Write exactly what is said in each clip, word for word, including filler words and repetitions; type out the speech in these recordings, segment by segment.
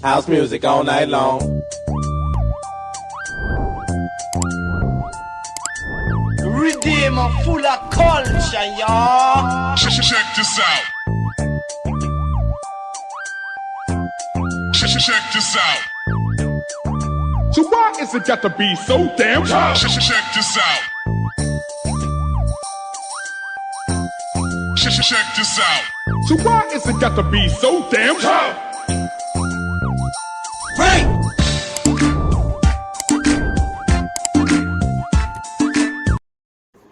House music all night long. Redeem full of culture, y'all. Check, check this out. Check, check this out. So why is it got to be so damn tough? Check, check this out. Check, check this out. So why is it got to be so damn tough? Break!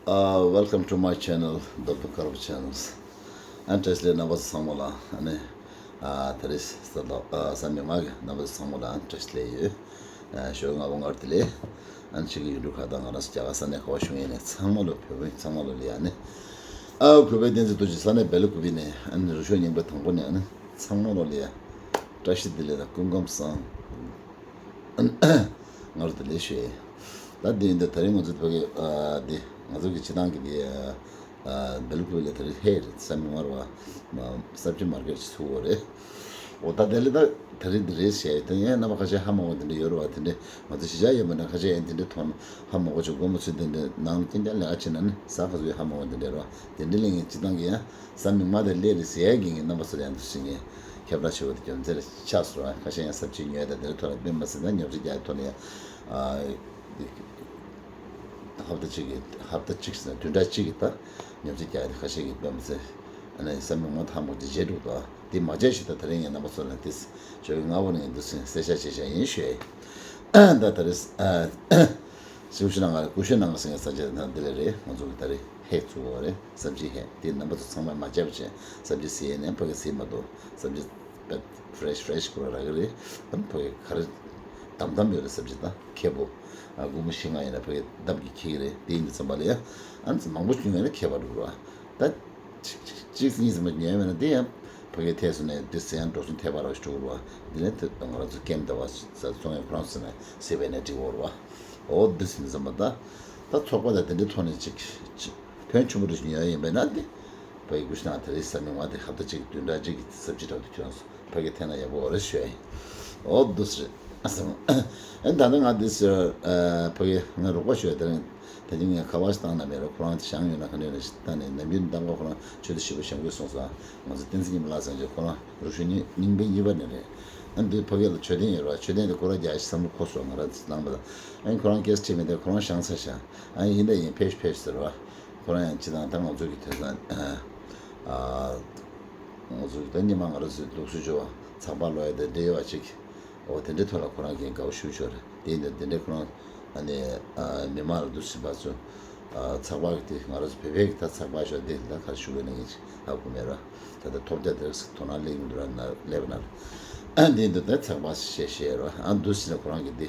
Uh, welcome to my channel, Doctor Karbo Channels. ཨ་ནི་བཀྲ་ཤིས་བདེ་ལེགས་རྣམ་པ་ཚོ་ཚང་མ་ལ། ཨ་ནི་ཨ་ད་རེས་ས་ལོ་ཨ་ས་མིག་དམར་གྱི་རྣམ་པ་ཚོ་ཚང་མ་ལ་ཨ་ནི་བཀྲ་ཤིས་བདེ་ལེགས་ཡོད། ཨ་ཞོགས་སྔ་པོ་སྔར་བདེ་ལེགས། ཨ་ནི་ཕྱི་གི་ཡུལ་གྲུ་ཁག་དང་ང་རང་ཚོ་རྒྱ་གར་ས་གནས་ག་པར་བཞུགས་ཡིན་ནའི་ཚང་མ་ལ་བོད་པ་ཚང་མ་ལ་ལ་ཡ་ཨ་ནི་ཨ་གུས་པའི་བསྟན་འཛིན་རྡོ་རྗེ་ས་གནས་སྦེལ་ཀོབ་ནས་ཨ་ནི་རུ་ཤོག་རྙིང་པ་དང་པོ་ནས་ཨ་ནི་ཚང་མ་ལ་ལ་ཡ་བཀྲ་ཤིས་བདེ་ལེགས་དང་སྐུ་ཁམས་བཟང་། སྔར་དུ་ལས་ཞུས། ད་འདི་ཡིན་ད་ད་རིང་ང་ཚོ་ཕ་གི་ཨ་འདི་ང་ཚོ་གི་སྤྱི་བཏང་གི་འདི་ཨ་སྦེལ་ཀོབ་ལ་ད་རིང་ཧེ་རེད་ས་མིག་དམར་བ་མ་སབ་ཇི་མར་ཀེཊ་ཚུགས་པ་རེད། འོ་ད་དེ་ལས་ད་ད་རིང་འདི་རེད་ཞེས་ད་ཡིན་རྣམ་པ་ཁ་ཤས་ཧ་མ་གོ་དེ་འདྲ་ཡོད་རེད་བ། དེ་འདྲ་ང་ཚོ་གཞིས་ཆགས་ཡོད་པ་ན་ཁ་ཤས་ཡིན་དེ་འདྲ་མཐོང་ཧ་མ་གོ་ཆུ་སྒོ་མོ་ཚུད་དེ་འདྲ་ནང་སྐྱིན་ཀྱང་ལས་ཨ་ཆེ་ན་ནི་ཟ་ཁ་ཚོས་ཧ་མ་གོ་དེ་འདྲ་རེད་བ། དེ་འདྲ་ལས་ངས་སྤྱི་བཏང་གི་ཡང་། ས་མིག་དམར་དེ་སླེབས་རེད་ཟེར་ཡ་གི་ངས་རྣམ་པ་ཚོ་ལ་ཡང་འདུག་སེ་ངས་ཁྱབ་བསྒྲགས་བྱེད་པ་དེ་རྒྱུ་མཚན་ཆགས་སོང་བ། ཁ་ཤས་ཡང་ས་བཅད་ཉོས་དང་དེ་ཐོག་ལ་དཔེ་མ་སྲིད་ན་ཉོ་ཆ་རྒྱག་ཐོག་ལ་ཡང་ཨ་ཧབ་ཏ་གཅིག་གི་ཧབ་ཏ་གཅིག་ཟེར་ན་བདུན་ཕྲག་གཅིག་གི་ད་ཉོ་ཆ་རྒྱག་དེ་ཁ་ཤས་ཀྱིས་དཔེ་མ་སྲིད་ཨ་ནི་ས་མིག་དམར་ཐང་པོ་དེ་བརྗེད་འགྲོ་འདུག་དེ་མ་བརྗེད་ཞིག་ད་ད་རིང་ངས་རྣམ་པ་ཚོ་ལ་དེ་ཞོགས་ཀྱི་སྔ་པོ་ནས་ངས་འདུག་སེ་གསལ་བཤད་བྱེད་བྱ་ཡིན་ཞུས། ད་ད་རེས་ཨ། སྐུ་ཞབས་ནང་ང་སྐུ་ཞབས་ནང་ང་སེང་གེ་ས་ཆ་ནང་འདི་ལ་རེད། ང་ཚོ་གི་ད་རེས་ཧེག་བཙུགས་པ་རེད། སབ་ཇི་ཧེག་དེ་རྣམ་པ་ཚོ་ཚང་མས་མ་བརྗེད་པ་བྱས། སབ་ཇི་ཟེར་ནས་ཕ་གི་ཟེར་མ་གཏོགས་སབ་ཇི་ཕེ་རེ་ཤི་ཕེ་རེ་ཤི་ཁོ་རང་རག་གི་རེད། ཨ་ཕ་གི་ག་རེ་དམ་དམ་ཡོད་རེད། སབ་ཇི་ད་ཁེ་པོ་ཨ་སྒོར་མོ་བཞི་ལྔ་ཡིན་ན་ཕ་གི་ལྡབ་ཀྱིས་ཁེ་གི་རེད། དེ་ཡིན་དུས་ཙམ་པ་ལ་ཡ་ཨ་ནི་མང་པོ་བྱུང་ཡོད་ན་ཁེ་པ་འགྲོ་གི་རེད་བ། ད། གཅིག་གཉིས་ཙམ་ཉོས་མེད་ན་དེ་ཡང་ཕ་གིའི་ཐད་སོང་ནས་དེ་ཟེར་ཡང་འགྲོ་སོང་ཐད་པ་ར་ཞུ་རུ་བ། འདི་ནས་དེ་ང་རང་ཚོ་ཀེམ་ཟླ་བ་ས་བཙོང་ཡང་ཁོ་རང་ཚོ་ནས་སེ་བས་ནས་འགྲིག་འོར་བ། འོ་འདི་ཟིན་ཙམ་པ་ད་ད་ཚོགས་པ་དང་དེ་འདྲའི་ཐོག་ནས་ཅིག་ཅིག་ཕོན་ཆུང་པོ་རེ་ཞིག་ཉོས་ཡིན་པས་ན་དེ་ཕ་གི་ཀུ་ཤི་ནང་དེ་རིང་ས་མིག་དམར་དེ་ཧབ་ཏ་གཅིག་བདུན་ཕྲག་གཅིག་གི་སབ་ཇི་འདྲ་བོ་དེ་ཁྱོད་རང་ཚོ་ཕ་གིའི་ཐད་ན་ཡག་པོ་འོ་རེ་ཞུ་ཡ་ཡིན། འོ་འདི་ཟེར་ཨ་སེམས་ཨ་ད་ནི་ང་འདི་ཟེར་ཕ་གི་ང་རོགས་པ་ཞུ་ཡ་དེ་རིང་། ད་ཅི་ངས་ཁ་པར་ཞིག་བཏང་ན་མེད་རོགས། ཁོ་རང་དེ་བཞེངས་ཡོད་ན་ག་འདྲ་ཡོད་ན་ཞིག་བལྟས་ནས་ནམ་རྒྱུན་གདམ་ག་ཁོ་རང་ཆོས་སྡེ་ཞིག་པ་བཞེངས་དགོས་གསུངས་སོང་། ང་ཚོ་བསྟན་འཛིན་ཉི་མ་ལགས་ཟེར་མཁན་ཁོ་རང་རུ་ཤུལ་རྙིང་རྙིང་པའི་གཉིས་པ་ནས་རེད། ཨ་འདི་ཕ་གི་ལ་མཆོད་རྟེན་ཡོད་རེད་བ། མཆོད་རྟེན་དེ་ཁོ་རང་རྒྱག་ཞིག་བསམ་བློ་འཁོར་སོང་ང་རང་ཚོ་ནང་པ་ལ། ཨ་ཁོ་རང་སྐད་ཆ་དྲིས་མེད་དེ་ཁོ་རང་བཞེངས་ཚར་ཤག་ཨ་ཡིན་ད་ཡིན་ཕེབས་ཕེབས་ཟེར་བ། ཁོ་རང་ཡང་སྤྱི་བཏང་ད་ང་ཚོ་གི་དེང་སང་ཨ་ང་ཚོ་གི་ད་སྔོན་མ་ང་རང་ཚོའི་ལུགས་སྲོལ་བྱ་བ་ཚགས་པར་ཀློག་ཡ་དེ་འདྲ་ཡོད་པ་ཅིག་འོ་དེ་འདྲའི་ཐོག་ལ་ཁོ་རང་གིས་དགའ་བོ་ཞེ་པོ་ཅིག་ཡོད་རེད། དེ་ཡིན་དུས་དེ་འདྲའི་ཁོ་རང་ཨ་ནི་ཨ་མི་མང་ལ་འདུག་ཟིན་པ་ཚོ་ཨ་ཚགས་པར་གྱི་དེ་ང་རང་ཚོ་བོད་པའི་གི་ད་ཚགས་པར་ཤོག་དེ་ལ་ཁ་ཞུ་གི་ན་ངས་ཅིག་ཧ་གོ་མེད་ར། ད་ལྟ་ཐོབ་རྒྱ་དེ་རིགས་སུ་དོ་སྣང་སླེབས་ཀྱི་འདུག་ར་ན་སླེབས་ན་ར། ཨ་འདི་འདུག་ད་ཚགས་པར་བཤད་བཤད་ར་ཨ་འདུག་ཟིན་ན་ཁོ་རང་གིས་དེ་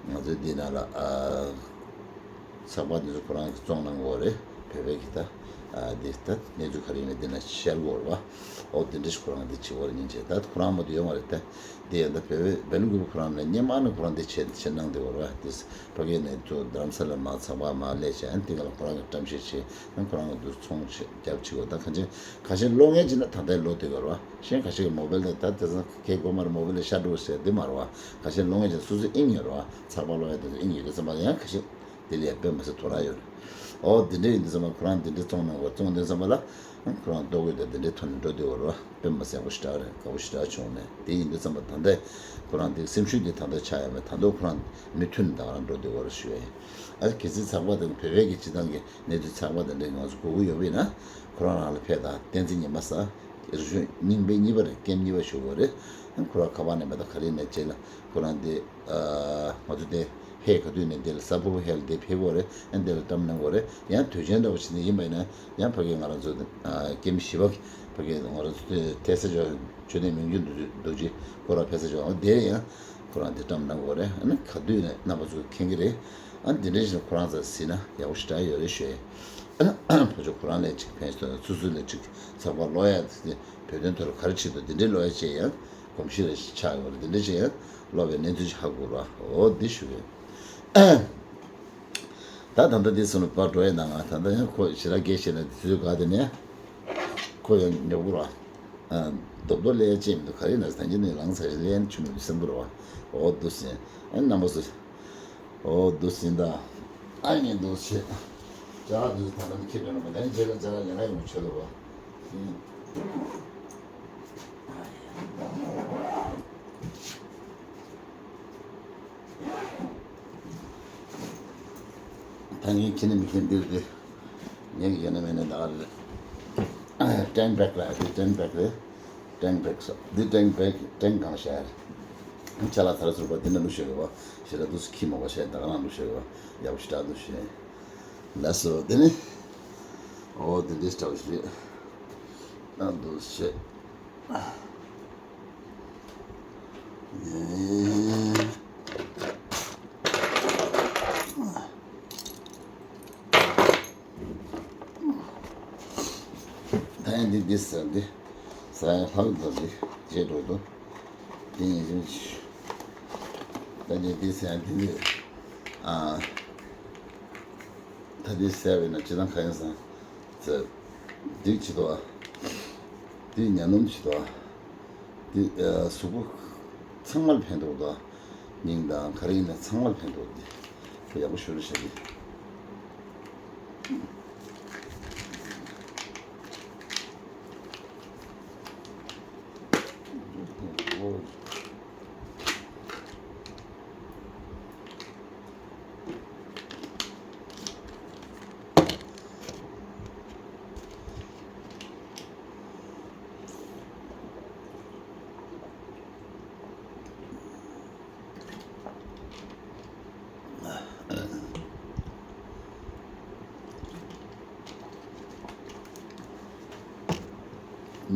ང་ཚོའི་འདི་ནང་ལ་ཨ། ཚགས་པར་འདི་ཚོ་ཁོ་རང་གིས་བཙོང་གནང་གི་ཡོད་རེད། བོད་པའི་གི་ད་ཨ་འདི་ད་གནས་ཚུལ་ག་རེ་ཡིན་མིན་འདི་ན་ཤར་གི་ཡོད་རེད་བ། ཨོ་འདི་འདྲ་ཞིག་ཁོ་རང་གིས་འདི་བྱེད་ཀྱི་ཡོད་རེད་སྙིང་རྗེ། ད་ཁོ་རང་མ་གཏོགས་ཡོད་མ་རེད་ད། འདི་ཡང་ད་བོད་པའི་སྦེལ་ཀོབ་ཁོ་རང་ནས་སྔོན་མ་ནས་ཁོ་རང་འདི་བྱེད་བྱེད་གནང་བསྡད་ཡོད་རེད་བ། འདི་ཕ་གི་ནས་ཚུར་རྡ་རམ་ས་ལ་མར་ཚགས་པར་མར་སླེབས་བྱས་ཨ་འདི་ག་ལ་ཁོ་རང་གིས་བཀྲམ་བཤེར་བྱས་ཨ་ཁོ་རང་གིས་འདུ་ཚོང་བྱེད་རྒྱབ་བྱེད་དགོས། ད་གང་ཅི་ག་ཤེད་ཀློག་མཁན་ཅིག་ན་ད་ལྟའི་ཀློག་བསྡད་ཡོད་རེད་བ། གཞན་ཁ་ཤས་ཀྱིས་མོ་བེལ་དེ་ད་དེང་སང་གལ་དགོས་མ་རེད། མོ་བེལ་ལ་ཤར་འགྲོ་ཟེར་འདི་མ་རེད་བ། ཁ་ཤས་ཀློག་མཁན་ཅིག་སོ་སོའི་དབྱིངས་ཡོད་རེད་བ། ཚགས་པར་ཀློག་ཡ་དེ་ཚོ་དབྱིངས་ཡོད་དུས་ཙམ་པ་ལ་ཡང་ཁ་ཤས་དེ་ལ་ཡང་དཔེ་མ་སྲིད་དོ་སྣང་ཡོད་རེད། ཨོ་དེ་འདྲ་ཡིན་དུས་ཙམ་པ་ཁོ་རང་དེ་འདྲ་བཙོང་གནང་བ་བཙོང་དུས་ཙམ་པ་ལ་ཁོ་རང་ལྟོ་གོས་དང་དེ་འདྲའི་ཐོག་ནས་འགྲོ་བསྡད་ཡོད་རེད་བ། དཔེ་མ་སྲིད་ཡག་པོ་ཞེ་དྲག་རེད། དགའ་པོ་ཞེ་དྲག་བྱུང་ནས་དེ་ཡིན་དུས་ཙམ་པ་ད་ལྟ་ཁོ་རང་དེ་སེམས་ཤུགས་དེ་ད་ལྟ་ཆག་ཡོད་མེད། ད་དུང་ཁོ་རང་མུ་མཐུད་ནས་ད་ག་རང་འགྲོ་བསྡད་ཡོད་རེད་ཞུ་ཡ་ཡིན། ཨ་གལ་སྲིད་ཚགས་པར་དང་བོད་པའི་གི་སྤྱི་བཏང་གི་གནས་ཚུལ་ཚགས་པར་དེ་འདྲ་ང་ཚོ་དགོས་ཀྱི་ཡོད་པ་ཡིན་ན། ཁོ་རང་རང་ལ་ཕེབས་དང་བསྟན་འཛིན་ཉི་མ་ཟེར། རིག་གཞུང་རྙིང་པའི་གཉིས་པ་རེད། ཀེམ་གཉིས་པ་ཞུ་དགོས་རེད། ཁོ་རང་ཁ་པར་ནས་མ་གཏོགས་ག་རེ་ནས་བྱས་ལ་ཁོ་རང་དེ་ང་ཚོ་དེ་ཧེ་ག་དུས་ནས་དེ་ལ་ས་ཕོ་ཧེ་ལ་དེ་ཕེབས་དགོས་རེད། ཨ་དེ་ལ་བཀྲམ་གནང་དགོས་རེད། ཡང་དུས་ཆེན་འདྲ་བོ་ཞིག་ནས་ཡིན་པ་ཡིན་ན་ཡང་ཕ་གི་ང་རང་ཚོ་ཀེམ་བཞི་པ་ཕ་གི་ང་རང་ཚོ་དེ་ཐེ་ས་ཇོ་མཆོད་རྟེན་མིང་རྒྱུད་རྡོ་རྗེ་སྐོར་ར་ཕེབས་ས་ཇོ་དེ་ཡང་། ཁོ་རང་འདི་བཀྲམ་གནང་དགོས་རེད། ཨ་ནི་ག་དུས་ནས་རྣམ་པ་ཚོས་མཁྱེན་གྱི་རེད། ཨ་ནི་འདི་འདྲ་ཞིག་ཁོ་རང་ཚོས་གཟིགས་ན་ཡག་པོ་ཞེ་དྲག་ཡོད་རེད་ཞུ་ཡ་ཡིན། ཨ་ནི་ཕ་ཆོས་ཁོ་རང་ལས་ཅིག་ཕན་ཐོགས་སོ་སོ་ལས་ཅིག་ཚགས་པར་ཀློག་ཡ་དེ་བོད་དོན་ཐོག་ལ་ག་རེ་བྱེད་འདུག་འདི་འདྲའི་ཀློག་ཡ་བྱས་ཡང་གོམས་གཤིས་རེ་ཞིག་ཆགས་ཡོང་རེད། འདི་འདྲ་བྱས་ཡང་ཀློག་པའི་གནས་ཚུལ་ཞིག་ཧ་གོ་ར། འོ་འདི་ཞུ་གི་ཡིན། ད་ད་ལྟ་འདི་སོང་ནས་པར་འགྲོ་ཡ་ན་ང་ད་ལྟ་ཡང་ཁོ་ཞེ་དྲག་སྐད་བཤད་ན་དུས་ཚོད་ག་དེ་ནས་ཁོ་ཡང་ཉོ་དགོས་ར། ཨ། རྡོག་རྡོག་ལས་ཅེས་མི་འདུག་ག་རེ་ན་ད་ཅི་ནས་ལངས་ཚར་ལན་ཆུ་མི་འདུག་སེམས་པོ་རེད་བ། འོ་འདུག་སེ་ཨ་རྣམ་པ་ཚོ། འོ་འདུག་སེ་ད་ཨ་ངས་འདུག་སེ་ཅག་འདུག་ད་ལམ་ཁྱེད་འདྲ་ན་མ་ད་རྗེས་ལ་ཅག་ལ་ཡང་ཡོང་ཆོག་ལ་བ། ད་ངས་ཁྱེད་ནས་མི་ཁྱེད་འདིར་དེ་ངས་ཡོད་ན་མེད་ན་ད་ག་རེ་རེད། ཏྲེན་བེག་ལ་དེ་ཏྲེན་བེག་རེད། ཏྲེན་བེག་སོ་འདི་ཏྲེན་བེག་ཏྲེན་གང་ཤར། ཅ་ལག་ཚར་ཚུར་པ་འདི་ན་ལུ་ཤོད་གི་བ་ཤེས་ར་འདུག་སེ་ཁྱི་མོ་བ་ཤེས་ད་ག་ན་ལུ་ཤོད་གི་བ་ཡག་པོ་ཞེ་དྲག་འདུག་ཤེས། ལ་སོ་དེ་ནི་འོ་དེ་འདྲའི་ཞེ་དྲག་ཞིག་རེད། ཨ་འདུག་སེ་བྱས། ད་ཡང་འདི་འདི་ཟེར་འདི་ཟ་ཡང་ལྷག་འདུག་འདི་བྱེད་འགྲོ་འདུག་འདི་ཡིན་ཞིང་ད་འདི་འདི་ཟེར་ཡང་འདི་འདི་ཨ། ད་འདི་ཟེར་བས་ན་ཅི་དང་ག་ཡིན་ཟེར། ཟེར། སྡིག་ཆེ་དོ། འདི་ཉ་ནོམ་ཆེ་དོ། འདི་གཟུགས་པོ་ཚང་མར་ཕན་ཐོགས་དོ། སྙིང་དང་ག་རེ་ཡིན་ན་ཚང་མར་ཕན་ཐོགས་འདི། ཁོ་ཡག་པོ་ཞུ་རུ་བྱ་གི།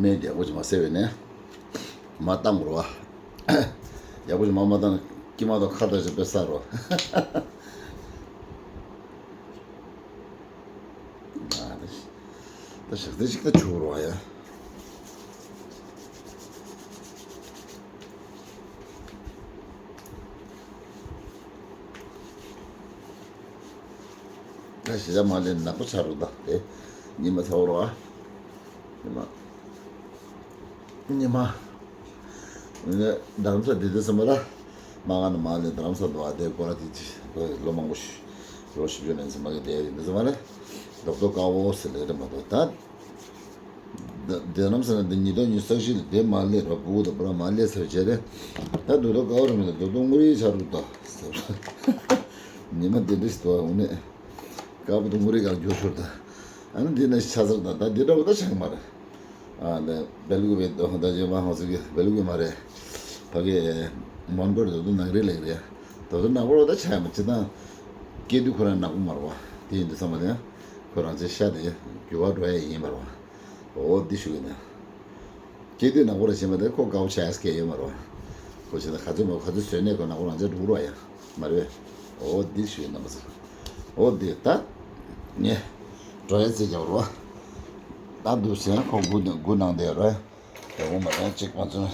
སྨན་ཡག་པོ་ཅིག་མ་བཟས་པས་ནས་མ་བཏང་རོགས། ཡག་པོ་ཅིག་མ་མ་བཏང་ན་སྐྱིད་མ་གཏོགས་ཁ་བརྡ་ཅིག་དཔེ་ཟ་རོགས། ད་ཞག་ཚི་ཞིག་ད་བྱུག་རོགས་ཡ། ད་ཞེ་དྲག་མ་ལས་ནག་པོ་ཆགས་རོགས་ད་དེ། ཉི་མ་ཚ་བོ་རོགས་ཨ། ཉི་མ། ཉི་མ། ནི་རྡ་རམ་ས་དེ་དེ་སེམས་པ་ལ། མ་ག་ནི་མ་ལས་རྡ་རམ་ས་དུ་བ་དེ་ཀོ་ར་དེ་ཅི་ལོ་མང་པོ་ཞིག་ལོ་བཞི་བཅུ་ནས་སེམས་པ་གི་དེ་རིང་དེ་སེམས་པ་ལ། རྡོག་རྡོག་དཀར་བོ་ཟེར་ལས་རེད་མ་གཏོགས་ད། རྡ་རམ་ས་ན་དེ་ཉིས་སྟོང་ཉི་ཤུ་རྩ་བཞི་ལ་དེ་མ་ལས་ར་བུ་དང་བུ་ར་མ་ལས་ཟེར་བྱས་རེད། ད་རྡོག་རྡོག་དཀར་བོ་རེད་མ་གཏོགས་རྡོག་རྡོག་སྔོ་རིལ་ཆགས་རུག་ད་ཟེར། ཉི་མ་དེ་འདྲ་ཞིག་འདུག་ཨ་འོ་ནས། དཀར་པོ་དང་སྔོ་རིལ་གང་འགྱུར་ཤོར་ད། ཨ་ནི་འདི་ན་ཆ་ཚར་ད་ད་འདི་འདྲ་བོ་ད་ཆགས་མ་རེད། ཨ་ནི་སྦེལ་ཀུ་པའི་ད་ཅི་མ་ཧང་སི་གི་སྦེལ་ཀུ་པའི་མ་རེད། ཕ་གི་མོན་གྷོ་རེད་དོ་ནག་རིལ་ལེགས་རེད། དོ་དོ་ནག་པོ་རོ་ད་ཆགས་མ་ཅི་དང་། སྐྱེ་དུས་ཁོ་རང་ནག་པོ་མ་རེད་བ། དེ་ཡིན་དུས་ཚང་མ་དེ་ཁོ་རང་ཚོའི་ཤ་དེ་རྒྱུ་བ་འགྲོ་ཡ་ཡིན་མ་རེད་བ། འོ་འདི་ཞུ་གི་ན། སྐྱེ་དུས་ནག་པོ་ར་བྱེད་མ་དེ་ཁོ་དགའ་བོ་ཆགས་ཡ་སྐད་ཡོད་མ་རེད་བ། ཁོ་བྱེད་ན་ག་ཚོད་མ་ག་ཚོད་བཟོས་ནས་ཁོ་ནག་པོ་རང་ཚོ་འགྲོ་རོགས་ཡ། མ་རེད། འོ་འདི་ཞུ་ཡིན་ན་མ་ཟེར། འོ་འདི་ད། ངས། འགྲོ་ཡ་ཚེ་རྒྱག་རོགས། ད་འདུག་སེ་ཁོ་སྒུག་སྒུག་གནང་བསྡད་རོགས། དེ་འོ་མ་རང་གཅིག་མ་ཚོན།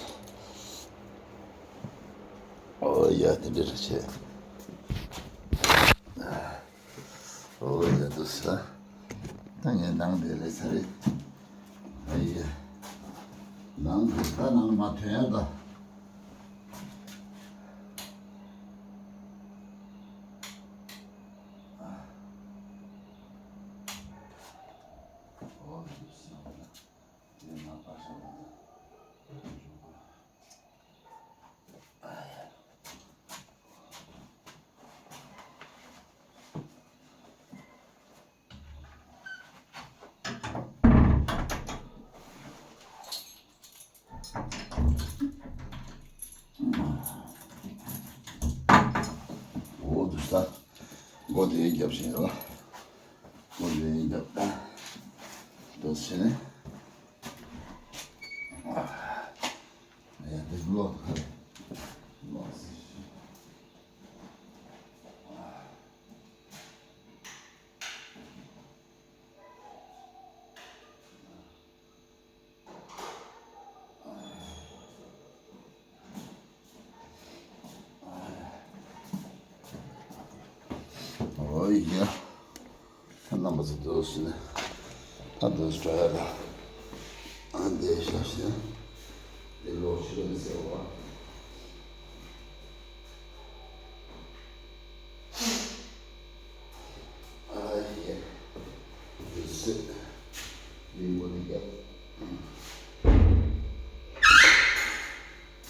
འོ་ཡ་དེ་འདྲ་རེད་བྱས། འོ་ཡ་འདུག་སེ། ད་ངས་ནང་དེ་ལས་ཚར་རེད། ཨ་ཡ། ནང་དེ་ད་ནང་མ་ཐོན་ཡ་ད། འོ་འདུག་ས། སྒོ་དེ་རྒྱབ་བཞིན་རོ། སྒོ་དེ་རྒྱབ་ད། འདུག་སེ་ནས། ཡ་འདི་ལོག་ཁ་རེད། ལོག་སེ། ཨོ་ཡ། ད་རྣམ་པ་ཚོ་འདུག་སེ་ནས། ད་འདུག་སེ་ཡ་ལ། ཨ་འདི་ཤ་ཤ། ཅོ་ནི་ཟེར་བ། ཨ་ཡེ། འདི་སེ། འདི་མགོ་འདི་རྒྱབ།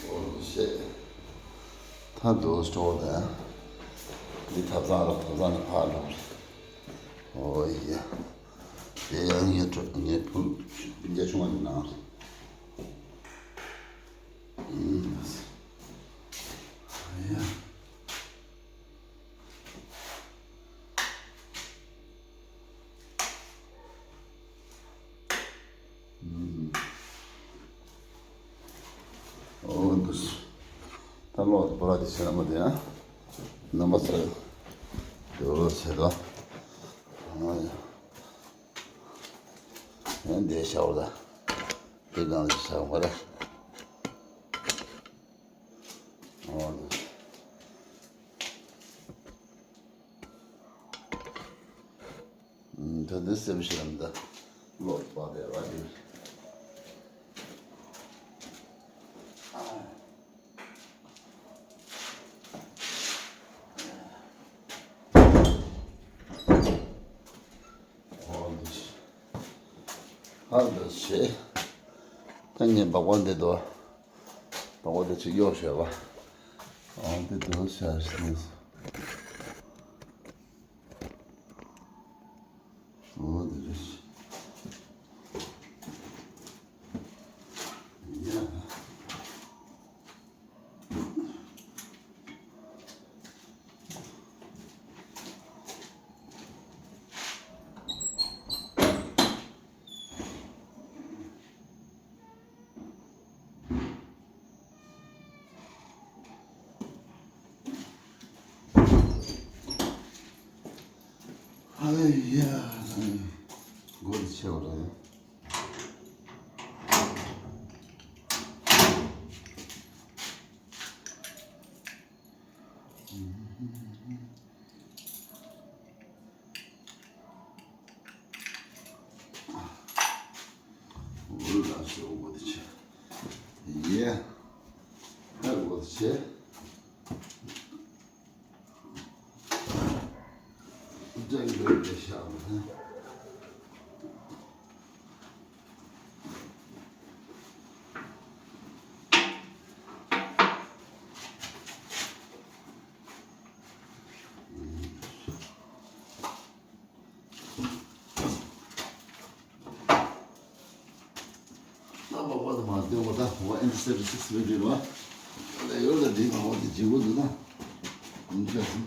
འོ་འདི་སེ། ད་འདུག་སྤྲོ་བ་དང་། འདི་ཐབ་ཚང་ར་ཐབ་ཚང་ནས་ཕར་འགྲོ་རེད། འོ་ཡེ། དེ་ཡང་ངའི་གྲོ་ངའི་བུ་སྤུན་ཀྱག་ཆུང་བ་ཡིན་ན། ཨུམ། ཡ། ཨུམ། འོ་འདུག་ད་ལོག་པོ་ར་དེ་བྱས་ན་མ་དེ་ཡང་། རྣམ་པ་ཚོས། འདུག་བྱས་དོ། ཨ་ཡ། ཡང་འདི་ཤའོ་ལ། འདི་གང་ལ་ཤའོ་མ་རེད། འོ་འདི། ད་འདི་སེམས་ཤིག་ལམ་ད། ལོག་པ་དེ་ར་འདི། ཧ་འདི་ཤེས། ད་ངས་སྦག་སྦག་འདི་དོ། སྦག་སྦག་འདི་ཅིག་གཡོག་བྱས་པ། ཨང་འདི་དོ་ཤ་ཤེས། འོ་འདི་རེད། ཡ། ཨ་ཡ། སྒོ་འདི་ཕྱེ་བ་རེད། འུ་ལ་ཤོག་གོ་དེ་ཆེ། ཡེ། ད་གོ་དེ་ཆེ། ལྗང་ལྗང་དེ་ཤ་བ་ཧ། ད་པགས་པ་དེ་མར་འདོན་པ་ད་འོ་ཨེན་ཏི་སེབ་སིག་སི་བེན་ཊི་རེད་བ། ལས་ཡོད་ལ་འདི་མ་འོ་དེ་བརྗེ་པོ་འདུག་ན། ཡིན་ཆ་སོང་།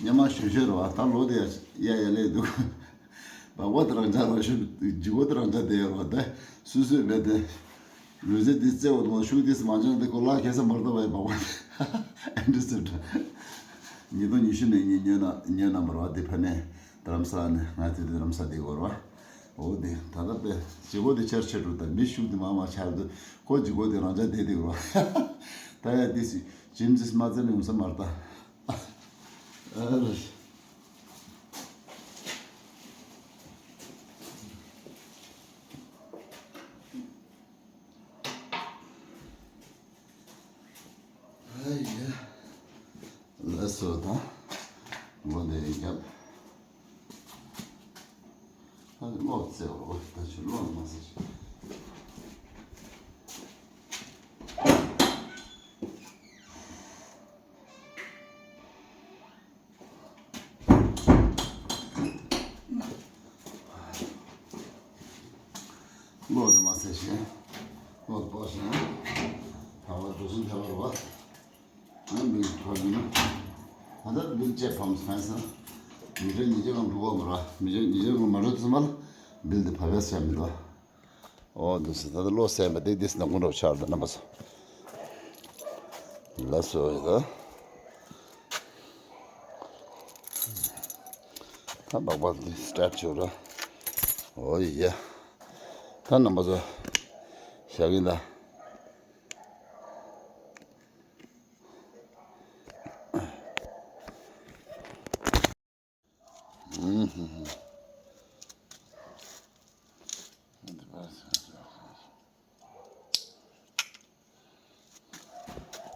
ཉི་མ་ཞོ་ཞོ་རེད་བ། ད་ལོ་དེ་ཡ་ཡ་ལས་འདུག་སྦག་སྦག་དེ་རང་འཇགས་རོ་ཞུ། ལྗིད་པོ་དེ་རང་འཇགས་བསྡད་ཡོད་རེད་བ། ད་སུས་སུས་མེད་དེ། ལུས་རྩལ་འདི་རྩེ་བ་དང་ཤུགས་དེ་མ་འཇོན་དེ་ཁོ་ལག་ཁེ་ས་མར་ལྟ་བའི་སྦག་སྦག་དེ། ཨེ་འདྲ་ཟེར་འདྲ། ཉིས་སྟོང་ཉི་ཤུ་ནས་ངས་ཉོས་ན་ཉོས་ན་མར་བ་དེ་ཕ་ནས་རྡ་རམ་ས་ལ་ནས་ང་དེ་དུས་རྡ་རམ་ས་དེ་གོ་རེད་བ། འོ་དེ་ད་ལྟ་པས་ལྗིད་པོ་དེ་ཆེར་ཆེར་འགྲོ་ད་མི་ཤུགས་དེ་མང་མང་ཆགས་དུས་ཁོ་ལྗིད་པོ་དེ་རང་འཇགས་བསྡད་དེ་གོ་རེད་བ། ད་ཡ་དེ་སི་ཇིམ་ཟིས་མ་རྩེ་ནས་ཡོང་ས་མར་ལྟ། ཨ་རེད། ཨ་ཡ། ལགས་སོ་ད། མགོ་འདི་རྒྱབ། ཨ་ནི་གློག་བཙལ་བ་ད་ཆུ་གློག་མ་ཟེར། གློག་དེ་མ་ཟེར་ཞེས། གློག་དེ་སྤོ་ཞིང་། ད་བར་འགྲོ་སོང་ཐལ་བ་རེད་བ། ང་མི་གྲོ་ཡིན་ན། ད་ལྟ་བིལ་ཅེ་ཕམ་སི་ཁན་སི། མི་གྲོ་ཉིས་བརྒྱ་གང་འགྲོ་གོ་མ་ར། མི་གྲོ་ཉིས་བརྒྱ་གང་མ་འགྲོ་ཐུབ་མ་ལ། བིལ་དེ་ཕ་བས་བྱ་མི་འདུག་ཨོ་འདུག་སེ་ད་ལྟ་བློ་གསལ་མ་དེ་དེ་སི་ན་ཀུན་རོ་ཆར་དུ་རྣམ་པ་ཚོ། ལ་སོ་ཡི་ད། ད་སྦག་སྦག་དེ་སི་ཊར་ཊི་བྱོས་ར། ཨོ་ཡ། ད་རྣམ་པ་ཚོ། བཞག་གིན་ད།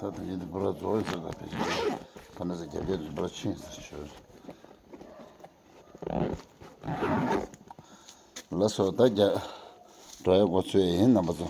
ད་ད་ཉིད་དུ་པུ་ར་རྫོགས་ཡོད་ཟེར། ད་ཕལ་ཆེར་ཕ་ན་ས་རྒྱབ་རྒྱབ་དུ་པུ་ར་ཕྱིན་ཟེར་ཆོས། ལགས་སོ། ད་རྒྱ་འགྲོ་ཡ་འགོ་ཚུགས་ཡིན་རྣམ་པ་ཚོ།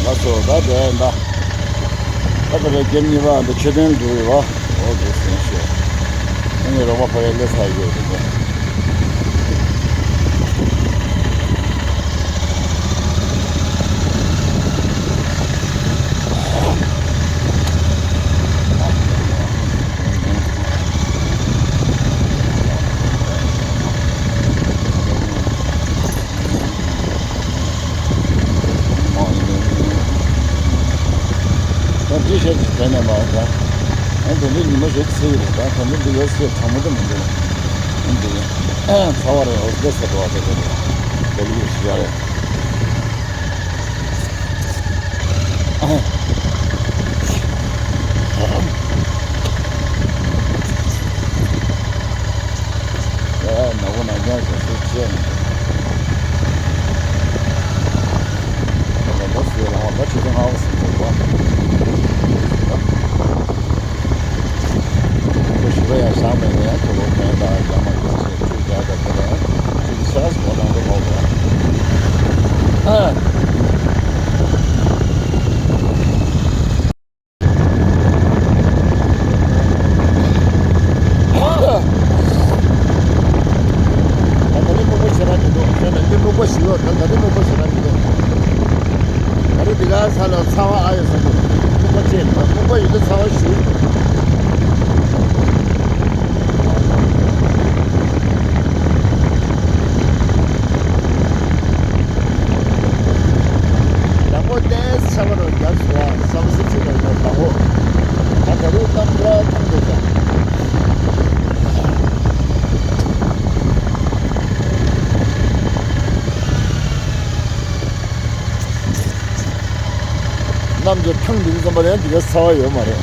ལགས་སོ། ད་དེ་འདྲ། ད་ད་རེས་རྒྱབ་གཉིས་པ་འདི་མཆོད་རྟེན་འདུག་ཡོད་པ། འོ་དེ་སེམས་ཤོག་ཨ་ནི་རོགས་པ་ཕ་རེ་སླེབས་ཚར་ཡོད་རེད་པ། ད་ཅི་བྱས་ཀྱི་དེ་ནས་མ་རེད། ཨ་དེ་འདྲའི་ཉི་མ་ཞིག་ཚེ་ཡོད་རེད། ད་ད་འདི་འདི་ཡོད་ཚེ་གྲང་མོ་དེ་མི་འདུག་ཨ་འདི་ཚ་བ་རེད། འོ་དེ་ཟེར་འགྲོ་བ་དེ་རེད། དེ་ལུགས་ཞིག་ཡ་རེད། ཨ་ནག་པོ་ནག་རྐྱང་ཞིག་སུ་བྱས་ནས། ད་ལྟ་སུའི་རང་དབང་ད་ཆུ་ཚོད་ལྔ་པ་ཟིན་འདུག་པ། ཁོ་ཞུ་བ་ཡང་བཞག་མེད་ནས་ཁོ་ལོ་མེད་ད་རྒྱ་མ་གི་ཆེད་ཁྲུས་རྒྱག་ད་དེ་ལ་ཡང་ཁྱེད་ཀྱི་ཤ་སུ་བ་དང་དུ་ལོག་པ། ཨ། ད་ད་རེས་སྨུག་པ་ཞེ་དྲག་མི་འདུག་ད་ད་རེས་སྨུག་པ་ཞེ་དྲག་མི་འདུག་ད་རེས་འདི་ག་ས་ལ་ཚ་བ་ཨ་ཡོད་ས་འདུག་སྨུག་པ་ཅན་སྨུག་པ་ཡོད་དུས་ཚ་བ་ཞུ། དང་པོ་ཏེས་ཆ་བ་རུ་རྒྱབ་སོ། བསམ་སེམས་ཅི་ལ་ཡོད་དང་པོ། ད་ད་རུ་གཏམ་ར་ཐང་དུ་ཀྱང་། གནམ་གྱི་ཐང་འདི་ཙམ་པ་ལ་ཡང་འདི་ག་ས་བ་ཡོད་མ་རེད།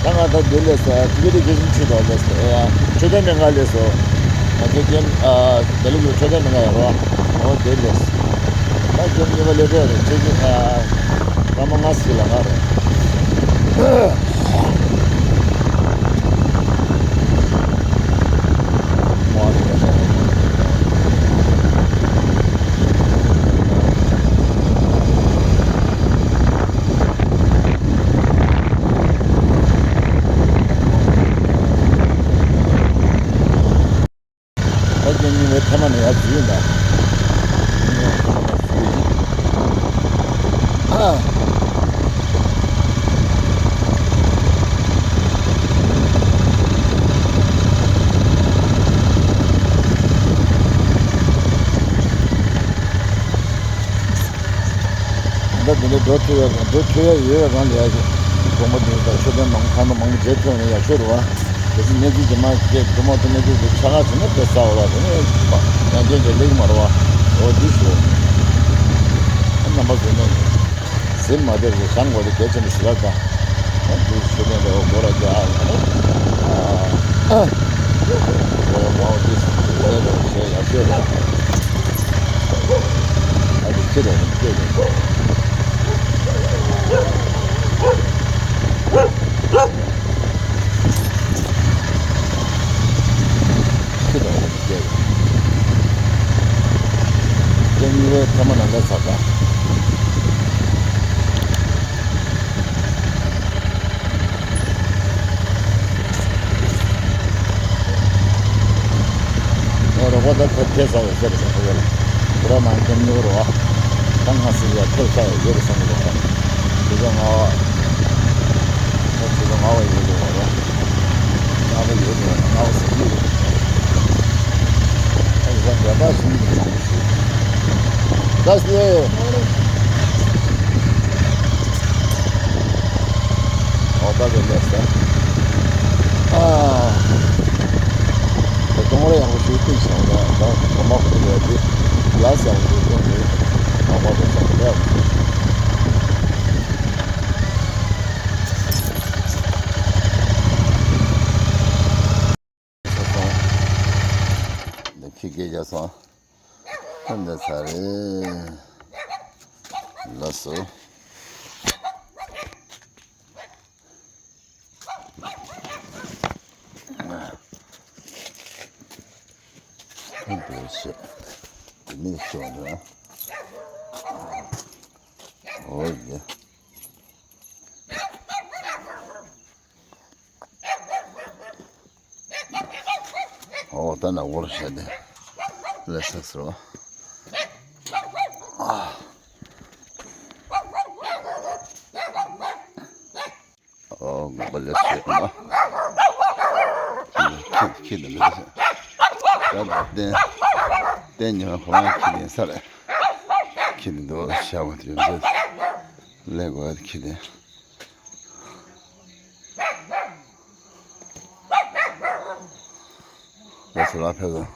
ད་ང་ད་འདི་ལས་ས་དེ་ག་དེ་ག་ཞིག་ཁྲིད་དོ་ལས་ས་ཡ་ཆོས་ལྡན་སྨན་ཁང་ལས་སོ། ང་ཚོ་རྒན་ཨ་དེ་ལས་ཀྱི་ཆོས་ལྡན་སྨན་ཁང་ཡོད་རོགས། འོ་དེ་ལས་ས། ད་རྒན་གཉིས་པ་ལས་འགྲོ་རེད། ཆོས་རྒན་ཨ་སྐར་མ་ལྔ་ཞིག་ལ་ང་རེད། ད་རྒན་གཉིས་པའི་ཐ་མ་ནས་ཡར་འཛུལ་ཡིན་ད། ཨ། ད་དེ་འདྲ་འགྲོ་ཐུབ་ཡ་རང་འགྲོ་ཐུབ་ཡ་ཡོད་ཡ་རང་ལས་ཡ་གི་གྲོང་པ་འདི་ད་ཆོས་ལྡན་མང་ཁང་ན་མང་མཇལ་ཐུབ་ན་ཡག་ཤོས་རེད་བ། དེ་ཚོ་གནས་ཚུལ་དེ་མ་སྐད་འགྲོ་མ་ཐུབ་གནས་ཚུལ་དེ་ཆ་ག་བྱས་ན་དཔེ་གསར་བ་རེད། ཡང་རྒྱན་དེ་ལེགས་མ་རེད་བ། འོ་འདི་ཞུ། རྣམ་པ་ཚོ་ནས་ཟིན་མ་བདེ་བའི་བྱང་དགོས་དེ་གལ་ཆེན་པོ་ཞིག་ལ་ད། འོ་འདི་ཞུ་ནས་འདྲ་བ་སྒོ་ར་རྒྱ་ཨ་ཨ་ཨ་འདི་ཞུ་ལས་རོགས་བྱས་ཡག་ཤོས་རེད། ཨ་ཅེ་ཁྱེད་རང་ཁྱེད་རང་ཁྱེད་རང་ཁྱེད་རང་ཁྱེད་གཉིས་པའི་ཐ་མ་ནང་ལ་ཚར་ད། རོགས་པ་ད་ཁ་ཐད་ས་ཡོད་ཟེར་ཟེར་ཁ་ཡོད་ལ། ཁོ་ར་མང་ཁྱམས་ཉོ་རོགས། ད་ང་སི་ཡ་ཐད་ས་ཡོད་ཟེར་བསམ་གི་འདུག་ཁ། དེ་ཚོ་ང་བ། ད་དེ་ཚོ་ང་བ་ཡོད་ཟེར་བ་རོགས། ང་བ་ཡོད་ཟེར་བ་ང་བ་སི་ཡོད། ད་ཡོད་པ་རྒྱ་ད་སུན་གི་མང་པོ་ཞིག་ད་སི་ཡོད། ད་ལྟ་ལས་ས། ཨ། ད་གཏོང་ར་ཡག་པོ་ཞིག་བཏིང་སོང་ན་ད་གོ་མ་ཁོ་ཡོད་དེ། ལ་ས་ཡག་པོ་ཞིག་བཏིང་དེ། མ་མ་དེ་ས་ལས་པ་ཞིག་ས་སོང་། འདི་ཁྱི་སྐད་རྒྱག་སོང་། འདི་ཚར་རེད། ལགས་སོ། འདི་ཤེས། འདི་མིག་ཤོག་འདྲ། འོ་ཡ། འོ་ད་ནག་པོར་བྱས་ཏེ་ལས་ས་ཟེར་བ། ཨ། ཨོ་དགོན་པ་ལས་བྱེད་མ། ཁྱི་ཁྱི་འདི་ལས་བྱེད། ད་ལྟ་བསྟན་བསྟན་ཉི་མ་ཁོ་རང་ཁྱི་ལེན་ས་རེད། ཁྱི་འདི་འདུག་བྱ་བ་དེ་ཡོད་ཚད་ལས་དགོས་ཡ་ཁྱི་ལེན། ལས་བྱེད་ལ་ཕེབས་སོང་།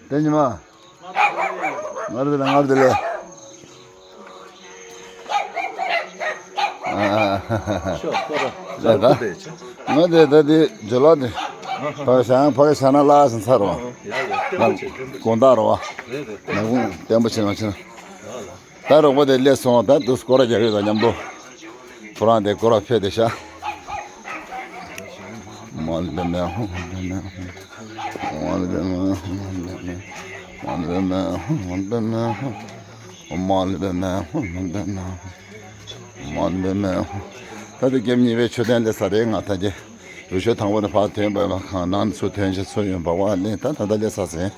བསྟན་ཉི་མ། ང་རེ་ལ་ང་རེ་ལ། ཨ། ལས་ད། ང་དེ་ད་དེ་ཇོ་ལགས་དེ། ཕ་གི་ཤ་ཕ་གི་ཤ་ན་ལ་སང་ཚར་བ། ང་དགོང་དག་རོ་བ། ང་དགོང་བརྟན་པོ་བྱེད་མ་བྱེད། ད་རོགས་པ་དེ་སླེབས་སོང་། ད་དུ་སྐོར་ར་རྒྱག་ཡོད་དང་མཉམ་དུ། ཁོ་རང་དེ་སྐོར་ར་ཕེབས་དེ་ཤ། མ་ལ་བེ་མེ་ཧོ་མ་ལ་བེ་མེ་ཧོ། མ་ལ་བེ་མེ་ཧོ་མ་ལ་བེ་མེ་ཧོ། མ་ལ་བེ་མེ་ཧོ་མ་ལ་བེ་མེ་ཧོ། མ་ལ་བེ་མེ་ཧོ་མ་ལ་བེ་མེ་ཧོ། མ་ལ་བེ་མེ་ཧོ། ད་དེ་ཀེམ་གཉིས་པའི་མཆོད་རྟེན་དེ་ས་རེད། ང་ད་ཀྱེ་རུ་ཤོད་དང་པོ་ནས་ཕར་ཐོན་པའི་མ་ཁང་ནང་ཚུར་ཐོན་ཤ་ཚུར་ཡོང་བ་བ་ལེན། ད་ད་ད་ལས་ས་ཟིན།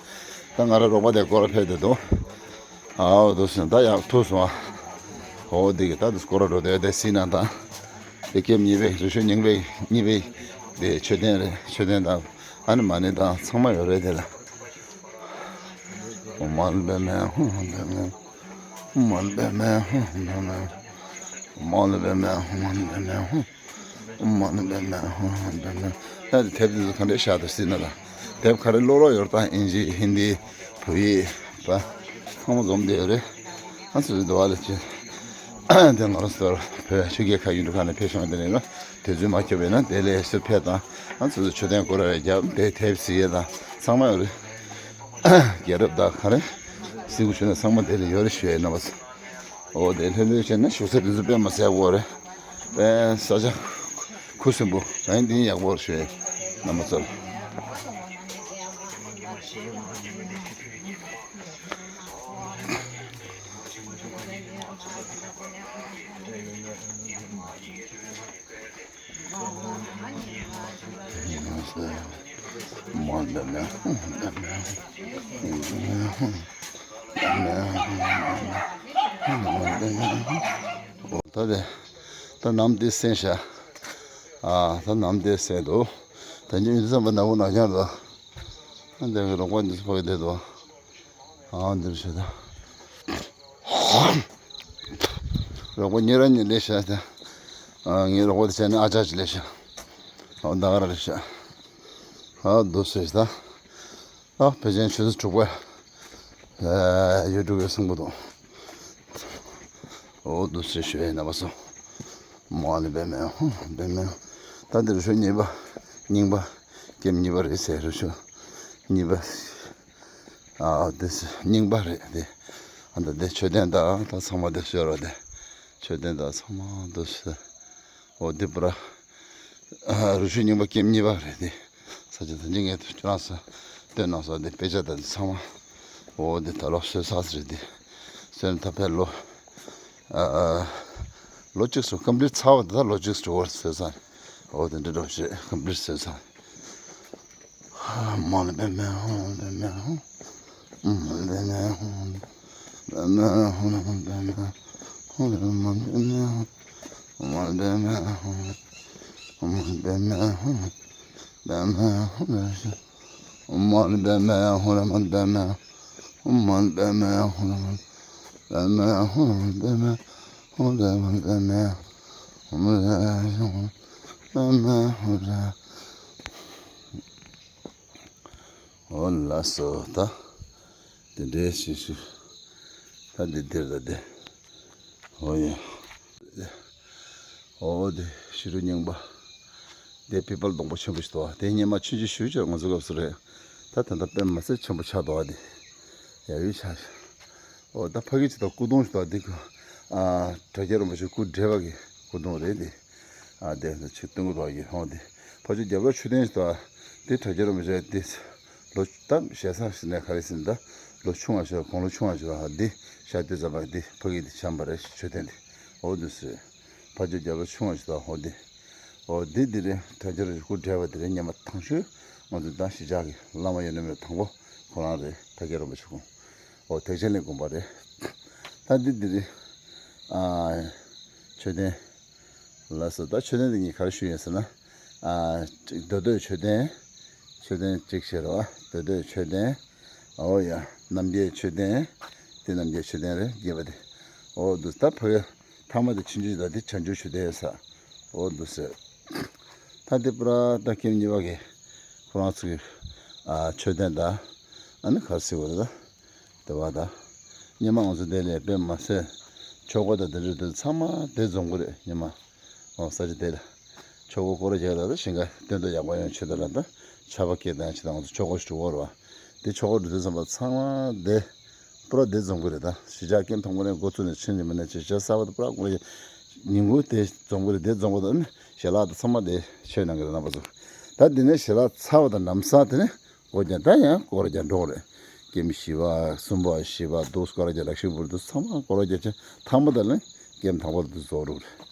ད་ང་ར་རོགས་པ་དེ་སྐོར་ར་ཕེབས་དེ་འདུག་ཨའོ་དུ་སོང་ད་ཡག་ཐུག་སོང་ཨ། ཨོ་འདི་གི་ད་དུ་སྐོར་ར་འགྲོ་དེ་དེ་སྲིད་ན་ད། དེ་ཀེམ་གཉིས་པའི་རུ་ཤོད་གཉིས་པའི་གཉིས་པའི་དེ་མཆོད་རྟེན་རེད། མཆོད་རྟེན་དང་ཨ་ནི་མ་ཎི་དང་ཚང་མ་ཡོད་རེད་དེ་ལ། མ་ལ་བེ་མེ་ཧོ་མ་ལ་བེ་མེ་ཧོ། མ་ལ་བེ་མེ་ཧོ་མ་ལ་བེ་མེ་ཧོ། མ་ལ་བེ་མེ་ཧོ་མ་ལ་བེ་མེ་ཧོ། ད་དེ་དེབ་དེ་ཚོ་ག་འདྲས་བཞག་འདུག་སྲིད་ན་ལ། དེབ་ག་རེ་ཀློག་རོགས་ཡོད་ད། ཨིན་ཇི་ཧིན་དི་བོད་ཡིག་པ་ཚང་མ་འཛོམས་བསྡད་ཡོད་རེད། ཨ་ཚོ་འདི་བ་ལ་ཅི། དེ་ང་རང་ཚོ་བོད་ཆོས་རྒྱལ་ཁ་ཡུན་དུ་ག་ནས་ཕེབས་བྱུང་དེ་ནས་ལ་དེ་ཚོས་མ་ཁྱབ་པས་ན་དེ་ལས་ཕྱིར་ཕེབས་དང་། ཨ་ཚོ་མཆོད་རྟེན་སྐོར་ར་རྒྱབ་དེ་དེབ་གཟིགས་ཡས་དང་ཚང་མ་ཡོད་རེད། རྒྱལ་རབས་དང་ག་རེ་གཟིགས་དགོས་བྱུང་ན་ཚང་མ་དེ་ལ་ཡོད་རེད་ཞུ་ཡས་རྣམ་པ་ཚོ། འོ་དེ་ལྷོད་ལྷོད་བྱས་ན་བཞུགས་ས་དེ་ཚོ་དཔེ་མ་ཟད་དགོས་རེད། དཔེ་ས་ཆ་ཁུ་སིམ་པོ་རང་དེ་ཡག་པོ་རེད་ཞུ་ཡས་རྣམ་པ་ཚོ་ལ། ད་དེ་ད་ནམ་དེ་སེང་ཤ། ཨ་ད་ནམ་དེ་སེང་འདུག་ད་ཉིན་ཙམ་པ་ན་བུ་ན་རྒྱང་ར། ཨ་འདི་གི་རོགས་པ་འདི་ཚོ་ཕ་གི་བསྡད་འདུག་ཨ་འདིར་བྱེད་ད། རོགས་པ་ཉེ་ར་ཉེ་ལས་བྱ་ད། ཨ་ངའི་རོགས་པ་དེ་བྱས་ནས་ཨ་ཅག་ཅིག་ལས་བྱ། ཨ་ད་ག་ར་ལས་བྱ། ཨ་འདུག་ཟེར་ད། ཨ་ཕལ་ཆེར་ཆུ་ཚོད་དྲུག་པ། ཨ་ཡུལ་དྲུག་པའི་སྲིན་པོ་དང་། ཨོ་འདུག་ཟེར་ཞུ་ཡས་ན་བ་སོ། མ་ལ་བེ་མེ་ཧོ་བེ་མེ། ད་འདིར་ཆུ་གཉིས་པ་རྙིང་པ་ཀེམ་གཉིས་པ་རེད་ཟེར་རུ་ཆུ་གཉིས་པ། ཨ་དེ་རྙིང་པ་རེད་དེ། ཨ་ད་དེ་མཆོད་རྟེན་དང་ད་ཚང་མ་དེ་ཤོར་བ་དེ། མཆོད་རྟེན་དང་ཚང་མ་དེ་ཤོར། འོ་དེ་པུ་ར། ཨ་རུ་ཆུ་རྙིང་པ་ཀེམ་གཉིས་པ་རེད་དེ། ས་ཆ་དེ་འཇིག་ངེས་དུ་ཁྱོད་རང་ས་སྟོན་གནང་སོགས་དེ་དཔེ་ཆ་དང་དེ་ཚང་མ། འོ་དེ་ད་ལོ་བཟོས་ཚར་རེད་དེ། བཟོས་ནས་ད་ཕེབས་ལོ། ཨ་ལོ་གཅིག་སུ་ཀམ་པི་ལིཊ་ཚར་བ་དེ་ད་ལོ་གཅིག་སུ་འགྲོ་བར་བཟོས་ཚར། འོ་དེ་འདྲ་འགྲོ་བྱེད་ཀམ་པི་ལིཊ་བཟོས་ཚར། མ་ལ་བེ་མེ་ཧོ་བེ་མེ་ཧོ། མ་ལ་བེ་མེ་ཧོ། བེ་མེ་ཧོ་བེ་མེ་ཧོ། མ་ལ་བེ་མེ་ཧོ། བེ་མེ་ཧོ། བེ་མེ་ཧོ། མ་ལ་བེ་མེ་ཧོ། མ་ལ་བེ་མེ་ཧོ། ཨོ་ལགས་སོ། ད་དེ་འདྲའི་ཞིག་ཞིག་ད་འདི་འདིར་ད་དེ། ཨོ་ཡ། ཨོ་དེ་ཤི་རུ་རྙིང་པ། དེ་པི་པལ་སྡོང་པོ་ཆེན་པོ་ཞིག་འདུག་དེ་སྔོན་མ་ཆུང་ཆུང་ཞུ་ཆོག་ང་ཚོ་སྐབས་སུ་རེད། ད་ད་ལྟ་དཔེ་མ་སྲིད་ཆེན་པོ་ཆགས་འདུག་དེ་ཡ་ཡུལ་ཆགས་ཤག་ཨོ་ད་ཕ་གི་ཅི་ད་སྐུ་གདུང་ཞིག་འདུག་དེ་ཀོ། ཨ་དྲ་རྒྱ་རིན་པོ་ཆེ་སྐུ་བགྲེས་པ་གི་སྐུ་གདུང་རེད་དེ། ཨ་དེ་ཆུ་སྟོན་གོ་ཐོག་གི་ཧོང་དེ། ཕ་ཆུ་རྒྱབ་ལོགས་མཆོད་རྟེན་ཞིག་འདུག་དེ་དྲ་རྒྱ་རིན་པོ་ཆེ་དེ། ལོ་ད་ཞེ་ས་ཞིག་ནས་ག་རེ་ཟིན་ད། ལོ་ཆུང་བ་ཞིག་དགུང་ལོ་ཆུང་བ་ཞིག་ལ་འདི་ཤར་དུས་ཙམ་པ་འདི་ཕ་གི་འདི་བྱམས་པ་རེད་མཆོད་རྟེན་འདི། འོ་འདི་ཟེར། ཕ་ཆུ་རྒྱབ་ལོ་ཆུང་བ་ཞིག་ད་འོ་འདི། འོ་འདི་འདི་རེད་དྲ་རྒྱ་རིན་པོ་ཆེ་སྐུ་བགྲེས་པ་འདི་རེད་སྔོན་མ་དང་ཤོས་ང་ཚོ་ད་གཞིས་ཆགས་ཀྱི་བླ་མ་ཡོད་ན་མེད་དང་པོ་ཁོ་རང་རེད་དྲ་རྒྱ་རིན་པོ་ཆེ་སྐུ། འོ་ཐེག་ཆེན་གླིང་དགོན་པ་རེད། ད་འདི་འདི་རེད། ཨ་མཆོད་རྟེན། ལགས་སོ། ད་མཆོད་རྟེན་འདི་ངས་ག་རེ་ཞུ་ཡིན་ཟེར་ན། ཨ་གཅིག་རྡོ་རྡོའི་མཆོད་རྟེན། མཆོད་རྟེན་གཅིག་བྱས་རོགས། རྡོ་རྡོའི་མཆོད་རྟེན། ཨོ་ཡ། རྣམ་རྒྱལ་མཆོད་རྟེན། དེ་རྣམ་རྒྱལ་མཆོད་རྟེན་རེད་རྒྱས་པ་དེ། ཨོ་འདུག་ད་ཕ་གི་ཐ་མ་དེ་ཆུང་ཆུང་དང་དེ་བྱང་ཆུབ་མཆོད་རྟེན་ཡོད་ས། ཨོ་འདུག་ཟེར། ད་དེ་པུ་ར་ད་ཀེམ་གཉིས་པ་གི་ཁོ་རང་ཚོ་གི་ཨ་མཆོད་རྟེན་ད་ཨ་ནི་ག་རེ་ཟེར་དགོས་རེད་ད། དེ་བ་ད། སྙེ་མ་ང་ཚོ་དེ་ལས་དཔེ་མ་ཟད། ཆོག་གོ་ད་དེ་འདྲ་དེ་ཚང་མ་དེ་འཛོམས་གི་རེད་སྙེ་མ། ཨོ་ས་ཆ་དེ་ལ། ཆོག་གོ་སྐོར་རྒྱག་ལ་ད་ཞིང་ཁ་སྟོན་ཐོག་ཡག་པོ་ཡོང་ཆེད་དུ་ལ་ད། ཆར་པ་སྐྱེལ་དང་ཆེད་དུ་ང་ཚོ་ཆོག་གོ་ཞིག་འགྲོ་བར་བ། དེ་ཆོག་གོ་འགྲོ་དུས་ཙམ་པ་ཚང་མ་དེ། པུ་ར་དེ་འཛོམས་གི་རེད་ད་གཞིས་ཆགས་ཀེམ་ཐོག་མ་ནས་འགོ་བཙུགས་ནས་ཕྱིན་ནས་མི་ནས་ཅིག་བྱ་ས་བ་ད་པུ་ར་ཀུ་རེ། ཉིན་གུང་དེ་འཛོམས་གི་རེད་དེ་འཛོམས་གི་ད་ནི་ཞལ་ལག་ད་ཚང་མ་དེ་ཆོས་གནང་གི་རེད་རྣམ་པ་ཚོ། ད་དེ་ནས་ཞལ་ལག་ཚར་བ་དང་ལམ་སང་དེ་ནས། སྒོ་རྒྱག་ད་ཡང་སྐོར་རྒྱག་འགྲོ་རེད། ཀེམ་བཞི་པ་གསུམ་པ་བཞི་པ་འདུག་སྐོར་རྒྱག་ལག་ཤུབ་བུར་དུ་ཚང་མ་སྐོར་རྒྱག་ཆེ་ཐང་པ་དང་ལེན་ཀེམ་དང་པོ་དུ་རྫོགས་རུ་རེད།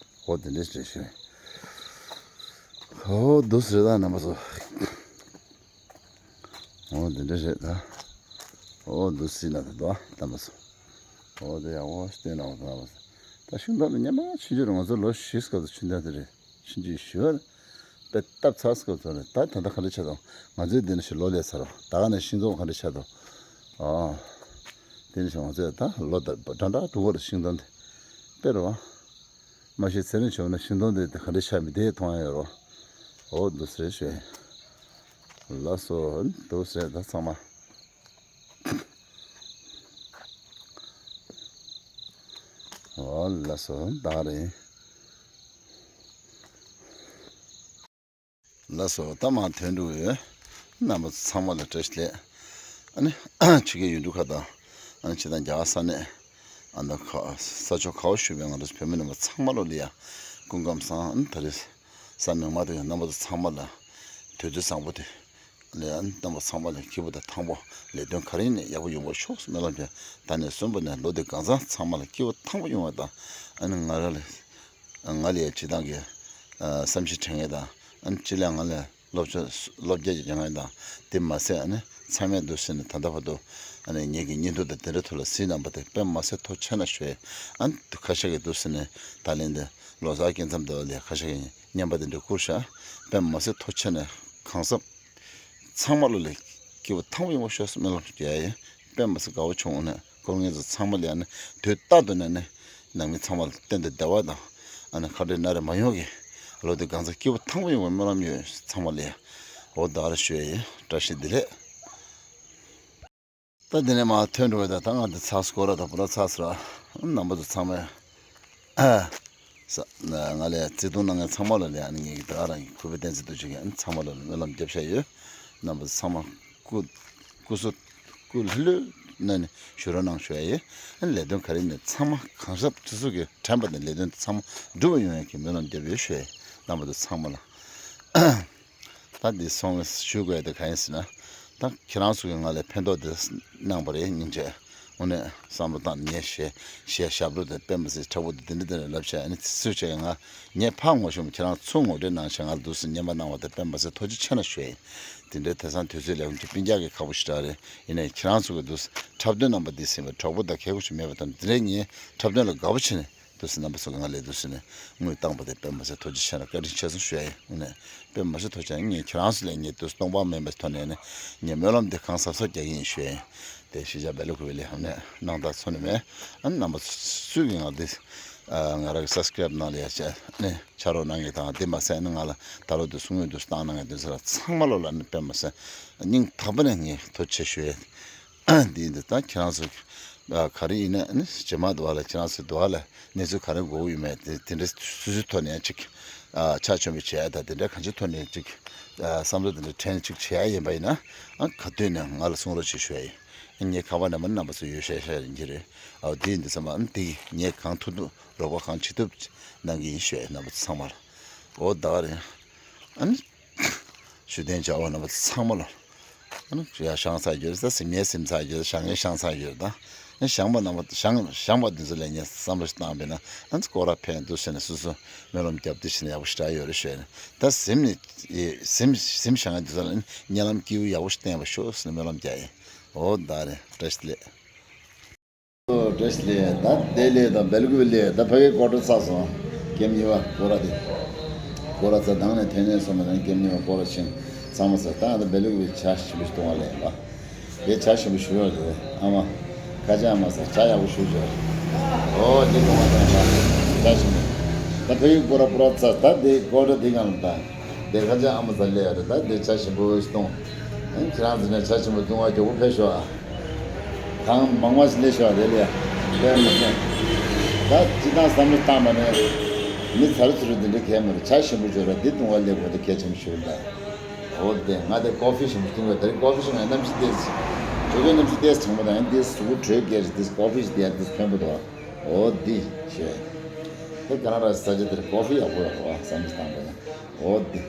ཧོ་དེ་འདྲས་རེད་ཞུ། ཧོ་འདུག་ཟེར་ད་རྣམ་པ་ཚོ། ཧོ་དེ་འདྲས་རེད་ད། ཧོ་འདུག་སྲིད་ན་ད་དོ་ད་མ་སོ། ཧོ་དེ་ཡང་ཧོ་བསྟན་ན་འོ་ད་མ་སོ། ད་ཤིང་སྡོང་ནི་སྙེ་མ་ཆུང་ཆུང་རེད་ང་ཚོ་ལོ་བཞི་སྐབས་སུ་ཆུང་ཆུང་དེ་རེད། ཕྱིན་ཅི་ཞུ་བར། དཔེ་སྟབས་ཚགས་སུ་ཚོར་ད་ད་ལྟ་ག་འདྲ་ཆགས་དང་ང་ཚོའི་འདི་ནས་ཞིག་ལོ་ལས་ཚར་བ་ད་ག་ནས་ཤིང་ཚོགས་ག་འདྲ་ཆགས་དང་། ཨ། དེ་ནས་ང་ཚོས་ད་ལོ་ད་འདྲ་འདྲ་འགྲོ་བར་ཤིང་སྡོང་དེ། དཔེ་རུ་བ། མ་གཞི་ཚེ་རིང་ཆུང་ན་ཤིང་སྡོང་དེ་ག་འདྲ་ཆགས་མི་དེ་མཐོང་ཡ་ཡོད་རོ། འོ་འདུག་ཟེར་ཞུ། ལགས་སོ་འདུག་ཟེར་ད་ཚང་མ། ཨོ་ལགས་སོ་ད་རེད། ལགས་སོ་ད་མ་ཐོན་འགྲོ་ཡོད། རྣམ་པ་ཚང་མ་ལ་བཀྲ་ཤིས་བདེ་ལེགས། ཨ་ནི་ཆུ་ཁའི་ཡུལ་གྲུ་ཁག་དང་། ཨ་ནི་ཕྱི་དང་རྒྱ་གར་ས་གནས། ཨ་ནི་ཁ་ས་ཕྱོགས་ཁ་བ་ཞུ་བའི་ང་རང་ཚོ་བོད་མི་རྣམ་པ་ཚང་མ་ལོ་ལ་ཡ། སྐུ་ཁམས་བཟང་ཨ་ནི་ད་རེས་ས་མིག་དམར་དུ་ཡང་རྣམ་པ་ཚོ་ཚང་མ་ལ། དུས་ཚོད་བཟང་པོ་དེ། ལས་ཨ་ནི་རྣམ་པ་ཚང་མ་ལ་སྐྱིད་པོ་དང་ཐང་པོ་ལས་དོན་ག་རེ་ཡིན་ནའི་ཡག་པོ་ཡོང་བར་ཤོག་སྨོན་ལམ་བྱས། ད་ནས་གསོན་པོ་ནས་ལོ་འདི་གང་ཚང་ཚང་མ་ལ་སྐྱིད་པོ་ཐང་པོ་ཡོང་བ་དང་། ཨ་ནི་ང་རང་ལ་ང་ལ་ཡ་སྤྱི་བཏང་གི་བསམ་ཤེས་དྲན་མཁན་དང་ཨ་ནི་སྤྱི་ལ་ང་ལ་སློབ་སྦྱོང་སློབ་རྒྱ་ཡོད་མཁན་དང་དེ་མ་ཟད་ཨ་ནི་ཚང་མས་འདུག་ཟེར་ནས་ད་ལྟ་བར་དུ་ཨ་ནི་ངེད་ཀྱི་བརྙན་ཐུང་དང་དེ་འདྲ་ཐོག་ལ་གཟིགས་གནང་བ་དེ་དཔེ་མ་ཟད་ཐུགས་རྗེ་ཆེ་གནང་ཞུ། ཨ་ནི་ཁ་ཤས་ཀྱིས་འདུག་ཟེར་ནས་ད་ལན་དེ་ལོ་གསར་སྐྱེ་མཚམས་དེ་ལ་ཁ་ཤས་ཀྱིས་བརྙན་པར་དེ་འདྲ་བསྐུར་ཤག་དཔེ་མ་ཟད་ཐུགས་རྗེ་ཆེ་གནང་གང་ཟབ། ཚང་མ་ལོ་ལ་སྐྱིད་པོ་ཐང་པོ་ཡོང་བ་ཤོག་སྨོན་ལམ་རྒྱག་ཡ་ཡིན། དཔེ་མ་ཟད་དགའ་བོ་བྱུང་ནས་སྐོར་ངེད་ཚོ་ཚང་མ་ལ་ཡང་ནས་དུས་རྟག་ཏུ་ནས་ནས་ནང་མི་ཚང་མ་ལ་གཏན་དུ་བདེ་བ་དང་ཨ་ནི་ཁ་བྲལ་སྣ་རལ་མ་ཡོང་གི་ལོ་འདི་གང་ཚ་སྐྱིད་པོ་ཐང་པོ་ཡོང་བའི་སྨོན་ལམ་ཡོད་ཚང་མ་ལ་ཡ། འོ་ད་ག་རེ་ཞུ་ཡ་ཡིན་བཀྲ་ཤིས་བདེ་ལེགས། ད་དེ་ནས་མར་ཐོན་འགྲོ་བའི་ད་ད་ང་འདི་ཚགས་སྐོར་ར་ད་པུ་ར་ཚགས་སུ་ར་རྣམ་པ་ཚོ་ཚང་མས། ས། ང་ལས་བརྩེ་དུང་གནང་མཁན་ཚང་མ་ལ་ལས་ཨ་ནི་ངེད་ཀྱི་ད་རང་གི་གུས་པ་བསྟན་འཛིན་དུ་བྱེད་མཁན་ཚང་མ་ལ་སྨོན་ལམ་རྒྱབ་བཞག་ཡོད། རྣམ་པ་ཚང་མ་སྐུ་སྐུ་གཟུགས་སྐུ་ལྷོད་ལྷོད་གནང་ནས་བཞུགས་རོགས་གནང་ཞུ་ཡ་ཡིན། ཨ་ནི་ལས་དོན་ག་རེ་ནས་ཚང་མ་གང་ཟབ་ཚུགས་ཚུགས་ཀྱི་དྲན་པ་ནས་ལས་དོན་ཚང་མ་འགྲུབ་པ་ཡོང་ཡ་གི་སྨོན་ལམ་རྒྱབ་ཡོད་ཞུ་ཡ་ཡིན་རྣམ་པ་ཚོ་ཚང་མ་ལ། ད་འདི་སོང་ཞུ་དགོས་དེ་གང་ཡིན་ཟེར་ན། ད་ཁྱེད་རང་ཚོ་གིས་ང་ལ་ཕན་ཐོགས་དེ་གནང་བ་རེད་སྙིང་རྗེ། དངོས་གནས་བསམ་བློ་བཏང་ནས་ངས་ཞེ་ཞེ་ཞབས་བྲོ་དེ་དཔེ་མ་སྲིད་དྲག་པོ་དེ་འདི་འདྲ་འདི་འདྲ་ལབ་བྱས་ཨ་ནི་སུས་བྱས་ང་ངས་ཕར་ངོ་ཤེས་མ་ཁྱེད་རང་ཚོ་ངོ་སྤྲོད་གནང་བྱས་ང་ལ་འདུག་སེ་བརྙན་པར་གནང་བ་དེ་དཔེ་མ་སྲིད་ཐུགས་རྗེ་ཆེ་གནང་ཞུ་ཡ་ཡིན། དེ་འདྲའི་དེང་སང་དུས་ཚོད་ལས་ཀྱི་སྤུན་ཀྱག་གི་ཁག་པོ་ཞེ་དྲག་རེད། ཡིན་ནའི་ཁྱེད་རང་ཚོ་གིས་འདུག་སེ་འཁྲབ་སྟོན་རྣམ་པ་འདི་ཟིན་པ་གྲོགས་པོ་དང་གལ་གོ་ཞིག་མེད་པ་དང་འདི་འདྲའི་ངའི་འཁྲབ་སྟོན་ལ་དགའ་པོ་བྱས་ནས། འདུག་སེ་རྣམ་པ་ཚོ་གིས་ང་ལ་འདུག་སེ་ནས་དངུལ་བཏང་པ་དེ་དཔེ་མ་སྲིད་ཐུགས་རྗེ་ཆེ་ན་བཀའ་དྲིན་ཆེ་སོང་ཞུ་ཡ་ཡིན། དངོས་གནས་དཔེ་མ་སྲིད་ཐུགས་རྗེ་ཆེ་ན་ངས་ཁྱེད་རང་ཚོ་ལས་ངས་འདུག་སེ་སྟོང་པ་མེད་པའི་ཐོག་ནས་ནས་ངས་སྨོན་ལམ་འདི་གང་གཟབ་གཟབ་རྒྱག་གི་ཡིན་ཞུ་ཡ་ཡིན། གཞིས་ཆགས་སྦེལ་ཀོབ་ལ་ཧམ་ནས་སྣང་དག་ཚོ་ནི་མེད། ཨ་ནི་རྣམ་པ་སུས་ཀྱིས་ང་འདི་ང་རང་གི་སབ་སི་ཀེ་རེབ་གནང་ལ་ཡ་བྱས་ནས་ཕྱག་རོགས་གནང་གི་དང་འདི་མ་ཟད་ནི་ང་ལ་ད་ལོ་འདི་གསུང་ཡོད་འདུག་བཏང་གནང་གི་འདུག་ཟེར་ཚང་མ་ལོ་ལ་ནི་དཔེ་མ་ཟད་སྙིང་ཐག་པ་ནས་ངས་ཐུགས་རྗེ་ཆེ་ཞུ་ཡས། འདི་འདི་ད་ཁྱེད་རང་ཚོ་ག་རེ་ཡིན་ན་ནི་རྗེས་མ་འདུག་བ་ལ་ཁྱེད་རང་ཚོ་འདུག་བ་ལ་གནས་ཚུལ་ག་རེ་དགོས་ཡོད་མེད་དེ་དེ་འདྲ་སུ་སུའི་ཐོག་ནས་ཅིག་ཕྱག་མཆོད་པ་བྱེད་ཡ་ད་དེ་འདྲ་གང་ཅིའི་ཐོག་ནས་ཅིག་བསམ་བློ་དེ་འདྲ་དྲན་ཅིག་བྱེད་ཡ་ཡིན་པ་ཡིན་ན་ག་དུས་ནས་ང་ལ་གསུང་རོགས་ཅིག་ཞུ་ཡ་ཡིན། ངས་ཁ་པར་ནས་མ་རྣམ་པ་ཚོ་ཡོད་ཤེས་ཤེས་ཡིན་གྱི་རེད། འོ་དེ་ཡིན་དུས་ཙམ་པ་འདི་ངས་གང་ཐུབ་ཐུབ་རོགས་པ་གང་བྱེད་ཐུབ་གནང་གི་ཡིན་ཞུ་ཡ་ཡིན་རྣམ་པ་ཚོ་ཚང་མ་ལ། འོ་ད་ག་རེད། ཞུ་དོན་བྱ་བ་རྣམ་པ་ཚང་མ་ལ། ཨ་ནི་ཡ་བཤང་ཚར་རྒྱུ་རེད་ད་སེམས་ངན་སེམས་ཚར་རྒྱུ་རེད་བཤང་ངན་བཤང་ཚར་རྒྱུ་རེད་ད། ཨ་བཤང་པ་རྣམ་པ་བཤང་བཤང་པ་འདི་ཚོ་ལ་ངས་བསམ་བློ་ཞིག་བཏང་བས་ན་ཨ་ནི་སྐོར་ར་ཕན་འདུག་ཟེར་ནས་སོ་སོ་སྨོན་ལམ་བརྒྱབ་དུས་ཕྱིན་ན་ཡག་པོ་ཞེ་དྲག་ཡོད་རེད་ཞུས་ནས་ད་སེམས་ནས་སེམས་སེམས་བཤང་ཡ་འདི་ཚོ་ལ་ཨ་ནི་གཉིད་ལམ་སྐྱིད་པོ་ཡག་པོ་ཞིག་བསྟན་པ་ཤོག་ཟེར་ནས་སྨོན་ལམ་རྒྱག་ཡིན། འོ་ད་རེད་བཀྲ་ཤིས་བདེ་ལེགས། བཀྲ་ཤིས་བདེ་ལེགས། ད་བདེ་ལེགས་དང་བེལ་ཀུ་བི་ལེགས། ད་ཕ་གིའི་སྐོར་བྲོ་ཚར་སོང་། ཀེམ་གཉིས་པ་སྐོར་ར་དེ། སྐོར་ར་ཚར་དང་ནས་ཐོན་ནས་སོང་མ་དང་ཀེམ་གཉིས་པ་སྐོར་ར་ཕྱིན། ཚང་མ་ཚར་ད་ང་ད་བེལ་ཀུ་བི་ཇ་ཞིམ་པོ་ཞིག་བཏུང་བ་ལེན་པ། དེ་ཇ་ཞིམ་པོ་ཞུ་ཡོད་རེད། ཨ་མ། ཁ་ཆེ་ཨ་མ་ས་ཇ་ཡག་པོ་ཞུ་བྱོས། ཨོ་དེ་བཏུང་བ་དང་ཇ་ཞིམ་པོ། ད་ཕ་གིའི་སྐོར་ར་སྐོར་ར་ཚར་ད་དེ་སྐོར་ར་དེ་གང་ལ་ད། དེ་ཁ་ཆེ་ཨ་མ་ས་ལས་ཡོད་རེད་ད་དེ་ཇ་ཞིམ་པོ་ཞིག་བཏུང་། ཁྱེད་རང་ཚོ་ནས་ཇ་ཞིམ་པོ་བཏུང་བ་མགྱོགས་པོ་ཕེབས་ཤོག་ཨ། གང་མང་མང་ཞིག་སླེབས་ཤོག་རེད་ལ་ཡ། དཔེ་མི་སྲིད། ད་སྤྱི་བཏང་བསམ་བློ་བཏང་བ་ནས། མི་ཚར་ཚུར་འདི་འདྲ་གས་མ་རེད་ཇ་ཞིམ་པོ་བྱོས་ར་འདི་བཏུང་བ་སླེབས་དགོས་འདི་གལ་ཆེན་པོ་ཞིག་རེད་ད། འོ་དེ་ང་དེ་ཀོ་ཕི་ཞིམ་པོ་བཏུང་བ་དེ་རིང་ཀོ་ཕི་ཞིམ་པོ་གནམ་གཤིས་ཏེས། ཇོ་ཇོ་གནམ་གཤིས་ཏེས་གྲང་མོ་དང་ཡང་ཏེས་གཟུགས་པོ་དྲོད་སྐྱེད་རེད་ཏེས་ཀོ་ཕི་ཞིག་དེ་ཡར་ཏེས་ཕན་པོ་འདུག་འོ་འདི་བྱས། དེ་ག་རང་ར་ས་ཆ་དེར་ཀོ་ཕི་ཡག་པོ་ཡོད་རེད་བ་བསམ་བློ་བཏང་བ་ཡང་འོ་འདི།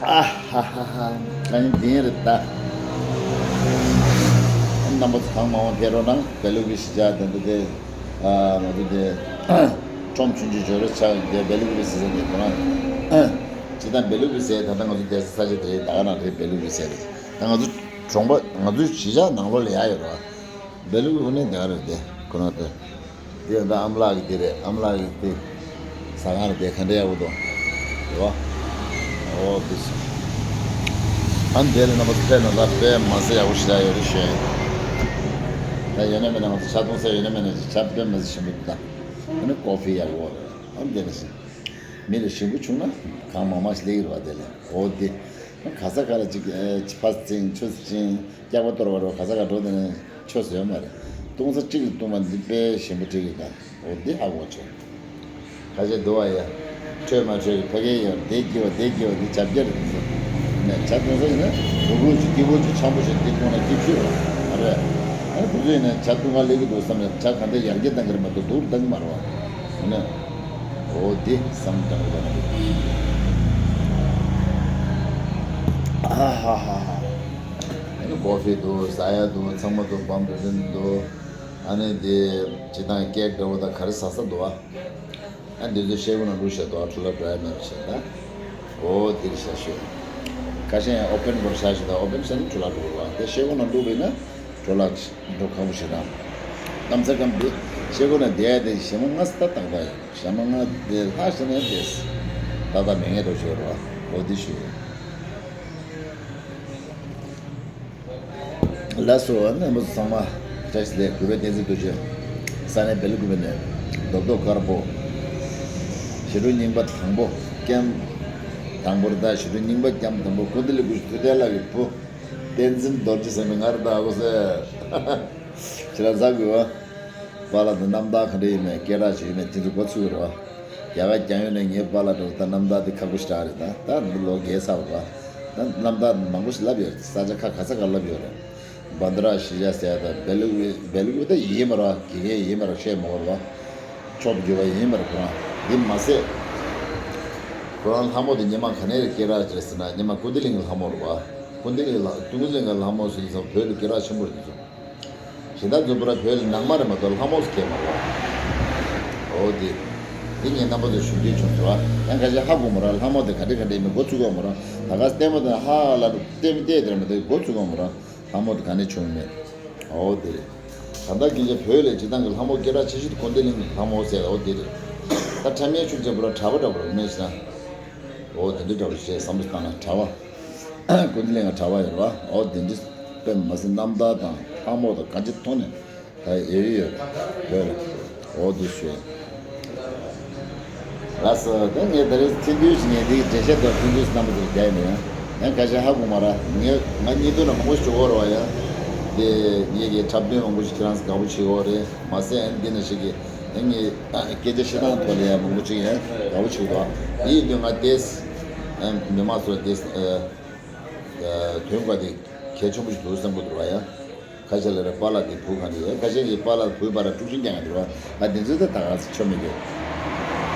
ཨ་ཧ་ཧ་ཧ། ཨ་ནི་འདི་རེད་ད། རྣམ་པ་ཚོ་གང་མང་མང་ཕེབས་རོགས་གནང་། བེ་ལུག་གི་གཞིས་ཆགས་དེ་འདྲ་དེ། ཨ་ང་ཚོ་དེ། ཁྲོམ་ཆུང་ཆུང་འབྱོར་རོགས་ཆགས་དེ་བེ་ལུག་གི་ཟེར་ས་དེ་ཁོ་རང་། ཇི་ལྟར་བེ་ལུག་གི་ཟེར་ད་ལྟ་ང་ཚོ་བསྡད་ས་ས་ཆ་དེ་རེད་ད་ག་ནང་རེད་བེ་ལུག་གི་ཟེར་རེད་ད་ང་ཚོ་གྲོང་པ་ང་ཚོའི་གཞིས་ཆགས་ནང་ལོགས་ལ་ཡ་ཡོད་རོགས། བེ་ལུག་གི་ནི་དེ་ག་རེད་དེ་ཁོ་རང་དེ། དེ་ཡང་ད་ཨམ་ལག་གི་དེ་རེད། ཨམ་ལག་གི་དེ་ཟ་ཁང་རེད་དེ་ག་འདྲ་ཡག་པོ་འདུག་རེད་བ། ཨོ་དེ་སོ། ཨ་ནི་དེ་ལ་རྣམ་པ་ཚོ་ཕེབས་ན་ད་དཔེ་མ་ཟ་ཡག་པོ་ཞེ་དྲག་ཡོད་རེད་ཤེས། ད་ཡོད་ན་མེད་ན་ང་ཚོ་ཇ་འཐུང་ས་ཡོད་ན་མེད་ན་ཇ་དཔེ་མ་ཟ་ཞིམ་པོ་འདུག་ད་ཨ་ནི་ཀོ་ཕི་ཡག་པོ་རེད། ཨ་ནི་དེ་ལ་ཞིམ། མི་ལ་ཞིམ་པོ་བྱུང་ན་གང་མང་མང་ཞིག་སླེབས་ཀྱི་རེད་བ། དེ་ལ་ཨོ་དེ་ག་ས་ག་ལ་ཅིག་ཕ་སེ་བྱིན་ཆུ་སེ་བྱིན་སྐྱག་པ་གཏོར་བ་རེད་བ། ག་ས་ག་འགྲོ་དེ་ནས་ཆོས་ཟེར་ཡོད་མ་རེད། བཏུང་ས་གཅིག་ལ་བཏུང་བ་འདི་དཔེ་ཞིམ་པོ་སྤྲད་ཀྱི་ད། འོ་འདི་ཧ་གོ་བྱུང་། ཁ་ཤས་འདུག་བ་ཡ། འཕྲོད་མ་འཕྲོད་ཀྱི་ཕ་གི་ཡོད་འདི་དགེ་བ་འདི་དགེ་བ་འདི་བྱ་བརྒྱ་རེད་འདི་ཚོ། ནས་ཇ་བཏུང་ས་ཡིན་ན་སྡུག་པོ་ཅིག་སྐྱིད་པོ་ཅིག་འཆམ་པོ་ཞིག་འདི་བཏུང་ན་སྐྱིད་ཤོས་རེད་མ་རེད། ཨ་ནི་ཁོ་ཚོ་ཡིན་ན་ཇ་བཏུང་ག་སླེབས་ཀྱི་འདུག་བསམ་ནས་ཇ་གང་འདྲ་ཡར་རྒྱས་གཏང་གི་རེད་མ་གཏོགས་སྡུག་རུ་གཏང་གི་མ་རེད་བ། འོ་ན། འོ་འདི་བསམ་གཏང་གི་རེད་མ་རེད། ཨ་ཧ་ཧ་ཧ། ཨ་ནི་ཀོ་ཕི་འདུག་ཟ་ཡ་འདུག་ཚང་མ་འདུག་བམ་འདུག་རིན་འདུག་ཨ་ནི་འདི་སྤྱི་བཏང་ཀེག་འདྲ་བོ་དང་ག་རེ་ཟ་ས་འདུག་ཨ། ཨ་འདི་ཚོ་ཤེལ་སྒོ་ནང་བླུགས་བཞག་འདུག་ཨ། འཕྲོ་བརླག་འགྲོ་ཡ་མེད་པ་བྱས་ད། འོ་འདིར་བཞག་ཤོད། ཁ་ཤས་ཡང་ཨོ་པན་སྒོར་བཞག་བཞག་ད་ཨོ་པན་བཞག་ན་འཕྲོ་བརླག་འགྲོ་གི་རེད་བ། དེ་ཤེལ་སྒོ་ནང་བླུགས་པ་ཡིན་ན་འཕྲོ་བརླག་འགྲོ་ཁག་པོ་ཞིག་རེད། གནམ་ས་སྐམ་པོ་ཤེལ་སྒོ་ནང་བསྡད་ཡ་དེ་ཞེ་མོ་ལྔ་ཙམ་ད་ཏག་ཏག་ཡོད། ཞེ་མོ་ལྔ་དེ་ལྷག་ཤེས་ན་དེ་ད་ལྟ་མེད་ངེས་འགྲོ་ཤོད་རེད་བ། འོ་འདི་ཞུ་ཡོད། ལགས་སོ། རྣམ་པ་ཚོ་ཚང་མ་བཀྲ་ཤིས་བདེ་ལེགས། གུས་པས་བསྟན་འཛིན་རྡོ་རྗེ། ས་གནས་བེ་ལུ་ཀུ་པེ་ནས་རྡོབ་རྡོབ་དཀར་པོ། ཞི་ཁྲོ་རྙིང་པ་དང་པོ་ཀེམ་དང་པོ་རེད་ད། ཞི་ཁྲོ་རྙིང་པ་ཀེམ་དང་པོ་ཀུན་བདེ་ལེགས་ཀྱི་ཐུགས་གཏེར་བླ་གི་བུ། བསྟན་འཛིན་རྡོ་རྗེ་ཟེར་མི་ང་རེད་ད་ཨ་ཁུ་སེ། ཁྱེད་རང་ཟ་དགོས་བ། པཱ་ལགས་དང་རྣམ་ཐར་ག་འདྲ་ཡིན་མིན་སྐད་གྲགས་ཅིག་ཡོད་མེད་དེ་ཚོ་འགོ་ཚུགས་ཀྱི་རེད་བ། རྒྱ་གར་རྒྱང་ཡོད་ནས་ངའི་པཱ་ལགས་འགྲོ་ད་རྣམ་ཐར་དེ་ཁག་པོ་ཞེ་དྲག་རེད་ད། ད་འདི་ལོ་རྒས་ཚར་བ། ད་རྣམ་ཐར་མང་པོ་ཞིག་ལབ་ཡོད་རེད། ས་ཆ་ཁ་ག་ས་ག་ལབ་ཡོད་རེད། བྷན་དྷ་ར་གཞིས་ཆགས་ཟེར་ཡ་ད་བེ་ལུ་བེ་ལུ་ད་ཡིན་མ་རེད་བ། དགེ་རྒན་ཡིན་མ་རེད་བཤད་མ་དགོས་རེད་བ། ཕྱོགས་བརྒྱུད་པ་ཡིན་མ་རེད་ཁོ་རང་། འདི་མ་ཟད། ཁོ་རང་ལྷ་མོ་དེ་སྔོན་མ་ག་ནས་རེད་སྐད་གྲགས་ཅིག་རེད་ཟེར་ན་སྔོན་མ་ཀུན་བདེ་གླིང་གི་ལྷ་མོ་རེད་བ། ཀུན་བདེ་གླིང་ལ་ཀུན་བདེ་གླིང་གི་ལྷ་མོ་ཟེར་ཙང་བོད་ལ་སྐད་གྲགས་ཆེན་པོ་རེད་འདི་ཚོ། གཞན་དག་ཚོ་པུ་ར་བོད་ལ་ནང་མ་རེད་མ་གཏོགས་ལྷ་མོ་ཟེར་མཁན་མ་རེད་བ། འོ་དེ། དེ་ངས་རྣམ་པ་ཚོར་ཞུ་འདོད་བྱུང་འདུག་ཨ། ཡང་ཁ་ཤས་ཧ་གོ་མ་རེད། ལྷ་མོ་དེ་ག་འདྲ་ག་འདྲ་ཡིན་མིན་འགོ་ཚུགས་ཡོད་མ་རེད། ད་ག་ལྟད་མོ་དེ་ཧ་ལ་ལྟད་མོ་བལྟས་དེ་རེད་མ་གཏོགས་འགོ་ཚུགས་ཡོད་མ་རེད། ལྷ་མོ་དེ་ག་ནས་བྱུང་མེད། འོ་དེ་རེད། ད་ལྟ་ཁྱེད་ཅག་བོད་ལ་སྤྱི་བཏང་གི་ལྷ་མོ་སྐད་གྲགས་ཆེ་ཤོས་དེ་ཀུན་བདེ་གླིང་གི་ལྷ་མོ་ཟེར། འོ་དེ་རེད། ད་ཁྲ་མེད་ཆུ་ཚོད་པུ་ར་གྲྭ་པ་འདྲ་པོ་རེད་མེད་ཟེར་ན། འོ་དེ་འདྲ་འདྲ་པོ་བྱས་བསམ་བློ་བཏང་ན་གྲྭ་པ། ཀུན་བདེ་གླིང་གི་གྲྭ་པ་ཡོད་རེད་བ། འོ་དེ་འདྲ་དཔེ་མི་སྲིད་རྣམ་ཐར་དང་ལྷག་མོ་དང་གང་ཅི་མཐོང་ནས་ད་ཡོད་ཡོད་ཡོད་རེད། འོ་དེ་ཞུ་ཡིན། ལགས་སོ། ད་ངས་ད་རེས་ཐེངས་འདུས་ཀྱི་ངས་འདིའི་འགྲེལ་བཤད་དང་ཐེངས་འདུས་རྣམ་པ་ཚོར་རྒྱག་ཡིན་ཡང་། ཡང་ཁ་ཤས་ཧ་གོ་མ་ར། ངས་ང་གཉིས་དོན་ལ་མང་པོ་ཞིག་འོར་བ་ཡང་། དེ་ངེད་ཀྱི་འཁྲབ་སྟོན་མང་པོ་ཞིག་ཁྱེད་རང་ཚོ་དགའ་པོ་བྱེད་ཀྱི་ཡོད་རེད། མ་ཟད་ཨ་ནི་འདི་ན་ཞིག་གིས་ཨ་ངས་སྐད་ཆ་བཤད་སྟངས་ཐོག་ལ་ཡང་མང་པོ་ཅིག་ཡང་དགའ་པོ་བྱེད་ཀྱི་འདུག་དེ་ཡིན་དུས་ང་དེས་མི་མང་ཚོར་དེས་དོན་དག་དེ་གལ་ཆེན་པོ་ཞིག་འདུག་བསམ་གྱི་འདུག་བ་ཡང་། ཁ་ཤས་ལ་རེ་པཱ་ལགས་དེ་བུ་གང་རེད། ཁ་ཤས་ཀྱིས་པཱ་ལགས་བུའི་བར་དཀྲུག་ཤིང་རྒྱག་ཡ་འདུག་བ། ང་དེ་ཚོའི་ཐད་ད་ག་ཚོད་ཆོ་མི་འདུག་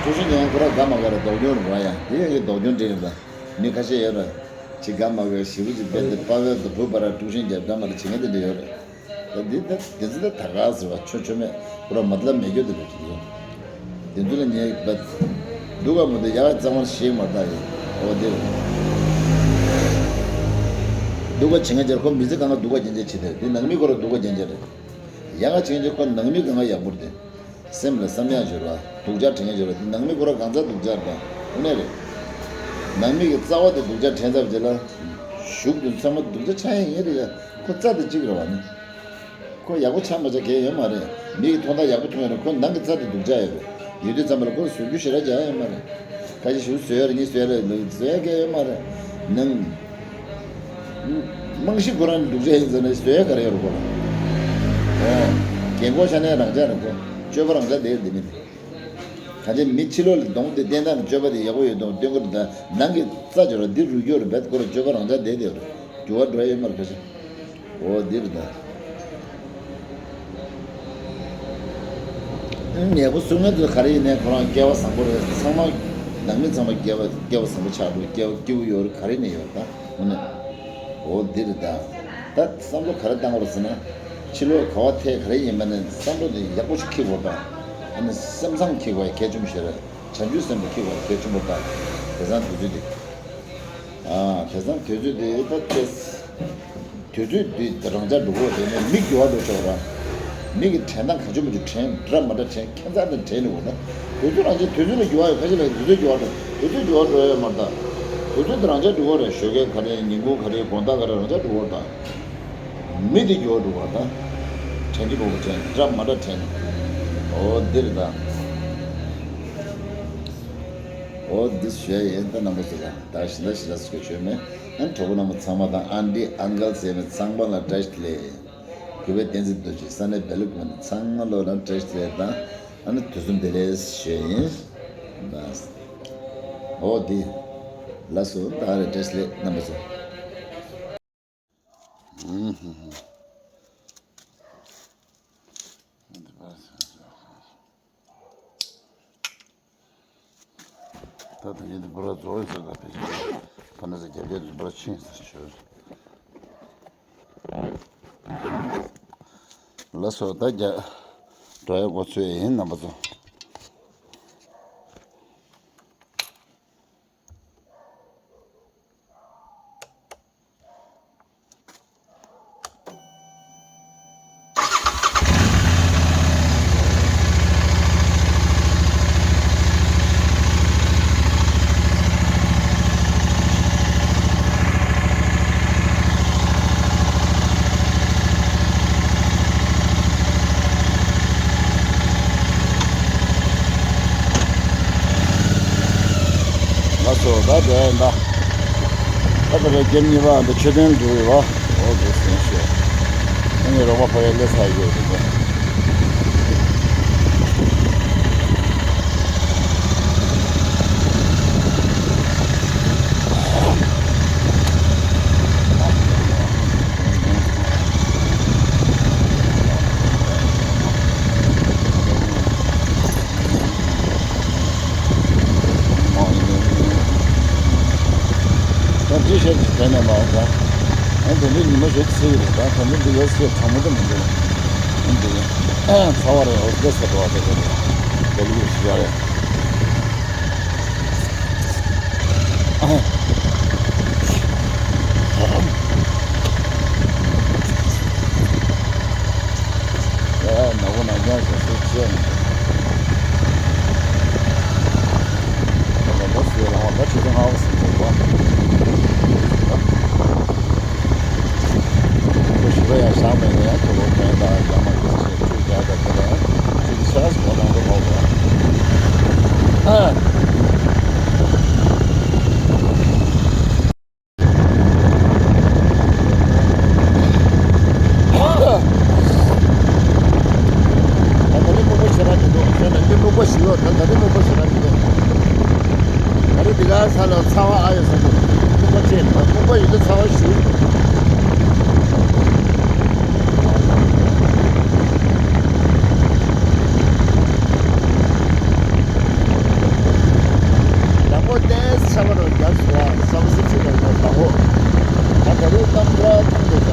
དཀྲུག་ཤིང་རྒྱག་ཡ་ཁོ་ར་དགའ་མ་དགའ་ར་སྡུག་གྱོང་རེད་བ་ཡ། དེ་ཡང་གི་སྡུག་གྱོང་འདྲ་ཡོད་ར། མི་ཁ་ཤས་ཡོད་ར། ཅི་དགའ་མ་དགའ་ཞེ་པོ་ཅིག་བསྡད་དེ་པཱ་ལགས་དང་བུའི་བར་དཀྲུག་ཤིང་རྒྱག་དགའ་མ་དགའ་བྱེད་མཁན་དེ་འདྲ་ཡོད་ར། ད་འདི་ད་དེ་ཚོ་ད་ད་ག་ཟེར་བ་ཆོ་ཆོ་མེད་ཁོ་ར་མ་ལབ་མེད་རྒྱུ་དེ་འདྲ་ཅིག་ཡོད། དེ་ཚོ་ལ་ཉེ་བ་འདུག་ག་མོ་དེ་ཡག་གཙང་མར་ཤེས་མ་ད་ཡོད། འོ་དེ་སྡུག་ག་བྱེད་མཁན་ཅར་ཁོ་མི་ཚེ་གང་ག་སྡུག་ག་རྐྱང་རྐྱང་བྱེད་དེ། དེ་ནང་མི་ཁོ་ར་སྡུག་ག་རྐྱང་རྐྱང་རེད། ཡག་ག་བྱེད་མཁན་ཅར་ཁོ་ནང་མི་གང་ག་ཡག་པོ་རེད། སེམས་ལ་བསམ་ཡག་འབྱོར་བ། སྡུག་ཅག་དྲན་ཡག་འབྱོར་བ་དེ་ནང་མི་ཁོ་ར་གང་ཚ་སྡུག་ཅག་རེད། དངོས་གནས་རེད། ནང་མི་གི་རྩ་བ་དེ་སྡུག་ཅག་དྲན་ཚར་བ་རྗེས་ལ། གཞུག་ཏུ་ཚང་མ་སྡུག་ཅག་ཆགས་ཡག་ཡིན་རེད་ཡ། ཁོ་རྩ་དེ་གཅིག་རེད་བ་ནི། ཁོ་ཡག་པོ་ཆགས་མ་ཆགས་གལ་ཡོད་མ་རེད། མི་གི་མཐོང་ཐང་ཡག་པོ་མཐོང་ཡོད་རེད། ཁོ་ནང་གི་རྩ་དེ་སྡུག་ཅག་ཡོད་རེད། ཡོད་དུས་ཙམ་པ་ལ་ཁོ་བཟོ་རྒྱུ་ཞེ་དྲག་རྒྱག་ཡོད་མ་རེད། ཁ་ཤས་ཞིག་བཟོས་ཡོད་རེད། གཉིས་བཟོས་ཡོད་རེད། ལུག་བཟོས་ཡག་གལ་ཡོད་མ་རེད། ནང་རྨང་གཞི་ཁོ་རང་སྡུག་ཅག་ཡིན་ཟེར་ན་བཟོས་ཡག་ག་རེ་ཡོད་རེད་ཁོ་ལ། ཨོ། རྒན་གོག་ཆ་ནས་རང་ཅག་རེད་ཁོ། སྤྱོད་པ་རང་ཅག་དེ་འདི་མིན། གང་ཅི་མི་ཕྱི་ལོགས་ལ་གདོང་དེ་བསྟན་སྟངས་སྤྱོད་པ་དེ་ཡག་པོ་ཡོད་དང་སྟོན་གི་རེད་ད། ནང་གི་རྩ་འབྱོར་བ་འདི་རུལ་རྒྱུ་རེད་བེད་ཁོ་ར་སྤྱོད་པ་རང་ཅག་བསྡད་དེ་རེད། འགྱུར་བ་འགྲོ་ཡ་ཡོད་མ་རེད་ཁ་ཤས། འོ་འདི་རེད་ད། ཉེ་པོ་གསུང་མཁན་དེ་ག་རེ་ཡིན་ནའི་ཁོ་རང་སྐལ་བ་བཟང་པོ་རེད། ཚང་མ་ནང་མི་ཚང་མ་སྐལ་བ་སྐལ་བ་བཟང་པོ་ཆགས་འདུག་སྐལ་བ་སྐྱིད་པོ་ཡོད་རེད། ག་རེ་ནས་ཡོད་རེད་ད། དངོས་གནས། འོ་འདི་རེད་ད། ད་བསམ་བློ་ག་རེ་བཏང་དགོས་རེད་ཟེར་ན། ཕྱི་ལོགས་ག་བ་ཐད་ག་རེ་ཡིན་པ་ནས་བསམ་བློ་དེ་ཡག་པོ་ཞིག་འཁྱེར་དགོས་པ། ཨ་ནི་སེམས་བཟང་འཁྱེར་དགོས་ཡ་གལ་ཆེན་པོ་ཞིག་རེད། བྱང་ཆུབ་སེམས་དེ་འཁྱེར་དགོས་ཡ་གལ་ཆེན་པོ་རེད་ད། དེང་སང་དུས་ཚོད་འདི། ཨ་དེང་སང་དུས་ཚོད་འདི་ད་ཏེ། དུས་ཚོད་འདི་རང་འཇགས་འགྲོ་གི་རེད་ནས་མི་འགྱུར་བ་འགྲོ་ཆོག་ར། མི་གི་དྲན་སྟངས་ག་ཚོད་མ་ཚོད་དྲན་འདྲ་མ་འདྲ་དྲན་ཁྱད་མཚར་དང་དྲན་ནི་འོ་ན། དུས་ཚོད་རང་ཅག་དུས་ཚོད་ལ་འགྱུར་བ་ཡོད། ཁ་ཤས་ལ་དུས་ཚོད་འགྱུར་བ་འགྲོ་དུས་ཚོད་འགྱུར་བ་འགྲོ་ཡོད་མ་རེད་ད། དུས་ཚོད་དེ་རང་ཅག་འགྲོ་གི་རེད། ཞོགས་ཀས་ག་རེ་ཉིན་གུང་ག་རེ་དགོང་དག་ག་རེ་རང་ཅག་འགྲོ་གི་རེད་ད། མི་དེ་འགྱུར་བ་འགྲོ་གི་རེད་ད། དྲན་གྱི་མང་པོ་དྲན་འདྲ་མ་འདྲ་དྲན། འོ་འདི་རེད་ད། འོ་འདི་ཞུ་ཡ་ཡིན་ད་རྣམ་པ་ཚོ་ལ་ད་ཞི་ལ་ཞི་ལ་ཟེར་གྱི་ཞུ་མེད། ཨ་གྲོགས་པོ་རྣམ་པ་ཚང་མ་དང་ཨན་ཏི་ཨང་ཀལ་ཟེར་མི་ཚང་མ་ལ་བཀྲ་ཤིས་བདེ་ལེགས། གུས་པས་བསྟན་འཛིན་རྡོ་རྗེ་ས་གནས་སྦེལ་ཀོབ་ནས་ཚང་མ་ལོ་ལ་བཀྲ་ཤིས་བདེ་ལེགས་དང་ཨ་ནི་དུས་གསུམ་བདེ་ལེགས་ཞུ་ཡིན། ལགས། འོ་འདི། ལགས་སོ་ད་རེ་བཀྲ་ཤིས་བདེ་ལེགས་རྣམ་པ་ཚོ། ད་ལྟ་ཡིན་དུ་བུ་ར་རྫོགས་ཡིན་ཟེར་ད་ཕེབས་ཤིང་། ཕ་ན་ཟེར་རྒྱབ་རྒྱབ་དུ་བུ་ར་ཕྱིན་ཟེར་ཆོས། ལགས་སོ་ད་རྒྱ། འགྲོ་ཡ་འགོ་ཚུགས་ཡིན་རྣམ་པ་ཚོ། ལགས་སོ་ད་འགྲོ་ཡ་ཡིན་ད། ད་ད་རེས་རྒྱབ་གཉིས་པ་འདི་མཆོད་རྟེན་འདུག་ཡོད་པ། འོ་འདུག་སེ་ཞེས། ཨ་ནི་རོགས་པ་ཕ་གིར་སླེབས་ཚར་ཡོད་རེད་པ། ད་འདི་བཤད་ཀྱི་དེ་ནས་མ་ད། ཨ་དེ་འདྲའི་ཉི་མ་ཞིག་ཚེ་ཡི་རེད་ད། ད་འདི་འདི་ལ་སེ་གྲང་མོ་དེ་མི་འདུག་ཨ་འདི་ཚ་བ་རེད། འོ་དེ་ཟེར་འགྲོ་བ་དེ་རེད། དེ་ལུགས་ཞིག་ཡ་རེད། ཡ་ནག་པོ་ནག་རྐྱང་ཞིག་སུ་བཅད་མི་འདུག་ད་ལྟ་སུའི་རང་དབང་ད་ཆུ་ཚོད་ལྔ་པ་ཟིན་འདུག་གོ། ཨ། ད་ད་རེས་སྨུག་པ་ཞེ་དྲག་མི་འདུག་ཟེར་ན་ངས་སྨུག་པ་ཞིག་ཡོད། ད་ད་རེས་སྨུག་པ་ཞེ་དྲག་མི་འདུག་ད་རེས་འདི་ག་ས་ལ་ཚ་བ་ཨ་ཡོད་ས་འདུག་སྨུག་པ་ཅན་སྨུག་པ་ཡོད་དུས་ཚ་བ་ཞུ། དང་པོ་ཏེས་ཆ་བ་རོ་རྒྱབ་སོ་བ་སམ་སི་ཆུ་དང་དང་པོ། ད་ད་རེས་གཏམ་ར་ཐང་དུ་ད།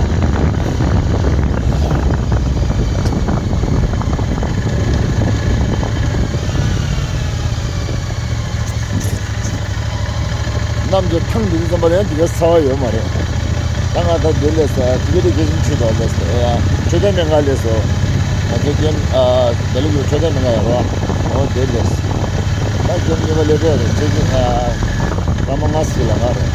གནམ་གྱི་ཐང་འདི་ཙམ་པ་ལ་ཡང་འདི་ག་ཚ་བ་ཡོད་མ་རེད། ད་ང་ད་འདི་ལས་ས་ཏི་ཀེ་ཏི་གེ་ཤིན་ཆུ་དང་ལས་ས་ཡ་མཆོད་རྟེན་སྨན་ཁང་ལས་སོ། ང་ཚོ་རྒན་ཨ་དེ་ལ་ཡོད་མཆོད་རྟེན་སྨན་ཁང་ཡོད་རོགས། འོ་དེ་ལས་ས། ད་རྒན་གཉིས་པ་ལས་ཀ་རེད་ཆེ་ཆེ་ཨ་སྐར་མ་ལྔ་ཙམ་ལ་ང་རེད།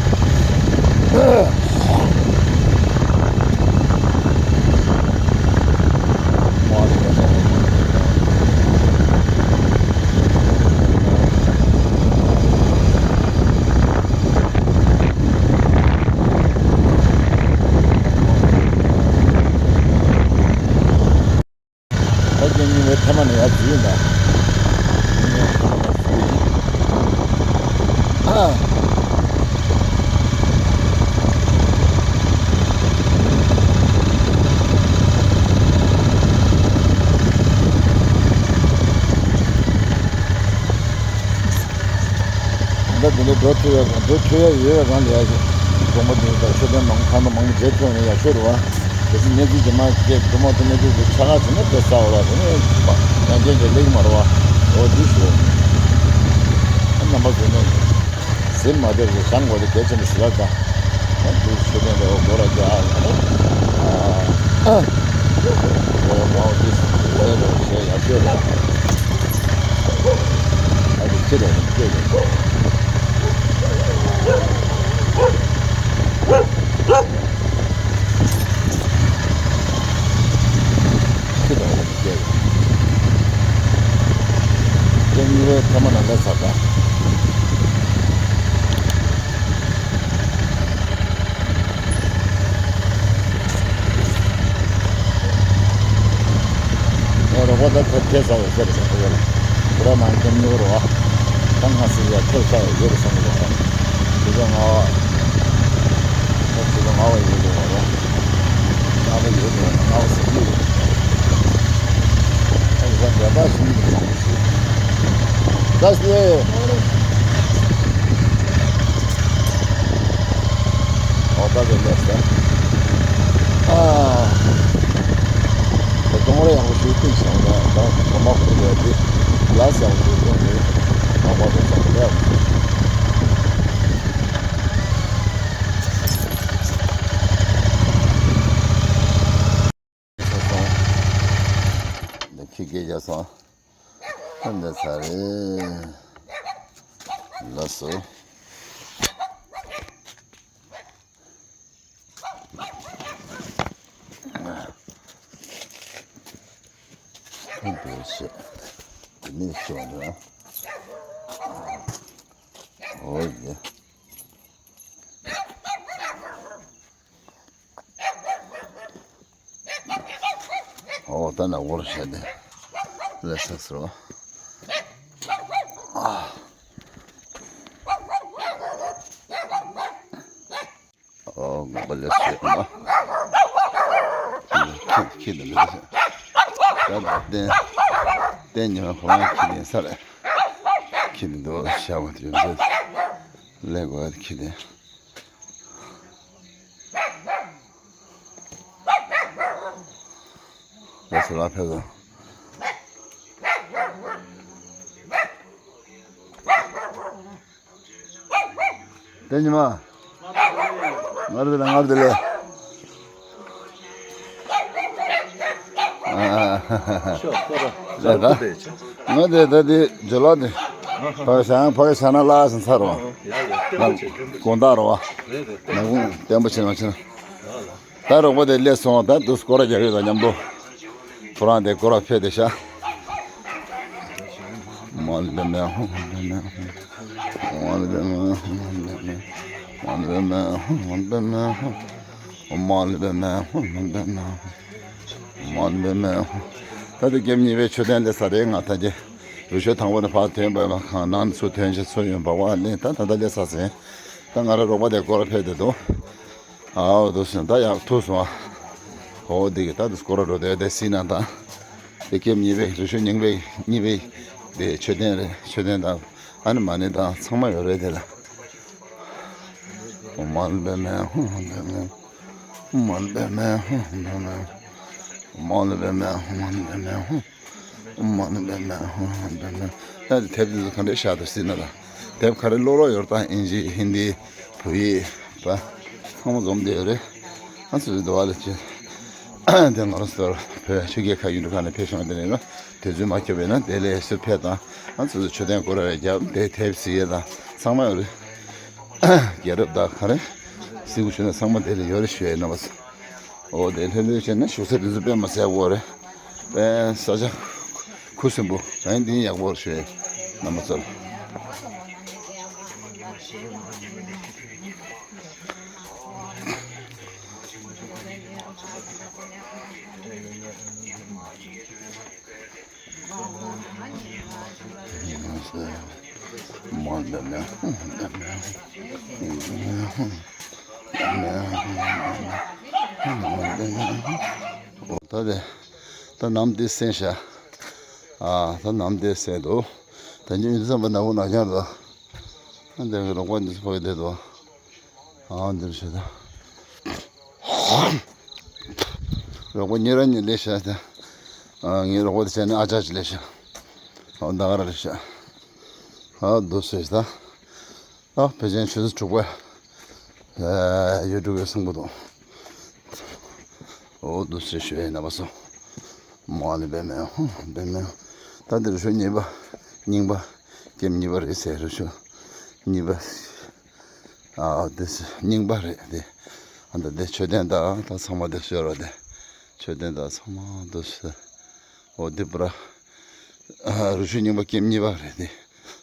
ད་རྒན་གཉིས་པའི་ཐ་མ་ནས་ཡར་འཛུལ་ཡིན་ད། རྒན་གཉིས་པའི་ཐ་མ་ནས་འཛུལ་ཡིན། ཨ། ད་དེ་ནས་འགྲོ་ཐུབ་ཡ་དང་འགྲོ་ཐུབ་ཡ་ཡོད་པའི་སྒང་ལ་ཡ་ཞིག་གྲོང་པ་དེ་དང་མཆོད་རྟེན་མང་ཐང་དང་མང་པོ་མཇལ་ཐུབ་ན་ཡག་ཤོས་རེད་བ། གལ་སྲིད་གནས་ཚུལ་ཇི་མ་སྐད་འགྲོ་མ་ཐུབ་གནས་ཚུལ་དེ་ཆ་ལག་བྱས་ན་དཔེ་གསར་བ་ལ་དེ་ནས་ཡང་རྐྱེན་དེ་ལེགས་མ་རེད་བ། འོ་དེ་ཞུ། རྣམ་པ་ཚོ་ནས་ཟིན་མ་བདེ་བའི་བྱང་དགོས་དེ་གལ་ཆེན་པོ་ཞིག་ལ་ད། ད་དེ་མཆོད་རྟེན་དེ་འོ་སྒོ་ར་རྒྱག་ཨ་ཨ་ཨ། འོ་མ་འོ་དེ་ཟིན་རེད་བྱས་ཡག་ཤོས་རེད། ཨ་ཙི་ཁྱི་རེད་ཁྱི་རེད། ཁྱི་རེད་ཁྱི་རེད། ཁྱེད་གཉིས་པོའི་ཐ་མ་ནང་ལ་ཚར་ད། ངས་རོགས་པ་ད་ཐབས་ཁས་བསགས་ཡོད་ཟེར་བསམ་གི་ཡོད་ལ། ཁོ་ར་ནང་ཁྱེད་གཉིས་པོ་རོགས་ཨ། ད་ང་སྲིད་ཡ་ཐོས་ཆགས་ཡོད་ཟེར་བསམ་གི་ཡོད་ལ། དེ་ཚོ་ང་བ། ད་དེ་ཚོ་ང་བ་ཡོད་ལ་རོགས། ང་བ་ཡོད་ལ་ང་བ་ཟེར་གི་ཡོད། ད་ཡི་ས་འདས་པ་ཞིག་ཡིན་ཙང་ཞིག་ད་སེ། ཨོ་ད་དེ་ལས་ཟེར། ཨ། ད་གཏོང་རེ་ཡག་པོ་ཞིག་བཏིང་བྱུང་ན་ད་གོ་མ་གོ་ཡོད་དེ། ལ་ཟེར་བ་ཞིག་གཏོང་དེ། གོ་མ་གོ་ས་རེད། སོང་སོང་། འདི་ཁྱི་སྐད་རྒྱག་སོང་། ཧ་འདི་ཚ་རེད། ལགས་སོ། ཧ་འདི་བྱས། འདི་ནས་བྱུང་ན། འོ་ཡ། ཨོ་ད་ན་འོར་བྱས་ཏེ། ལས་ས་སོ། ཨོ་ངོ་པ་ལས་སོ་མ། ཁྱི་ཁྱི་ལ་ལས་ས། ད་ལ་བརྟེན། བརྟེན་ཉི་མ་ཁོ་རང་ཁྱི་ལེན་ས་རེད། ཁྱི་ལ་འདུག་ཤ་བ་དེ་ཡོད་ཟེར། ལས་དགོས་ཁྱི་ལེན། ལགས་སོ་ལགས་ཕེབས་སོང་། དེ་ཉི་མ། ངར་དེ་ལ་ངར་དེ་ལས། ཨ། ལས་ད། ང་དེ་ད་དེ་ཇོ་ལགས་དེ། ཕ་གི་ཤ་ཕ་གི་ཤ་ན་ལ་ཟིན་ཚར་བ། ཡ་ཡ་བརྟན་པོ་བྱེད་བརྟན་པོ་དགོང་དག་རོ་བ། རེད་རེད་བརྟན་པོ་བྱེད། ནག་ཁུང་བརྟན་པོ་བྱེད་མ་བྱེད་ན། ད་རོགས་པ་དེ་སླེབས་སོང་། ད་དུ་སྐོར་ར་རྒྱག་ཡོད་ད་མཉམ་པོ། ཁོ་རང་དེ་སྐོར་ར་ཕེབས་དེ་ཤ། ད་ལྟ་ཀེམ་གཉིས་པའི་མཆོད་རྟེན་སླེབས་ཚར་རེད། ང་ད་རྒྱ་རུ་ཤོད་དང་པོ་ནས་ཕར་ཐོན་པ་ལ་ཁང་ནང་ཚུར་ཐོན་ཆེད་ཚུར་ཡོང་བ་བ་ལེན། ད་ད་ལྟ་སླེབས་ཚར་ཟིན། ད་ང་རང་རོགས་པ་དེ་སྐོར་ཕེབས་བསྡད་འདུག་ཨའོ་དུ་སོང་ད་ཡག་ཐུག་སོང་ཨ། ཨོ་འདི་གི་ད་དུ་སྐོར་ར་འགྲོ་དེ་དེ་སྲིད་ན་ད། དེ་ཀེམ་གཉིས་པའི་རུ་ཤོད་གཉིས་པའི་གཉིས་པའི་དེ་མཆོད་རྟེན་རེད། མཆོད་རྟེན་དང་ཨ་ནི་མ་ཎི་དང་ཚང་མ་ཡོད་རེད་དེ་ལ། ཨོཾ་མ་ཎི་པདྨེ་ཧཱུྃ། ཨོཾ་མ་ཎི་པདྨེ་ཧཱུྃ། ཨོཾ་མ་ཎི་པདྨེ་ཧཱུྃ། ཨོཾ་མ་ཎི་པདྨེ་ཧཱུྃ། ཨོཾ་མ་ཎི་པདྨེ་ཧཱུྃ། ཨོཾ་མ་ཎི་པདྨེ་ཧཱུྃ། ད་དེབ་དེ་ཚོ་ག་འདྲས་བཞག་འདུག་སྲིད་ན་ལ། དེབ་ག་རེ་ཀློག་ཀློག་ཡོད་ད། ཨིན་ཇི། ཧིན་དི། བོད་ཡིག་པ། ཚང་མ་འཛོམས་བསྡད་ཡོད་རེད། ཨ་ཚོ་འདི་བ་ལ་ཅི། དེ་ང་རང་ཚོར་བོད་ཆོས་རྒྱལ་ཁ་ཡུལ་གྲུ་ཁག་ནས་ཕེབས་བྱུང་བ་དེ་ནས་ན་དུས་ཚོད་མ་ཁྱབ་པས་ན་དེ་ལས་སུ་ཕེབས་དང་། ཨ་ཚོ་མཆོད་རྟེན་སྐོར་ར་རྒྱབ་དེ་དེབ་གཟིགས་ཡས་དང་ཚང་མ་ཡོད་རེད། རྒྱལ་རབས་དང་ག་རེ་གཟིགས་དགོས་བྱུང་ན་ཚང་མ་དེ་ལ་ཡོད་རེད་ཞུ་ཡས་རྣམ་པ་ཚོ། ཨོ་དེ་ལྷན་འཛོམས་བྱས་ན་བཞུགས་ས་དེ་ཚོ་དཔེ་མ་ཟད་ཡག་པོ་རེད། དཔེ་ས་ཆ་ཁུ་སིམ་པོ་གང་ཡིན་དེ་ཡིན་ཡག་པོ་རེད་ཞུ་ཡས་རྣམ་པ་ཚོ་ལ། ད་དེ་ད་ནམ་དེ་སེང་ཤ། ཨ་ད་ནམ་དེ་སེང་འདུག་ད་ཉིན་འདི་ཙམ་པ་ནག་པོ་ནག་ཉར་འདུག་ཨ་འདི་གི་རོགས་པ་འདི་ཚོ་ཕ་གི་བསྡད་འདུག་ཨ་འདིར་བྱེད་ད། རོགས་པ་ཉེ་ར་ཉེ་ལས་བྱ་ད། ཨ་ངའི་རོགས་པ་དེ་བྱས་ནས་ཨ་ཅག་ཅིག་ལས་བྱ། ཨ་ད་ག་ར་ལས་བྱ། ཨ་འདུག་ཟེར་ད། ཨ་ཕལ་ཆེར་ཆུ་ཚོད་དྲུག་པ། ཨ་ཡོད་འགྲོ་བའི་གསུང་པོ་དང་། ཨོ་འདུག་ཟེར་ཞུ་ཡས་རྣམ་པ་ཚོ། མ་ལི་པདྨེ་ཧཱུྃ། པདྨེ་ཧཱུྃ། ད་འདིར་ཤོད་གཉིས་པ། རྙིང་པ། ཀེམ་གཉིས་པ་རེད་ཟེར་རུ་ཤོད། གཉིས་པ། ཨ་འདི་རྙིང་པ་རེད་དེ། ཨ་ད་འདི་མཆོད་རྟེན་དང་ད་ཚང་མ་འདི་ཤོད་རོགས་དེ། མཆོད་རྟེན་དང་ཚང་མ་འདུག་ཟེར། ཨོ་འདི་པུ་ར། ཨ་རུ་ཤོད་རྙིང་པ་ཀེམ་གཉིས་པ་རེད་དེ།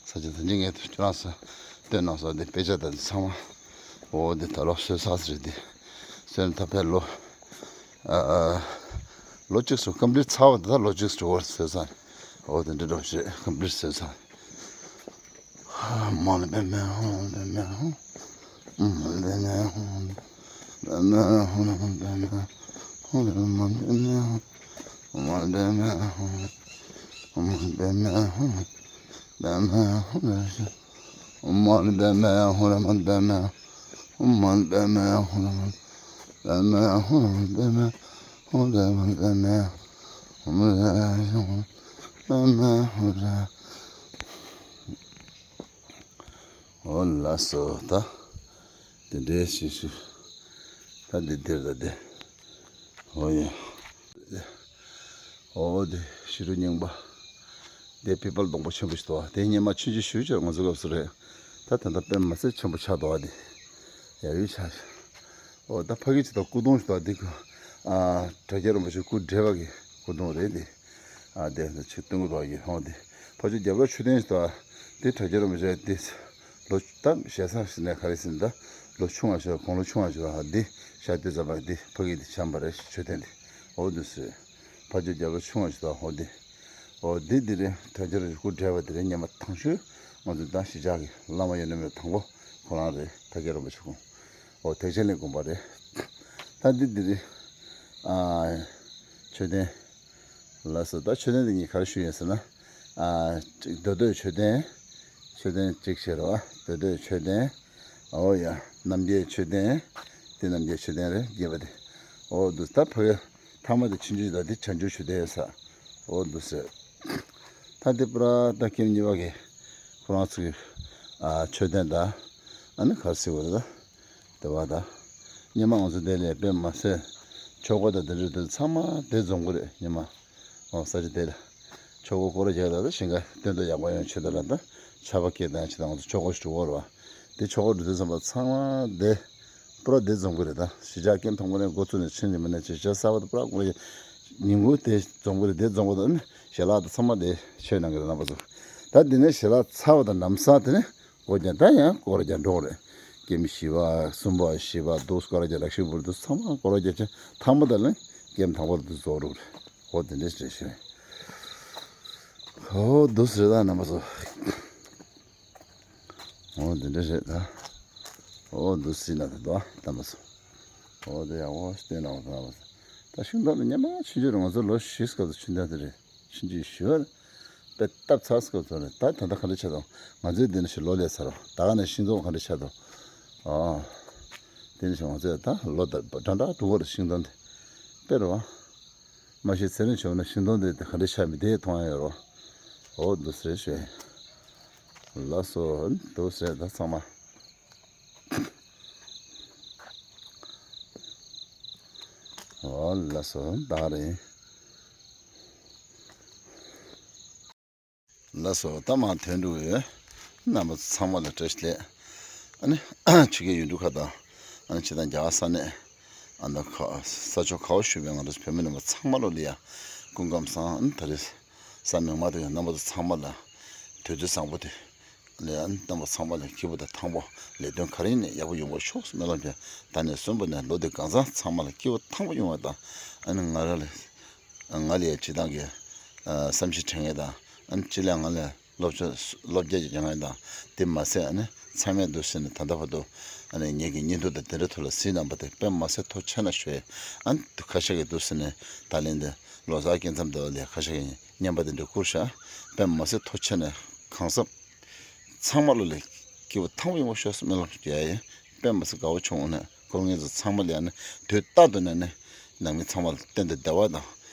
ས་ཆ་ད་འཇིག་ངེས་དུ་ཁྱོད་རང་ཚོ་སྟོན་གནང་སོང་དེ་དཔེ་ཆ་དང་ཚང་མ། ཨོ་འདི་ད་ལོ་སོན་ས་རེད་དེ། སོན་ད་ཕེ་ལོ། ཨ་ལོ་གཅིག་སུ་ཀམ་པི་ལིཊ་ཚར་བ་དེ་ད་ལོ་གཅིག་སུ་འགྲོ་བར་སོན་ས། ཨོ་དེ་འདྲ་འགྲོ་བྱེད་ཀམ་པི་ལིཊ་སོན་ས། མ་ལ་པདྨེ་ཧཱུྃ། པདྨེ་ཧཱུྃ། མ་ལ་པདྨེ་ཧཱུྃ། པདྨེ་ཧཱུྃ། པདྨེ་ཧཱུྃ། མ་ལ་པདྨེ་ཧཱུྃ། མ་ལ་པདྨེ་ཧཱུྃ། པདྨེ་ཧཱུྃ། མ་ལ་པདྨེ་ཧཱུྃ། མ་ལ་པདྨེ་ཧཱུྃ། པདྨེ་ཧཱུྃ། པདྨེ་ཧཱུྃ། པདྨེ་ཧཱུྃ། པདྨེ་ཧཱུྃ། པདྨེ་ཧཱུྃ། ཨོ་ལགས་སོ་ད། དེ་འདྲའི་ཞིག་ཞུ། ད་འདི་འདིར་ད་དེ། ཨོ་ཡ། ཨོ་དེ་ཤི་རུ་རྙིང་པ། དེ་པི་པལ་སྡོང་པོ་ཆེན་པོ་ཞིག་འདུག་དེ་སྔོན་མ་ཆུང་ཆུང་ཞུ་ཅེས་ང་ཚོ་སྐབས་སུ་རེད། ད་ད་ལྟ་དཔེ་མ་ཚད་ཆེན་པོ་ཆགས་འདུག་དེ། ཡ་ཡུལ་ཆགས་ཤག་ཨོ་ད་ཕ་གི་ཅིག་ད་སྐུ་གདུང་ཞིག་འདུག་དེ་ཁོ། ཨ་དྲ་རྒྱ་རིན་པོ་ཆེ་སྐུ་བགྲེས་པ་གི་སྐུ་གདུང་རེད་དེ། ཨ་དེ་ཆུ་སྟོན་གི་འདུག་ཡིན་ཧོང་དེ། ཕ་ཆུ་རྒྱབ་ལོགས་མཆོད་རྟེན་ཞིག་འདུག་དེ་དྲ་རྒྱ་རིན་པོ་ཆེ་དེ། ལོ་ད་ཞེ་ས་ཞིག་ནས་ག་རེ་ཟིན་ད། ལོ་ཆུང་བ་ཞིག་དགུང་ལོ་ཆུང་བ་ཞིག་འདུག་དེ་ཞག་དེ་ཙམ་པ་དེ་ཕ་གི་དེ་བྱམས་པ་རེད་མཆོད་རྟེན་དེ། ཨོ་དེ་སུ། ཕ་ཆུ་རྒྱབ་ལོགས་ཆུང་བ་ཞིག་འདུག་ཧོ་དེ། ཨོ་དེ་དེ་རེད་དྲ་རྒྱ་རིན་པོ་ཆེ་སྐུ་བགྲེས་པ་དེ་རེད་སྔོན་མ་དང་ཤོས། ང་ཚོ་ད་གཞིས་ཆགས་ཀྱི་བླ་མ་ཡོད་ན་མེད་དང་པོ་ཁོ་རང་རེད་དྲ་རྒྱ་རིན་པོ་ཆེ་ཁོང་། ཨོ་ཐེག་ཆེན་གླིང་དགོན་པ་རེད། ད་འདི་འདི་རེད། ཨ་མཆོད་རྟེན། ལགས་སོ་ད་མཆོད་རྟེན་འདི་གཉིས་ག་རེ་ཞུ་ཡིན་ཟེར་ན། ཨ་གཅིག་མདོ་སྟོད་མཆོད་རྟེན། མཆོད་རྟེན་གཅིག་བྱས་རོགས་མདོ་སྟོད་མཆོད་རྟེན། ཨོ་ཡ་རྣམ་རྒྱལ་མཆོད་རྟེན། འདི་རྣམ་རྒྱལ་མཆོད་རྟེན་རེད་རྒྱས་པ་འདི། ཨོ་འདུག་ད་ཕ་གི་ཐ་མ་དེ་ཆུང་ཆུང་ཞིག་དང་འདི་བྱང་ཆུབ་མཆོད་རྟེན་ས། ཨོ་འདུག་ཟེར། ད་འདི་པུ་ར་ད་ཀེམ་གཉིས་པ་གི་ཁོ་རང་ཚོ་གི་ཨ་མཆོད་རྟེན་དང་ཨ་ནི་ག་རེ་ཟེར་དགོས་རེད་ད། དེ་བ་ད། སྔོན་མ་ང་ཚོ་དེ་ལས་དཔེ་མ་ཟད། ཆོས་སྒོ་དང་དེ་འདྲ་དེ་ཚང་མ་དེ་འཛོམས་གི་རེད་སྔོན་མ། ཨོ་ས་ཆ་དེ་ལ། ཆོས་སྒོ་སྐོར་ར་རྒྱག་ད་ད་ཞིང་ཁ་སྟོན་ཐོག་ཡག་པོ་ཡོང་ཆེད་དུ་ལ་ད་ཆར་པ་སྐྱེལ་དང་ཆེད་དུ་ང་ཚོ་ཆོས་སྒོ་ཞིག་འགྲོ་བར་བ། དེ་ཆོས་སྒོ་འགྲོ་དུས་ཙམ་པ་ཚང་མ་དེ། པུ་ར་དེ་འཛོམས་གི་རེད་ད་གཞིས་ཆགས་ཀེམ་ཐོག་མ་ནས་འགོ་བཙུགས་ནས་ཕྱིན་ནས་མི་ནས་ཅིག་ཅར་གསར་པ་དང་པུ་ར་ཀུ་རེ། ཉིན་གུང་དེ་འཛོམས་གི་རེད་དེ་འཛོམས་གི་འདུག་ཨ་ནི་ཞལ་ལག་དང་ཚང་མ་དེ་མཆོད་གནང་གི་རེད་རྣམ་པ་ཚོ། ད་ ད་འདི་ནས་ཞལ་ལག་ཚར་བ་དང་ལམ་སང་དེ་ནས་སྐོར་རྒྱག་ད་ཡང་སྐོར་རྒྱག་འགྲོ་རེད། ཀེམ་བཞི་པ་གསུམ་པ་བཞི་པ་འདུག་སྐོར་རྒྱག་རག་ཤི་བུར་འདུག་ཚང་མ་སྐོར་རྒྱག་ཆ་ཐང་པོ་དང་ལ་ཀེམ་དང་པོ་དུ་རྫོགས་འགྲོ་རེད། ཨོ་དེ་འདྲས་རེད་ཤི། ཨོ་འདུག་ཟེར་ད་རྣམ་པ་ཚོ། ཨོ་འདི་འདྲ་རེད་ད། ཨོ་འདུག་སྲིད་ན་དེ་དོ་དམ་པ་སོ། ཨོ་དེ་ཡང་ཨོ་སྟོན་ན་འོ་དམ་པ་སོ། ད་ཤིང་སྡོང་དུ་ཉི་མ་ཆུང་ཆུང་རེད། ང་ཚོ་ལོ་བཞི་སྐབས་སུ་ཆུང་དུས་དེ་རེད། ཆུང་ཆུང་ཞུ་བར་དཔེ་སྟབས་ཚགས་སྐབས་སུ་རེད། ད་ད་ལྟ་ག་འདྲ་ཆགས་དང་ང་ཚོའི་འདི་ནས་ཤི་ལོ་ལས་ཚར་བ་ད་ག་ནས་ཤིང་སྡོང་ག་འདྲ་ཆགས་དང་། ཨོ་དེ་ནས་ཤི་ང་ཚོས་ད་ལོ་ད་འདྲ་འདྲ་འགྲོ་བར་ཤིང་སྡོང་དེ་དཔེ་རེད་བ། མ་གཞི་ཚེ་རིང་བྱུང་ན་ཤིང་སྡོང་དེ་ག་འདྲ་ཆགས་མི་དེ་མཐོང་ཡ་ཡོད་རོ། ཨོ་འདུག་སེ་ཞོན། ལགས་སོ། འདུག་སེ་ད་ཚང་མ། ཨོ་ལགས་སོ་ད་རེད། ལགས་སོ་ད་མ་ཐོན་འགྲོ་ཡོད། རྣམ་པ་ཚང་མ་ལ་བཀྲ་ཤིས་བདེ་ལེགས། ཨ་ནི་ཆུ་ཁའི་ཡུལ་གྲུ་ཁག་དང་ཨ་ནི་ཆུ་དང་རྒྱ་གར་ས་གནས། ཨ་ནི་ཁ་ས་ཕྱོགས་ཁ་བ་ཞུ་བའི་ང་རང་ཚོ་བོད་མི་རྣམ་པ་ཚང་མ་ལོ་ལ་ཡ་སྐུ་ཁམས་བཟང་། ཨ་ནི་ད་རེས་གཟའ་མིག་དམར་དུ་ཡང་རྣམ་པ་ཚོ་ཚང་མ་ལ་དུས་ཚོད་བཟང་པོ་དེ་ལ་ཡ་རྣམ་པ་ཚང་མ་ལ་སྐྱིད་པོ་དང་ཐང་པོ་ལས་དོན་ག་རེ་ཡིན་ནའི་ཡག་པོ་ཡོང་བ་ཤོག་སྨོན་ལམ་བྱས། ད་ནས་གསོན་པོ་ནས་ལོ་འདི་གང་ཚང་ཚང་མ་ལ་སྐྱིད་པོ་ཐང་པོ་ཡོང་བ་དང་ཨ་ནི་ང་རང་ལ་ང་ལ་ཡ་སྤྱི་བཏང་གི་བསམ་ཤེས་དྲན་ངེས་དང་ཨ་ནི་སྤྱི་ལ་ང་ལ། སློབ་སྦྱོང་སློབ་རྒྱ་ཡི་ཡང་ཡང་དང་དེ་མ་ཟད་ཨ་ནི་ཚང་མས་འདུག་ཟེར་ནས་ད་ལྟ་བར་དུ་ཨ་ནི་ངེད་ཀྱི་བརྙན་ཐུང་དང་དེ་འདྲ་ཐོག་ལ་གཟིགས་གནང་བ་དེ་དཔེ་མ་ཟད་ཐུགས་རྗེ་ཆེ་གནང་ཞུ། ཨ་ནི་ཁ་ཤས་ཀྱིས་འདུག་ཟེར་ནས་ད་ལན་དེ་ལོ་གསར་སྐྱེལ་མཚམས་དེ་ལ་ཁ་ཤས་ཀྱིས་བརྙན་པར་དེ་འདྲ་བསྐུར་ཤག་དཔེ་མ་ཟད་ཐུགས་རྗེ་ཆེ་གནང་གང་ཟབ། ཚང་མ་ལོ་ལ་སྐྱིད་པོ་ཐང་པོ་ཡོང་བ་ཤོག་སྨོན་ལམ་རྒྱག་ཡིན། དཔེ་མ་ཟད་དགའ་བོ་བྱུང་ནས་སྐུ་ངལ་ཚོ་ཚང་མ་ལ་ཡང་ནས་དུས་རྟག་ཏུ་ནས་ནས་ནང་མི་ཚང་མ་ལ་གཏན་དུ་བདེ་བ་དང་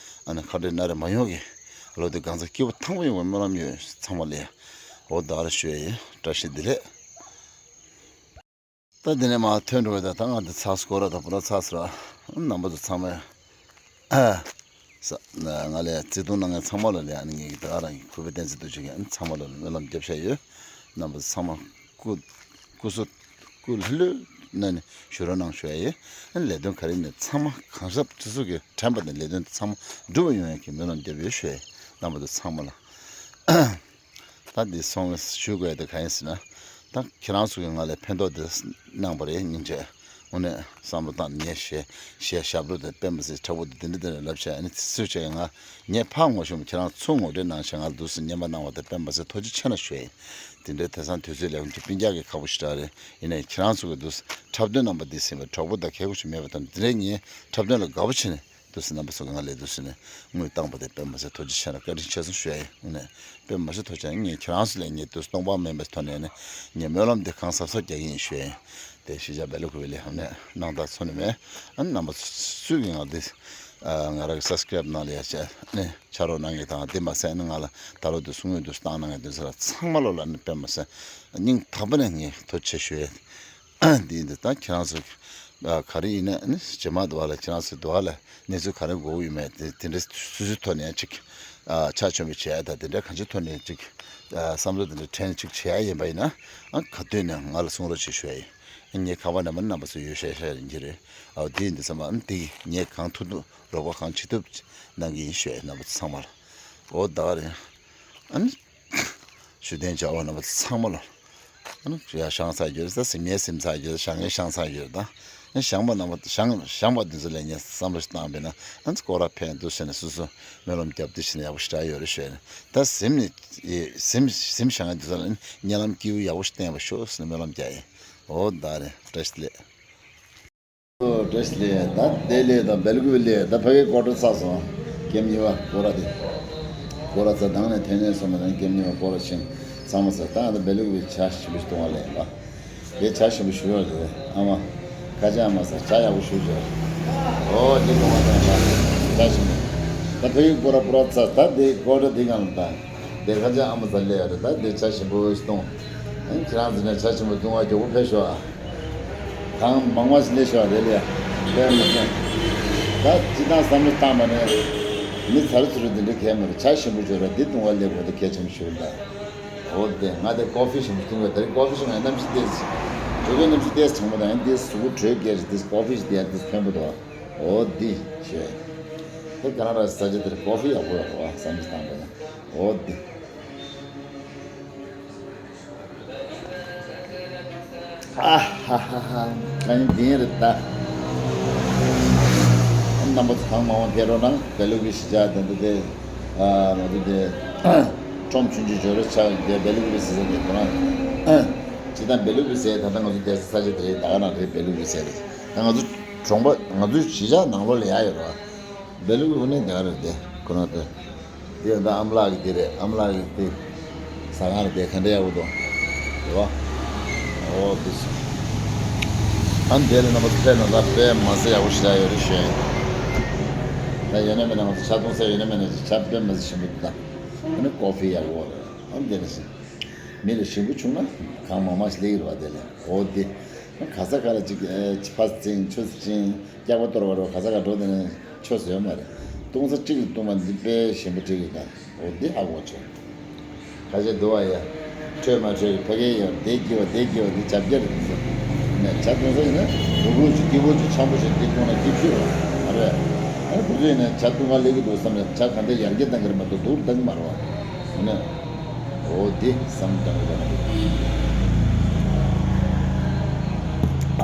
ཨ་ནི་ཁ་བྲལ་སྣ་རེ་མ་ཡོང་གི་ལོ་དེ་གང་ཚ་སྐྱིད་པོ་ཐང་པོ་ཡོང་བའི་སྨོན་ལམ་ཡོད། ཚང་མ་ལ་ཡང་འོ་ད་ར་ཞུ་ཡ་ཡིན། བཀྲ་ཤིས་བདེ་ལེགས། ད་འདི་ནས་མར་ཐོན་འགྲོ་བའི་ད་ད་ང་འདི་ཚགས་སྐོར་ར་ད་པོ་ད་ཚགས་སི་ར་རྣམ་པ་ཚོ་ཚང་མས། ས་ང་ལས་བརྩེ་དུང་གནང་མཁན་ཚང་མ་ལ་ལས་ཨ་ནི་ངེད་ཀྱི་ད་ག་རང་གི་གུས་པ་བསྟན་འཛིན་དུ་བྱེད་མཁན་ཨ་ནི་ཚང་མ་ལ་སྨོན་ལམ་རྒྱབ་བཞག་ཡོད། རྣམ་པ་ཚང་མ་སྐུ་སྐུ་གཟུགས་སྐུ་ལྷོད་ལྷོད་གནང་ནས་བཞུགས་རོགས་གནང་ཞུ་ཡ་ཡིན། ཨ་ནི་ལས་དོན་ག་རེ་ཡིན་ནའི་ཚང་མ་གང་ཟབ་ཚུགས་ཚུགས་ཀྱི་དྲན་པ་དང་ལས་དོན་དེ་ཚང་མ་འགྲུབ་པ་ཡོང་ཡ་གི་སྨོན་ལམ་རྒྱབ་ཡོད་ཞུ་ཡ་ཡིན། རྣམ་པ་ཚོ་ཚང་མ་ལ། ད་འདི་སོང་ཞུ་དགོས་དེ་གང་ཡིན་ཟེར་ན། ད་ཁྱེད་རང་ཚོ་གིས་ང་ལ་ཕན་ཐོགས་དེ་གནང་པ་རེད་སྙིང་རྗེ། དངོས་གནས་བསམ་བློ་བཏང་ནས་ངས་ཞེ་ཞེ་ཞབས་བྲོ་དེ་དཔེ་མི་སྲིད་མཁྲེགས་པོ་དེ་འདི་འདྲ་འདི་འདྲ་ལབ་བྱས་ཨ་ནི་སུས་བྱས་ང་ངས་ཕར་ངོ་ཤེས་མ་ཁྱེད་རང་ཚུར་ངོ་སྤྲོད་གནང་བྱས་ང་ལ་འདུག་སེ་བརྙན་པར་གནང་བ་དེ་དཔེ་མི་སྲིད་ཐུགས་རྗེ་ཆེ་གནང་ཞུ་ཡ་ཡིན། དེ་འདྲའི་དེང་སང་དུས་ཚོད་ལས་ཁུངས་ཀྱི་སྤུན་ཀྱག་གི་ཁག་པོ་ཞེ་དྲག་རེད། ཡིན་ནའི་ཁྱེད་རང་ཚོ་གིས་འདུག་སེ་འཁྲབ་སྟོན་གནང་པ་འདི་ཟིན་པའི་གྲོགས་པོ་དང་གལ་ཁུ་ཆུ་མེད་པ་དང་འདི་འདྲའི་ངའི་འཁྲབ་སྟོན་ལ་དགའ་པོ་བྱས་ནས། དུས་སུ་རྣམ་པ་ཚོ་གི་ང་ལས་དུས་སུ་ནས་དངུལ་བཏང་པ་དེ་དཔེ་མ་ཟད་ཐུགས་རྗེ་ཆེ་ན་བཀའ་དྲིན་ཆེ་སོང་ཞུ་ཡ་ཡིན། དངོས་གནས་དཔེ་མ་ཟད་ཐུགས་རྗེ་ཆེ་ངས་ཁྱེད་རང་ཚོ་ལས་ངས་དུས་སྟོང་པ་མེད་པའི་ཐོག་ནས་ནས་ངས་སྨོན་ལམ་དེ་གང་ཟབ་ཟབ་རྒྱག་གི་ཡིན་ཞུ་ཡ་ཡིན། དེ་ཤེས་བྱ་བེ་ལོ་ཁུ་བེ་ལི་ཧམ་ནས་སྣང་དག་ཚོ་ནས་མེད། ཨ་ནི་རྣམ་པ་ཚོ་སུས་ཀྱིས་ང་འདི་ང་རང་གི་སབ་སི་ཀ་རེབ་གནང་ལ་ཡ་བྱས་ནས་ཕྱག་རོགས་གནང་གི་དང་དེ་མ་ཟད་ནི་ང་ལ་ད་ལོ་དུས་སུ་དངུལ་དུས་སུ་བཏང་གནང་གི་དུས་ཚོད་ལ་ཚང་མ་ལོ་ལ་ནི་དཔེ་མ་ཟད་སྙིང་ཐག་པ་ནས་ངས་ཐུགས་རྗེ་ཆེ་ཞུ་ཡ་ཡིན། འདི་འདི་ད་ཁྱེད་རང་ཚོ་ག་རེ་ཡིན་ན་ནི་རྗེས་མ་དུ་བ་ལ་ཁྱེད་རང་ཚོའི་དུ་བ་ལ་གནས་ཚུལ་ག་རེ་དགོས་ཡོད་མེད་དེ་དེ་འདྲ་སུ་སུའི་ཐོག་ནས་ཅིག་ཕྱག་མཆོད་མེ་བྱས་ད་དེ་འདྲ་གང་ཅིའི་ཐོག་ནས་ཅིག་བསམ་བློ་དེ་འདྲ་དྲན་ཅིག་བྱས་ཡ་ཡིན་པ་ཡིན་ན་ག་དུས་ནས་ང་ལ་གསུང་རོགས་བྱེད་ཞུ་ཡ་ཡིན། ངས་ཁ་པར་ནམ་རྣམ་པ་ཚོ་ཡོད་ཤ་ཤ་ཡིན་གྱི་རེད། ཨའོ་དེ་ཡིན་དུས་ཙམ་པ་འདི་ངས་གང་ཐུབ་ཐུབ་རོགས་པ་གང་བྱེད་ཐུབ་གནང་གི་ཡིན་ཞུ་ཡ་ཡིན་རྣམ་པ་ཚོ་ཚང་མ་ལ། ཨོ་ད་ག་རེད། ཨ་ནི། ཞུ་རྟེན་བྱ་བ་རྣམ་པ་ཚང་མ་ལ། ཨ་ནི་ཡ་བཤང་ཚར་རྒྱུ་རེད་ད་ཟིན་ངས་ཟིན་ཚར་རྒྱུ་རེད་བཤང་ངས་བཤང་ཚར་རྒྱུ་རེད་ད། ཨ་ནི་བཤང་པ་རྣམ་པ་བཤང་བཤང་པ་འདི་ཚོ་ལ་ངས་བསམ་བློ་ཞིག་བཏང་བས་ན་ཨ་ནི་སྐོར་ར་ཕན་འདུག་ཟེར་ནས་སོ་སོ་སྨོན་ལམ་བརྒྱབ་དུས་ཕྱིན་ན་ཡག་པོ་ཞེ་དྲག་ཡོད་རེད་ཞུས་ནས་ད་ཟིན་ནས་ཟིན་ཟིན་ཟིན་བཤང་ཡ་འདི་ཚོ་ལ་ཨ་ནི་གཉིད་ལམ་སྐྱིད་པོ་ཡག་པོ་ཞིག་བསྟན་པ་ཤོག་ཟེར་ནས་སྨོན་ལམ་རྒྱག་ཡིན། ཨོ་ད་རེད་བཀྲ་ཤིས་བདེ་ལེགས། བཀྲ་ཤིས་བདེ་ལེགས། ད་བདེ་ལེགས་དང་བེལ་ཀུ་ལེགས། ད་ཕ་གིའི་སྐོར་བྲོ་ཚར་སོང་། ཀེམ་གཉིས་པ་སྐོར་ར་དེ། སྐོར་ར་ཚར་དང་ནས་ཐོན་ནས་སོང་མ་དང་ཀེམ་གཉིས་པ་སྐོར་ར་ཕྱིན་ཚང་མ་ཚར། ད་ང་ད་བེལ་ཀུ་ལེགས་ཇ་ཞིམ་པོ་ཞིག་བཏུང་བ་ལས་ཡིན་པ། དེ་ཇ་ཞིམ་པོ་ཞུ་རོགས་རེད། ཨ་མ། ཁ་ཆེ་ཨ་མ་ས་ཇ་ཡག་པོ་ཞུ་བྱོས། ཨོ་དེ་གོང་མ་དང་ཇ་ཞིམ་པོ། ད་ཕ་གིའི་སྐོར་ར་སྐོར་ར་ཚར། ད་དེ་སྐོར་ར་དེ་གང་ལ་ད། དེ་ཁ་ཆེ་ཨ་མ་ས་ལས་ཡ་རེད། ད་དེ་ཇ་ཞིམ་པོ་ཞིག་བཏུང་། ཨ་ཁྱེད་རང་ཚོ་ནས་ཇ་ཞིམ་པོ་བཏུང་བ་མགྱོགས་པོ་ཕེབས་ཤོག་ཨ། གང་མང་མང་ཞིག་སླེབས་ཤོག་རེད་ལ་ཡ། དཔེ་མི་སྲིད། ད་སྤྱི་བཏང་བསམ་བློ་བཏང་བ་ནས། མི་ཚར་ཚུར་འདི་འདྲ་གས་མ་རེད། ཇ་ཞིམ་པོ་བྱོས་ར་འདི་བཏུང་བ་སླེབས་དགོས་འདི་གལ་ཆེན་པོ་ཞིག་རེད་ད། འོ་དེ་ང་དེ་ཀོ་ཧྥི་ཞིམ་པོ་བཏུང་བས་ད་རེས་ཀོ་ཧྥི་ཞིམ་པོ་གནམ་གཤིས་ཏོག་ཙམ། ཇོ་ཀའི་གནམ་གཤིས་ཏོག་ཙམ་གྲང་མོ་དང་འདི་གཟུགས་པོ་དྲོད་སྐྱེད་རེད། འདི་ཀོ་ཧྥི་ཞིག་དེ་ཡ་འདི་ཕན་པོ་འདུག་འོ་འདི་བྱོས། དེ་ག་རང་ར་ས་ཆ་དེར་ཀོ་ཧྥི་ཡག་པོ་ཡག་པོ་བསམ་བློ་བཏང་བས་ན་འོ་འདི། ཨ་ཧ་ཧ་ཧ། ཨ་ནི་འདི་རེད་ད། རྣམ་པ་ཚོ་གང་མང་བ་ཕེབས་རོགས་གནང་། བེ་ལུག་གི་གཞིས་ཆགས་དེ་འདྲ་དེ། ཨ་ང་ཚོ་དེ། ཁྲོམ་ཆུང་ཆུང་ཇོ་རི་ཆགས་དེ་བེ་ལུག་གི་ཟེར་ས་དེ་ཁོ་རང་། སྤྱིར་བཏང་བེ་ལུག་གི་ཟེར་ད་ལྟ་ང་ཚོ་བསྡད་ས་ས་ཆ་དེ་རེད། ད་ག་རང་རེད། བེ་ལུག་གི་ཟེར་རེད། ད་ང་ཚོ་གྲོང་པ་ང་ཚོའི་གཞིས་ཆགས་ནང་ལོགས་ལ་ཡ་ཡོད་རེད་བ། བེ་ལུག་གི་ཁོ་ནས་དེ་ག་རེད་དེ་ཁོ་རང་དེ། དེ་ཡང་ད་ཨམ་ལགས་ཀྱི་དེ་རེད། ཨམ་ལགས་ཀྱི་དེ་ཟ་ཁང་རེད་དེ། ག་འདྲ་ཡག་པོ་འདུག་རེད་བ། ཨོ་དེ་སུ། ཨ་ནི་དེ་ལ་རྣམ་པ་ཚོ་ཕེབས་ན་ད་དཔེ་མ་ཟད་ཡག་པོ་ཞེ་དྲག་ཡོད་རེད་ཞུ་ཡིན། ད་ཡོད་ན་མེད་ན་ང་ཚོ་ཇ་འཐུང་ས་ཡོད་ན་མེད་ན་ཇ་དཔེ་མ་ཟད་ཞིམ་པོ་འདུག་ད་ཨ་ནི་ཀོ་ཕི་ཡག་པོ་རེད། ཨ་ནི་དེ་ནས་ཞིམ། མི་ལ་ཞིམ་པོ་བྱུང་ན་གང་མང་མང་ཞིག་སླེབས་ཀྱི་རེད་བ། དེ་ལས་ཨོ་དེ། ག་ས་ག་ལ་ཅིག་ཨེ་ཕ་ཚིང་ཆུ་ཚིང་སྐྱག་པ་གཏོར་བ་རོ། ག་ས་ག་འགྲོ་དེ་ནས་ཆོ་ཟོས་མ་རེད། བཏུང་ས་གཅིག་ལ་བཏུང་བ་འདི་དཔེ་ཞིམ་པོ་སྤྲད་ཀྱི་ད། འོ་འདི་ཧ་གོ་ཆོག་ཁ་ཤས་འདུག་བ་ཡ། འཕྲོད་མ་འཕྲོད་ཀྱི་ཕ་གི་ཡ་བདེ་སྐྱིད་བ་བདེ་སྐྱིད་བ་འདི་བྱབ་རྒྱ་རེད་འདི་ཚོ། ནས་ཇ་བཏུང་ས་ཡིན་ན་ལུ་གུ་ཅིག་སྐྱིད་པོ་ཅིག་འཆམ་པོ་ཞིག་འདི་བཏུང་ན་སྐྱིད་ཤོས་རེད་མ་རེད། ཨ་ཁོ་ཚོ་ཡིན་ན་ཇ་བཏུང་ག་སླེབས་ཀྱི་འདུག་བསམ་ནས་ཇ་ག་འདྲ་ཡར་རྒྱས་གཏང་གི་རེད་མ་གཏོགས་སྡུག་རུ་གཏང་གི་མ་རེད་བ། ཡིན་ན། འོ་འདི་བསམ་བཏང་གི་རེད།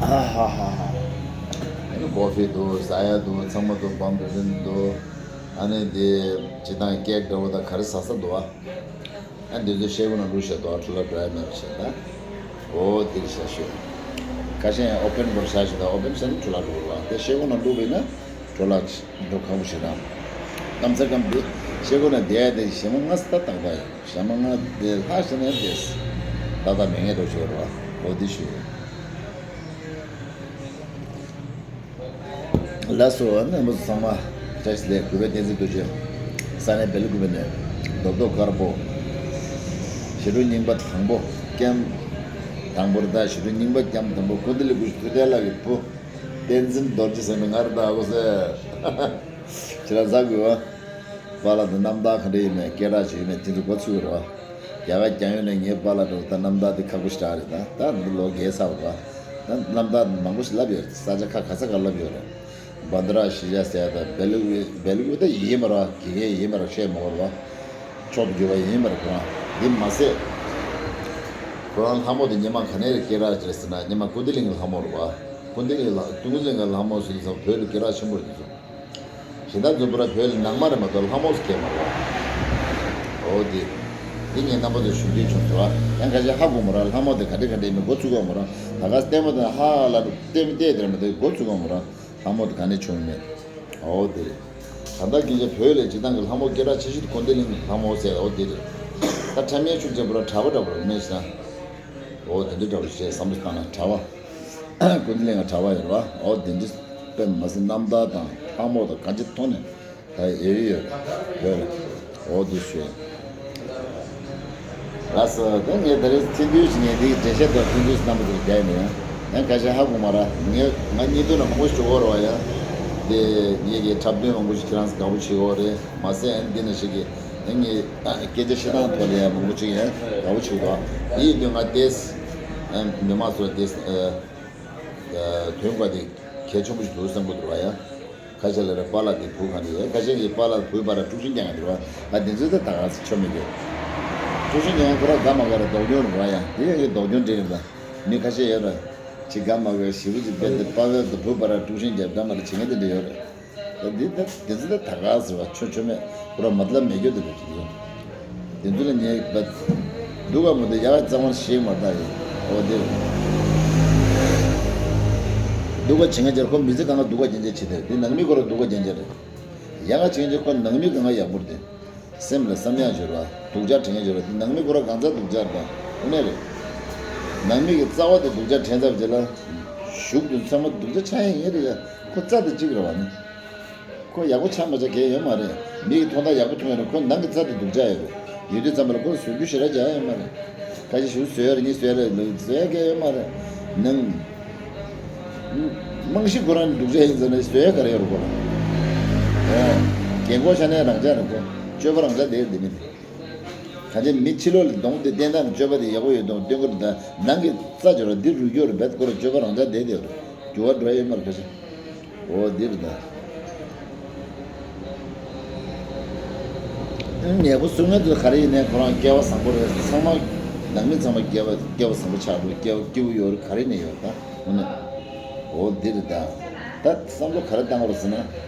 ཨ་ཧ་ཧ་ཧ། ཨ་ནི་ཀོ་ཕི་འདུག་ཟ་ཡ་འདུག་ཚང་མ་འདུག་བམ་རེ་རེ་འདུག་ཨ་ནི་འདི་སྤྱིར་བཏང་ཀེག་འདྲ་བོ་དང་ག་རེ་ཟ་ས་འདུག་ཨ། ཨ་འདི་ཚོ་ཤེལ་སྒོ་ནང་བླུགས་བཞག་འདུག་ཨ། འཕྲོ་བརླག་འགྲོ་ཡ་མེད་པ་བྱས་ད། འོ་འདིར་བཞག་ཤོད། ཁ་ཤས་ཡང་ཨོ་བེན་སྒོར་བཞག་ཞིག་ད། ཨོ་བེན་བཞག་ན་འཕྲོ་བརླག་འགྲོ་གི་རེད་བ། དེ་ཤེལ་སྒོ་ནང་བླུགས་པ་ཡིན་ན་འཕྲོ་བརླག་འགྲོ་ཁག་པོ་ཞིག་རེད། སྐམ་ས་སྐམ་དེ་ཤེལ་སྒོ་ནང་བསྡད་ཡ་དེ་ཞེ་མ་ང་ས་ད་ཏག་ཏག་ཡོད། ཞེ་མ་ང་དེ་ལྷག་ཤེས་ན་དེ་ཏག་ཏག་མེད་ངེས་འགྲོ་ཆོག་རེད་བ། འོ་འདི་ཞུ་ཡོད། ལགས་སོ། ཨ་ནི་མི་ཚོ་ཚང་མ་བཀྲ་ཤིས་བདེ་ལེགས། གུས་པའི་བསྟན་འཛིན་རྡོ་རྗེ། ས་གནས་བེ་ལུ་གུ་པེ་ནས་རྡོབ་རྡོབ་དཀར་པོ། ཞི་ཁྲོ་རྙིང་པ་དང་པོ་ཀེམ། དང་པོ་རེད་ད། ཞི་ཁྲོ་རྙིང་པ་ཀེམ་དང་པོ། ཀུན་བདེ་ལེགས་ཀུན་ཤེས་ཐུབ་བསྟན་ལགས་ཀྱི་བུ། བསྟན་འཛིན་རྡོ་རྗེ་ཟེར་ནི་ང་རེད་ད། ཨ་ཁུ་སེ། ཁྱེད་རང་གཟབ་དགོས་པ། པཱ་ལགས་དང་རྣམ་ཐར་ག་འདྲ་ཡིན་མིན་སྐད་གྲགས་ཅིག་ཡོད་མེད་དེ་ཚོ་མགོ་ཚོས་ཀྱི་རེད་བ། རྒྱ་གར་རྒྱང་ཡོད་ནས་ངའི་པཱ་ལགས་འདྲ་བོ་ད་རྣམ་ཐར་དེ་ཁག་པོ་ཞེ་དྲག་རེད་ད། ད་འདི་ལོ་རྒས་ཚར་བ་རེད་བ། ད་རྣམ་ཐར་མང་པོ་ཞིག་ལབ་ཡོད་རེད། ས་ཆ་ཁ་ག་ས་ག་ལབ་ཡོད་རེད། བྷ་དྲ་གཞིས་ཆགས་ཟེར་ཡ་ད་བེ་ལུ་བེ་ལུ་ད་ཡིན་མ་རེད་བ། དགེ་རྒན་ཡིན་མ་རེད། བཤད་མ་དགོས་རེད་བ། མཆོག་ཏུ་གྱུར་པ་ཡིན་མ་རེད་ཁོ་རང་། འདི་མ་ཟད། ཁོ་རང་ལྷ་མོ་དེ་སྔོན་མ་ག་ནས་རེད་སྐད་གྲགས་ཅིག་རེད་ཟེར་ན་སྔོན་མ་ཀུན་བདེ་གླིང་གི་ལྷ་མོ་རེད་བ། ཀུན་བདེ་གླིང་ལ་ཀུན་བདེ་གླིང་གི་ལྷ་མོ་ཟེར་དུས་ཙམ་བོད་ལ་སྐད་གྲགས་ཆེན་པོ་རེད་འདུག་གཞན་དག་ཚོ་པུ་ར་བོད་ལ་ནང་མ་རེད་མ་གཏོགས་ལྷ་མོ་ཟེར་མཁན་མ་རེད་བ། འོ་དེ། དེ་ངས་རྣམ་པ་ཚོར་ཞུ་འདོད་བྱུང་ཟེར་བ། ཡང་ཁ་ཤས་ཧ་གོ་མ་རེད། ལྷ་མོ་དེ་ག་འདྲ་ག་འདྲ་ཡིན་མིན་མགོ་ཚོས་ཀྱི་ཡོད་མ་རེད། ད་ག་ལྟད་མོ་དེ་ཧ་ཧ་ལབ་ལྟད་མོ་བལྟས་དེར་མ་གཏོགས་མགོ་ཚོས་ཀྱི་ཡོད་མ་རེད། ལྷ་མོ་དེ་ག་ནས་བྱུང་མེད། འོ་དེ་རེད། ད་ལྟ་སྐད་ཆ་བོད་ལ་སྤྱིར་བཏང་གི་ལྷ་མོ་སྐད་གྲགས་ཆེ་ཤོས་དེ་ཀུན་བདེ་གླིང་གི་ལྷ་མོ་ཟེར། འོ་དེ་རེད། ད་ཕྲ་མའི་ཤུགས་ཆེན་པོ་ར་གྲྭ་པ་འདྲ་པོ་ར་མེད་ཟེར་ན། འོ་དེ་འདྲ་འདྲ་པོ་ཞེས་བསམ་བློ་བཏང་ན་གྲྭ་པ། ཀུན་བདེ་གླིང་གི་གྲྭ་པ་ཡོད་རེད་བ། འོ་དེ་འདྲ་དཔེ་མ་སྲིད་རྣམ་ཐར་དང་ལྷ་མོ་དང་གང་ཅིའི་ཐོག་ནས་ད་ཡོད་ཡོད་རེད་བོད་ལ། འོ་དེ་ཞུ་ཡིན། ལགས་སོ། ད་ངས་ད་རེས་ཚིག་འདུས་ཤིག་ངས་འདི་འགྲེལ་བཤད་དང་ཚིག་འདུས་ཤིག་གནང་པ་དེ་རྒྱག་ཡིན་ཡང་། ཡང་ཁ་ཤས་ཧ་གོ་མ་ར། ངས་ང་གཉིས་དོན་ལ་མང་པོ་ཞིག་འོར་བ་ཡ། དེ་ངེད་ཀྱི་འཁྲབ་སྟོན་མང་པོ་ཞིག་ཁྱེད་རང་ཚོ་དགའ་པོ་བྱེད་ཀྱི་ཡོད་རེད། མ་ཟད་ཨ་ནི་འདི་ནང་བཞིན་གྱི་ཨ་ངས་སྐད་ཆ་བཤད་སྟངས་ཐོག་ལ་ཡང་མང་པོ་ཅིག་ཡང་དགའ་པོ་བྱེད་ཀྱི་འདུག་དེ་ཡིན་དུས་ང་དེས་ཨ་མི་མང་ཚོར་དེས་ཨ་དོན་དག་དེ་གལ་ཆེན་པོ་ཞིག་འདུག་བསམ་གྱི་འདུག་བ་ཡ། ཁ་ཤས་ལ་རེ་པཱ་ལགས་དེ་བུ་ག་འདྲ་ཡོད། ཁ་ཤས་ཀྱིས་པཱ་ལགས་བུའི་བར་ལ་དཀྲུག་ཤིང་རྒྱག་མཁན་འདུག་བ། ང་དེ་ཚོའི་ད་ད་ག་ཚོད་ཆོ་མི་འདུག་དཀྲུག་ཤིང་རྒྱག་མཁན་ཁོ་རང་དགའ་མ་དགའ་རེད། སྡུག་གྱོང་རེད་བ་ཡ། དེ་ཡང་གི་སྡུག་གྱོང་འདྲ་རེད་ད། མི་ཁ་ཤས་ཡོད་རེད། ཅིག་དགའ་མ་དགའ་ཞེ་པོ་ཅིག་རྦད་དེ་པཱ་ལགས་དང་བུའི་བར་ལ་དཀྲུག་ཤིང་རྒྱབ་དགའ་མ་དགའ་བྱེད་མཁན་དེ་འདྲ་ཡོད་རེད། ད་འདི་ད་དེ་ཚོ་ད་ད་ག་ཟེར་བ་ཆོ་ཆོ་མེད་ཁོ་རང་མ་ལབ་མེད་རྒྱུ་དེ་འདྲ་ཅིག་ཡོད། དེ་ཚོ་ལ་ངས་ད་སྡུག་ག་མོ་དེ་ཡག་ག་རྩ་བ་ཤེས་མ་ད་ཡོད། འོ་དེ་རེད། སྡུག་ག་བྱེད་མཁན་ཅར་ཁོ་མི་ཚེ་གང་ག་སྡུག་ག་རྐྱང་རྐྱང་བྱེད་དེ་རེད། དེ་ནང་མི་ཁོ་རང་སྡུག་ག་རྐྱང་རྐྱང་རེད། ཡག་ག་བྱེད་མཁན་ཅར་ཁོ་ནང་མི་གང་ག་ཡག་པོ་རེད། སེམས་ལ་བསམ་ཡག་འབྱོར་བ་སྡུག་ཅག་དྲན་ཡག་འབྱོར་བ་དེ་ནང་མི་ཁོ་རང་གང་ཚ་སྡུག་ཅག་རེད། དངོས་གནས་རེད། ནང་མི་གི་རྩ་བ་དེ་སྡུག་ཅག་དྲན་ཚར་བ་རྗེས་ལ་གཞུག་ཏུ་ཚང་མ་སྡུག་ཅག་ཆགས་ཡག་ཡིན་རེད་ཡ། ཁོ་རྩ་དེ་གཅིག་རེད་བ་ནི། ཁོ་ཡག་པོ་ཆགས་མ་ཆགས་གལ་ཡོད་མ་རེད། མི་གི་མཐོང་ཐང་ཡག་པོ་མཐོང་ཡོད་ན་ཁོ་ནང་གི་རྩ་དེ་སྡུག་ཅག་ཡོད་རེད། ཡོད་དུས་ཙམ་པ་ལ་ཁོ་ལ་བཟོ་རྒྱུ་ཞེ་དྲག་རྒྱག་ཡོད་མ་རེད། ཁ་ཤས་ཞུ་བཟོས་ཡོད་རེད། གཉིས་བཟོས་རེད་ལབ་བཟོས་ཡག་གལ་ཡོད་མ་རེད། ནང་། རྨང་གཞི་ཁོ་རང་སྡུག་ཅག་ཡིན་ཟེར་ན་བཟོས་ཡག་ག་རེ་ཡོད་རེད་ཁོ་ལ། ཨོ། རྒན་གོག་ཤ་ནའི་རང་ཅག་རེད་ཁོ། སྤྱོད་པ་རང་ཅག་དེ་དེ་མིན། གང་ཅི་མི་ཕྱི་ལོགས་ལ་གདོང་དེ་བསྟན་སྟངས་སྤྱོད་པ་དེ་ཡག་པོ་ཡོད་དང་སྟོན་གི་རེད་ད། ནང་གི་རྩ་འབྱོར་བ་འདི་རུལ་རྒྱུ་རེད་བས་ཁོ་རང་སྤྱོད་པ་རང་ཅག་དེ་དེ་རེད། འགྱུར་བ་འགྲོ་ཡོད་མ་རེད་ཁ་ཤས། འོ་འདི་རེད་ད། ཉེ་པོ་གསུང་མཁན་ཚོ་ག་རེ་ཡིན་ནའི་ཁོ་རང་སྐལ་བ་བཟང་པོ་རེད། ཚང་མ་ ནང་མི་ཚང་མ་སྐལ་བ་སྐལ་བ་བཟང་པོ་ཆགས་འདུག་སྐལ་བ་སྐྱིད་པོ་ཡོད་རེད། ག་རེ་ནས་ཡོད་ད་འོ་ན། འོ་འདི་རེད་ད། ད་བསམ་བློ་ག་རེ་བཏང་དགོས་རེད་ཟེར་ན།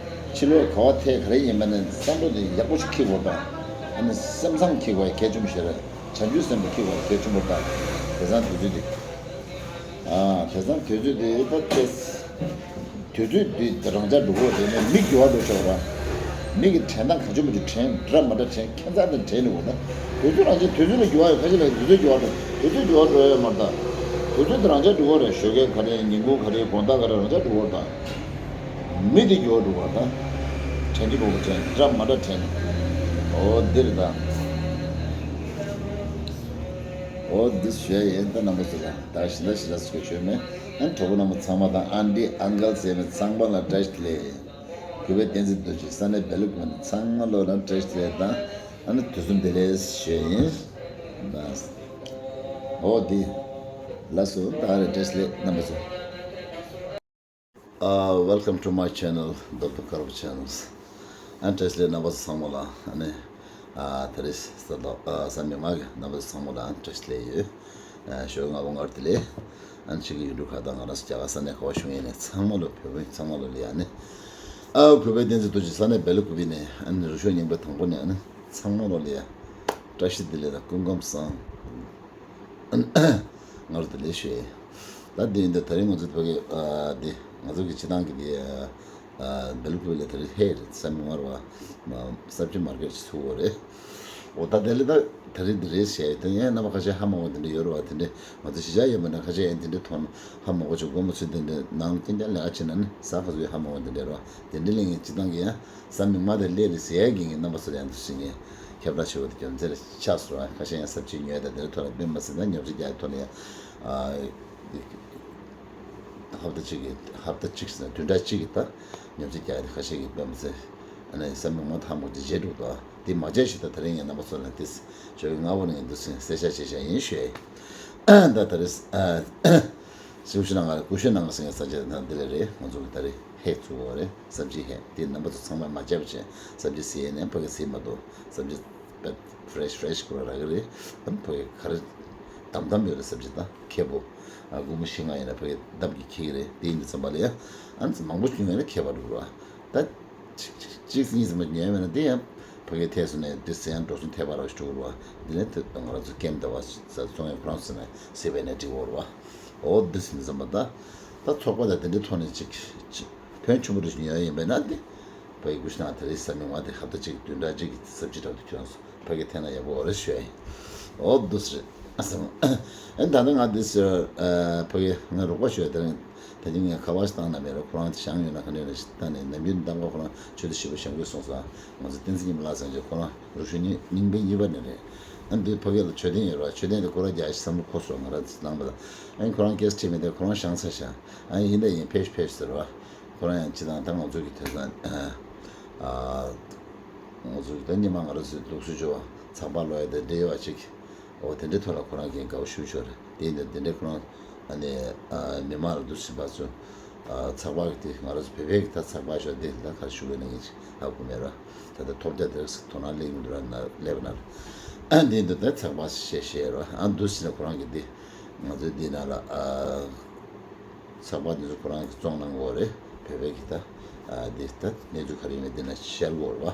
ཕྱི་ལོགས་ག་བ་ཐད་ག་རེ་ཡིན་པ་ནས་བསམ་བློ་དེ་ཡག་པོ་ཞིག་འཁྱེར་དགོས་ད། ཨ་ནི་སེམས་བཟང་འཁྱེར་དགོས་གལ་ཆེན་པོ་ཞིག་རེད། བྱང་ཆུབ་སེམས་པ་འཁྱེར་དགོས་གལ་ཆེན་པོ་ད། དེང་སང་དུས་ཚོད་འདི། ཨ་དེང་སང་དུས་ཚོད་འདི་ད་ཏེ། དུས་ཚོད་འདི་རང་འཇགས་འགྲོ་གི་རེད་ནས་མི་འགྱུར་བ་འགྲོ་ཆོག་ར། མི་གི་དྲན་སྟངས་ག་ཚོད་མ་ཚོད་དྲན་འདྲ་མ་འདྲ་དྲན་ཁྱད་མཚར་དང་དྲན་འགྲོ་གི་ད། དུས་ཚོད་རང་འཇགས་དུས་ཚོད་ལ་འགྱུར་བ་ཡོད་ཁ་ཤས་ལ་དུས་ཚོད་འགྱུར་བ་འགྲོ་དུས་ཚོད་འགྱུར་བ་འགྲོ་ཡོད་མ་རེད་ད། དུས་ཚོད་འདི་རང་འཇགས་འགྲོ་གི་རེད། ཞོགས་ཀས་ག་རེ་ཉིན་གུང་ག་རེ་དགོང་དག་ག་རེ་རང་འཇགས་འགྲོ་གི་རེད་ད། མི་འདི་འགྱུར་བ་འགྲོ་གི་རེད་ད། དྲན་གྱི་མ་འགྱུར་དྲན་འདྲ་མ་འདྲ་དྲན། འོ་འདི་རེད་ད། འོ་འདི་ཞུ་ཡ་ཡིན་ད་རྣམ་པ་ཚོ་ལ་ད་ཞི་ལ་ཞི་ལ་ཟེར་ཞུ་མེད། ཨ་གྲོགས་པོ་རྣམ་པ་ཚང་མ་དང་ཨན་ཊི་ཨང་ཀལ་ཟེར་མི་ཚང་མ་ལ་བཀྲ་ཤིས་བདེ་ལེགས། གུས་པའི་བསྟན་འཛིན་རྡོ་རྗེ་ས་གནས་སྦེལ་ཀོབ་ནས་ཚང་མ་ལོ་ལ་བཀྲ་ཤིས་བདེ་ལེགས་དང་ཨ་ནི་དུས་གསུམ་བདེ་ལེགས་ཞུ་ཡ་ཡིན། འོ་འདི་ལ་སོ་ད་རེ་བཀྲ་ཤིས་བདེ་ལེགས་རྣམ་པ་ཚོ། Uh, welcome to my channel, Doctor Karbo Channels. ཨ་བཀྲ་ཤིས་བདེ་ལེགས་རྣམ་པ་ཚོ་ཚང་མ་ལ། ཨ་ནི་ཨ་ད་རེས་ས་ཐོག་ཨ་ས་མིག་དམར་གྱི་རྣམ་པ་ཚོ་ཚང་མ་ལ་ཨ་བཀྲ་ཤིས་བདེ་ལེགས་ཡོད། ཨ་ཞོགས་ལྔ་པ་སྔར་བདེ་ལེགས། ཨ་ནི་ཕྱི་གི་ཡུལ་གྲུ་ཁག་དང་ང་རང་ཚོ་རྒྱ་གར་ས་གནས་ག་བ་བཞུགས་ཡིན་ནས་ཚང་མ་ལ་བོད་པ་ཚང་མ་ལ་ལ་ཡ་ནི། ཨ་གུས་པའི་བསྟན་འཛིན་རྡོ་རྗེ་ས་གནས་སྦེལ་ཀོབ་ནས་ཨ་ནི་རུ་ཤོག་རྙིང་པ་དང་པོ་ནས་ཨ་ནི་ཚང་མ་ལ་ལ་ཡ། བཀྲ་ཤིས་བདེ་ལེགས་དང་སྐུ་ཁམས་བཟང་། ང་རང་བདེ་ལེགས་ཞུ་ཡས། ད་འདི་ཡིན་ད་དེ་རིང་ང་ཚོ་ཕ་གི་ཨ་འདི་ང་ཚོ་གི་སྤྱི་བཏང་གི་འདི་ཨ་སྦེལ་ཀོབ་ལ་དེ་རིང་ཧེ་རེད་ས་མིག་དམར་བ་མ་སབ་ཇི་མར་ཀེཊ་ཚུགས་པ་རེད། འོ་ད་དེ་ལ་ད་དེ་རིང་འདི་རེད་ཞེས་དེ་ཡང་རྣམ་པ་ཁ་ཤས་ཧ་མ་གོ་དེ་འདྲ་ཡོད་རེད་བ། དེ་འདྲ་ང་ཚོ་གཞིས་ཆགས་ཡོད་མ་ན་ཁ་ཤས་ཡང་དེ་འདྲ་མཐོང་ཧ་མ་གོ་ཆོག་དགོངས་པ་ཚོས་དེ་འདྲ་ནང་རྐྱང་རྐྱང་ལས་ཀ་བྱེད་ན་ནི་ཟ་ཁ་ཚོས་ཧ་མ་གོ་དེ་འདྲ་རེད་བ། དེ་འདྲ་ལས་ངས་སྤྱི་བཏང་གི་ཡང་། ས་མིག་དམར་དེ་སླེབས་རེད་ཟེར་ཡ་གི་ངའི་རྣམ་པ་ཚོ་ཡང་འདུག་ཟེར་ངས་ཁྱབ་བསྒྲགས་བྱེད་པ་དེ་རྒྱུ་མཚན་ལ་ཆགས་སོང་། ཁ་ཤས་ཡང་སབ་ཇི་ཉོས་དང་དེ་ཐོག་ལ་དཔེ་མ་སྲིད་ན་ཉོ་ཆ་རྒྱག་ཐོག་ལ་ཡང་ཨ་ཧབ་ཏ་གཅིག་གི་ཧབ་ཏ་གཅིག་ཟེར་ན་བདུན་ཕྲག་གཅིག་གི་ད་ཉོ་ཆ་རྒྱག་དེ་ཁ་ཤས་ཀྱིས་དཔེ་མ་སྲིད་ཨ་ནི་ས་མིག་དམར་ཐང་པོ་དེ་བརྗེད་འགྲོ་འདུག་དེ་མ་བརྗེད་ཞིག་ད་དེ་རིང་ངའི་རྣམ་པ་ཚོ་ལ་དེ་ཞོགས་ཀྱི་སྔ་པོ་ནས་འདུག་ཟེར་གསལ་བཤད་བྱེད་བྱ་ཡིན་ཞུ་ཡ་ཡིན། ད་ད་རེས་ཨ། སེའུ་ཤི་ནང་ང་ཀུ་ཤུ་ནང་ང་སེང་གེ་ས་ཆ་དང་དེ་ལས་རེད། ང་ཚོ་གི་ད་རེས་ཧེ་ཚུགས་པ་རེད། སབ་ཇི་ཧེ་དེ་རྣམ་པ་ཚོ་ཚང་མས་མ་བརྗེད་པ་བྱས། སབ་ཇི་ཟེར་ནས་ཕ་གི་ཟེར་མ་གཏོགས་སབ་ཇི་ཕ་ཕ་རེ་ཤི་ཕ་རེ་ཤི་ཁོ་ར་རག་གི་རེད། ཨ་ནི་ཕ་གི་ག་རེ་དམ་དམ་ཡོད་རེད། སབ་ཇི་དང་ཁེ་པོ་ཨ་སྒོར་མོ་བཞི་ལྔ་ཡིན་ན་ཕ་གི་ལྡབ་ཀྱིས་ཁེ་གི་རེད། དེ་ཡིན་དུས་ཙམ་པ་ལ་ཡ་ཨ་ནི་མང་པོ་བྱུང་ཡོད་ན་ཁེ་པ་འགྲོ་གི་རེད་བ། ད་གཅིག་གཅིག་གཅིག་གཉིས་ཙམ་ཉོས་མེད་ན་དེ་ཡང་ཕ་གིའི་ཐད་སོང་ནས་དེ་ཟེར་ཡང་འགྲོ་སོང་ཐེབས་པ་ར་ཞིག་འགྲོ་གི་རེད་བ། དེ་ནས་དེ་ང་རང་ཚོ་སྐེམ་ཟླ་བ་ཚོང་ཡང་ཁོ་རང་ཚོ་ནས་སེ་བའི་ནས་འགྲིག་གི་རེད་བ། འོ་འདི་ཟིན་ཙམ་པ་ད་ད་ཚོགས་པ་དང་དེ་འདྲའི་ཐོག་ནས་ཅིག་ཅིག་ཕོན་ཆེན་པོ་རེ་ཞིག་ཉོས་ཡིན་པས་ན་དེ་ཕ་གི་ཀུ་ཤུ་ནང་དེ་རིང་ས་མིག་དམར་དེ་ཧབ་ཏ་གཅིག་བདུན་ཕྲག་གཅིག་གི་སབ་ཇི་འདྲ་བོ་དེ་ཁྱོད་རང་ཚོ་ཕ་གི་འཐེན་ན་ཡག་པོ་རེད་ཞུ་ཡ་ཡིན། འོ་འདི་ཟེར། ཨ་ད་ལྟ་ང་འདི་ཟེར་ཕ་གི་ང་རོགས་པ་ཞུ་ཡ་དེ་རིང་། ད་ཅི་ངས་ཁ་པར་ཞིག་བཏང་ན་མེད་རོགས། ཁོ་རང་དེ་བཞེངས་ཡོད་ན་ག་འདྲ་ཡོད་ན་ཞིག་བལྟས་ནས་ནམ་རྒྱུན་གཏམ་ཁ་ཁོ་རང་ཆོས་དེ་ཞིབ་པོ་བཞེངས་དགོས་སོང་ཟེར། ང་ཚོ་བསྟན་འཛིན་ཉི་མ་ལགས་ཟེར་མཁན་ཁོ་རང་རུ་ཤུལ་རྙིང་རྙིང་པའི་གཉིས་པ་ནས་རེད། ཨ་འདི་ཕ་གི་ལ་མཆོད་རྟེན་ཡོད་རེད་བ། མཆོད་རྟེན་དེ་སྐོར་ར་རྒྱག་ཞིག་བསམ་བློ་འཁོར་སོང་། ང་རང་ཚོ་ནང་པ་ལ་ཨ་ཁོ་རང་སྐད་ཆ་དྲིས་མེད་དེ་ཁོ་རང་བཞེངས་ཚར་ཤག་ཨ་ཡིན་ད་ཡིན་ཕེབས་ཕེབས་ཟེར་བ། ཁོ་རང་ཡང་སྤྱི་བཏང་ད་ང་ཚོ་གི་དེང་སང་ཨ་ང་ཚོ་གི་ད་སྔོན་མ་ང་རང་ཚོའི་ལུགས་སྲོལ་བྱ་བ་ཚགས་པར་ཀློག་ཡ་དེ་འདྲ་ཡོད་པ་ཅིག་འོ་དེ་འདྲའི་ཐོག་ལ་ཁོ་རང་གིས་དགའ་པོ་ཞེ་པོ་ཡོད་རེད། དེ་ཡིན་དུས་དེ་འདྲའི་ཁོ་རང་ཨ་ནི་ཨ་མི་མང་ལ་འདུག་ཟིན་པ་ཚོ་ཨ་ཚགས་པར་གྱི་དེ་ང་རང་ཚོ་བོད་པའི་གི་ད་ཚགས་པར་ཤོག་འདི་ད་ག་རེ་ཞུ་དགོས་ན་ངས་ཅིག་ཧ་གོ་མེད་ར། ད་ལྟ་ཐོབ་རྒྱ་དེ་རིགས་དོ་སྣང་སླེབས་ཀྱི་འདུག་ར་ན་སླེབས་པ་ན་ར། ཨ་འདི་འདི་ད་ཚགས་པར་བཤད་བཤད་ར་ཨ་འདུག་ཟིན་ན་ཁོ་རང་གིས་འདི་ང་ཚོའི་འདི་ནང་ལ་ཨ། ཚགས་པར་འདི་ཚོ་ཁོ་རང་གིས་བཙོང་གནང་དགོས་རེད། བོད་པའི་གི་ད་ཨ་འདི་ད་གནས་ཚུལ་ག་རེ་ཡིན་མིན་འདི་ན་ཤར་དགོས་རེད་བ།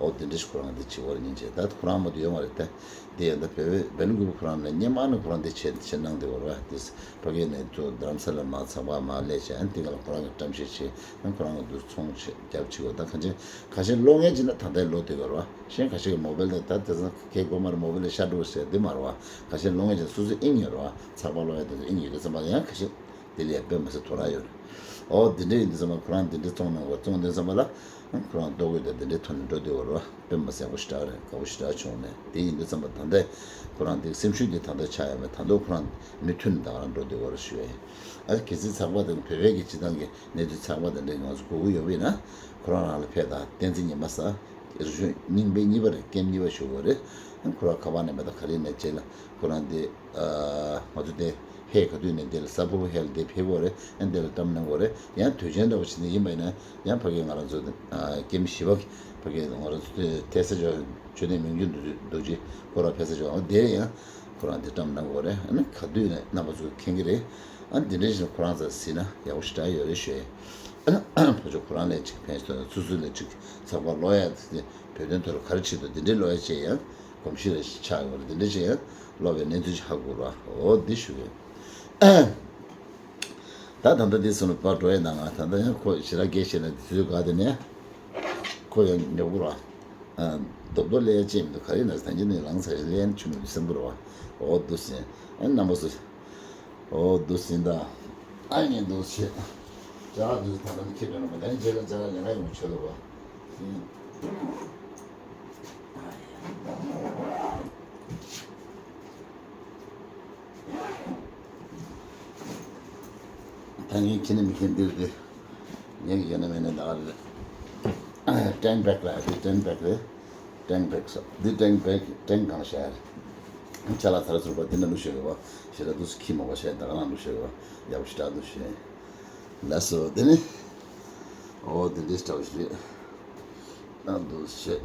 ཨོ་འདི་འདྲ་ཞིག་ཁོ་རང་འདི་བྱེད་དགོས་རེད་སྙིང་རྗེ། ད་ཁོ་རང་མ་གཏོགས་ཡོད་མ་རེད་ད། འདི་ཡང་ད་བོད་པའི་སྦེལ་ཀོབ་ཁོ་རང་ལ་སྔོན་མ་ནས་ཁོ་རང་འདི་བྱེད་བྱེད་གནང་བསྡད་ཡོད་རེད་བ། འདི་ཕ་གི་ནས་ཚུར་རྡ་རམ་ས་ལ་མར་ཚགས་པར་མར་སླེབས་བྱས་ཨ་འདི་ག་ལ་ཁོ་རང་གིས་བཀྲམ་བཤེར་བྱས་ཨ་ཁོ་རང་གིས་འདུག་ཚོང་བྱེད་རྒྱབ་བྱེད་དགོས། ད་གང་ཅི་ག་ཤེད་ལོ་ངན་ཅིག་ན་ད་ལྟའི་ལོ་དེ་ག་རེད་བ། གཞན་ཁ་ཤས་ཀྱིས་མོ་བེལ་དེ་ད་དེ་ཚོ་གའི་དགོས་མ་རེད། མོ་བེལ་ལ་ཤར་འགྲོ་ཟེར་འདི་མ་རེད་བ། ཁ་ཤས་ལོ་ངན་ཅན་སོ་སོའི་དབྱིངས་ཡོད་རེད་བ། ཚགས་པར་ཀློག་ཡ་དེ་ཚོ་དབྱིངས་ཡོད་དུས་ཙམ་པ་ཡང་ཁ་ཤས་དེ་ལ་ཡ་དཔེ་མ་སྲིད་དོ་སྣང་ཡོད་རེད། ཨོ་དེ་འདྲ་ཡིན་དུས་ཙམ་པ་ཁོ་རང་དེ་འདྲ་བཙོང་གནང་བ་བཙོང་དུས་ཙམ་པ་ལ་ཁོ་རང་ལྟོ་གོས་དང་དེ་འདྲའི་ཐོག་ནས་འགྲོ་བསྡད་ཡོད་རེད་བ། དཔེ་མ་སྲིད་ཡག་པོ་ཞེ་དྲག་རེད། དགའ་པོ་ཞེ་དྲག་བྱུང་ནས་དེ་ཡིན་དུས་ཙམ་པ་ད་ལྟའི་ཁོ་རང་དེ་སེམས་ཤུགས་དེ་ད་ལྟ་ཆག་ཡོད་མེད། ད་དུང་ཁོ་རང་མུ་མཐུད་ནས་ད་ག་རང་འགྲོ་བསྡད་ཡོད་རེད་ཞུ་ཡ་ཡིན། ཨ་གལ་སྲིད་ཚགས་པར་དང་བོད་པའི་གི་སྤྱི་བཏང་གི་གནས་ཚུལ་ཚགས་པར་དེ་འདྲ་ང་ཚོ་དགོས་ཀྱི་ཡོད་པ་ཡིན་ན་ཁོ་རང་རང་ལ་ཕེབས་དང་། བསྟན་འཛིན་ཉི་མ་ཟེར་རི་ཤོད་རྙིང་པའི་གཉིས་པ་རེད། ཀེམ་གཉིས་པ་ཞུ་དགོས་རེད། ཁོ་རང་ཁ་པར་ནས་མེད་ད་ག་རེ་ནས་བྱས་ལ་ཁོ་རང་དེ་ང་ཚོ་དེ་ཧེ་ག་དུས་ནས་དེ་ལ་ས་ཕོ་ཧེ་ལ་དེ་ཕེབས་དགོས་རེད། ཨ་དེ་ལ་བཀྲམ་གནང་དགོས་རེད། ཡང་དུས་ཆེན་འདྲ་བོ་བྱས་ནས་ཡིན་པ་ཡིན་ན་ཡང་ཕ་གི་ང་རང་ཚོ་ཀེམ་བཞི་པ་ཕ་གི་ང་རང་ཚོ་དེ་ཐེ་ས་ཇོ་མཆོད་རྟེན་མི་འགྱུར་རྡོ་རྗེ་ཁོ་རང་ཕེབས་ས་ཇོ་འོ་དེ་ཡང་། ཁོ་རང་དེ་བཀྲམ་གནང་དགོས་རེད། ཨ་ནི་ག་དུས་ནས་རྣམ་པ་ཚོས་མཁྱེན་གྱི་རེད། ཨ་ནི་དེ་འདྲ་ཞིག་ཁོ་རང་ཚོ་གཟིགས་ན་ཡག་པོ་ཞེ་དྲག་ཡོད་རེད་ཞུ་ཡས། ཨ་ནི་ཕོ་ཆོས་ཁོ་རང་ལས་ཅིག་ཕན་ཐོགས། སོ་སོ་ལས་ཅིག་ཚགས་པར་ཀློག་ཡ་དེ་བོད་དོན་ཐོག་ལ་ག་རེ་བྱེད་འདུག་དེ་འདྲའི་ཀློག་ཡ་བྱས་ཡང་གོམས་གཤིས་རེ་ཞིག་ཆགས་ཡོང་རེད། དེ་འདྲ་བྱས་ཡང་ཀློག་པའི་གནས་ཚུལ་ཞིག་ཧ་གོ་ར། འོ་འདི་ཞུ་གི་ཡོད། ད་ད་ལྟ་འདི་སོང་ནས་ཕར་འགྲོ་ཡས་ན། ང་ད་ལྟ་ཡང་ཁོ་ཞེ་དྲག་སྐད་བཤད་ན་དེ་ཚོའི་སྒང་དེ་ནས་ཁོ་ཡང་ཉོབ་གི་ར། རྡོག་རྡོག་ལས་ཡ་ཅིག་མི་འདུག་ག་རེ་ཡིན་ན་ད་གིན་ནས་ལངས་ཚར་ཡ་ལན་ཆུ་མི་འདུག་སེམས་པོ་ར་བ། འོ་འདུག་སེ་ཨ་རྣམ་པ་ཚོ། འོ་འདུག་སེ་ད། ཨ་ནི་འདུག་སེ། ཅ་ལག་འདུག་སེ་ད་ལྟ་འདི་ཁྱེར་འགྲོ་ན་མ་ད་ནི་རྗེས་ལ་ཅ་ལག་ལེན་ག་ཡོང་ཆོག་གི་ར་བ། ད་ངས་ཁྱེད་ནས་མི་ཁྱེད་འདིར་དེ། ངས་ཡོད་ན་མེད་ན་ད་ག་རེད། ཊེང་བེག་ལ་འདི་ཊེང་བེག་རེད། ཊེང་བེག་སོ་འདི་ཊེང་བེག་ཊེང་གང་ཤར། ཅ་ལག་ཚར་ཚུར་པ་འདི་ན་ལུ་ཤོད་གི་བ། ཞེ་ལ་འདུག་སེ་ཁྱི་མོ་བ་ཤ་ད་ག་ན་ལུ་ཤོད་གི་བ། ཡག་པོ་ཞེ་དྲག་འདུག་ཤེ། ལགས་སོ་དེ་ནི། འོ་དེ་འདྲའི་ལྟ་བུ་ཞིག་རེད། ཨ་འདུག་སེ།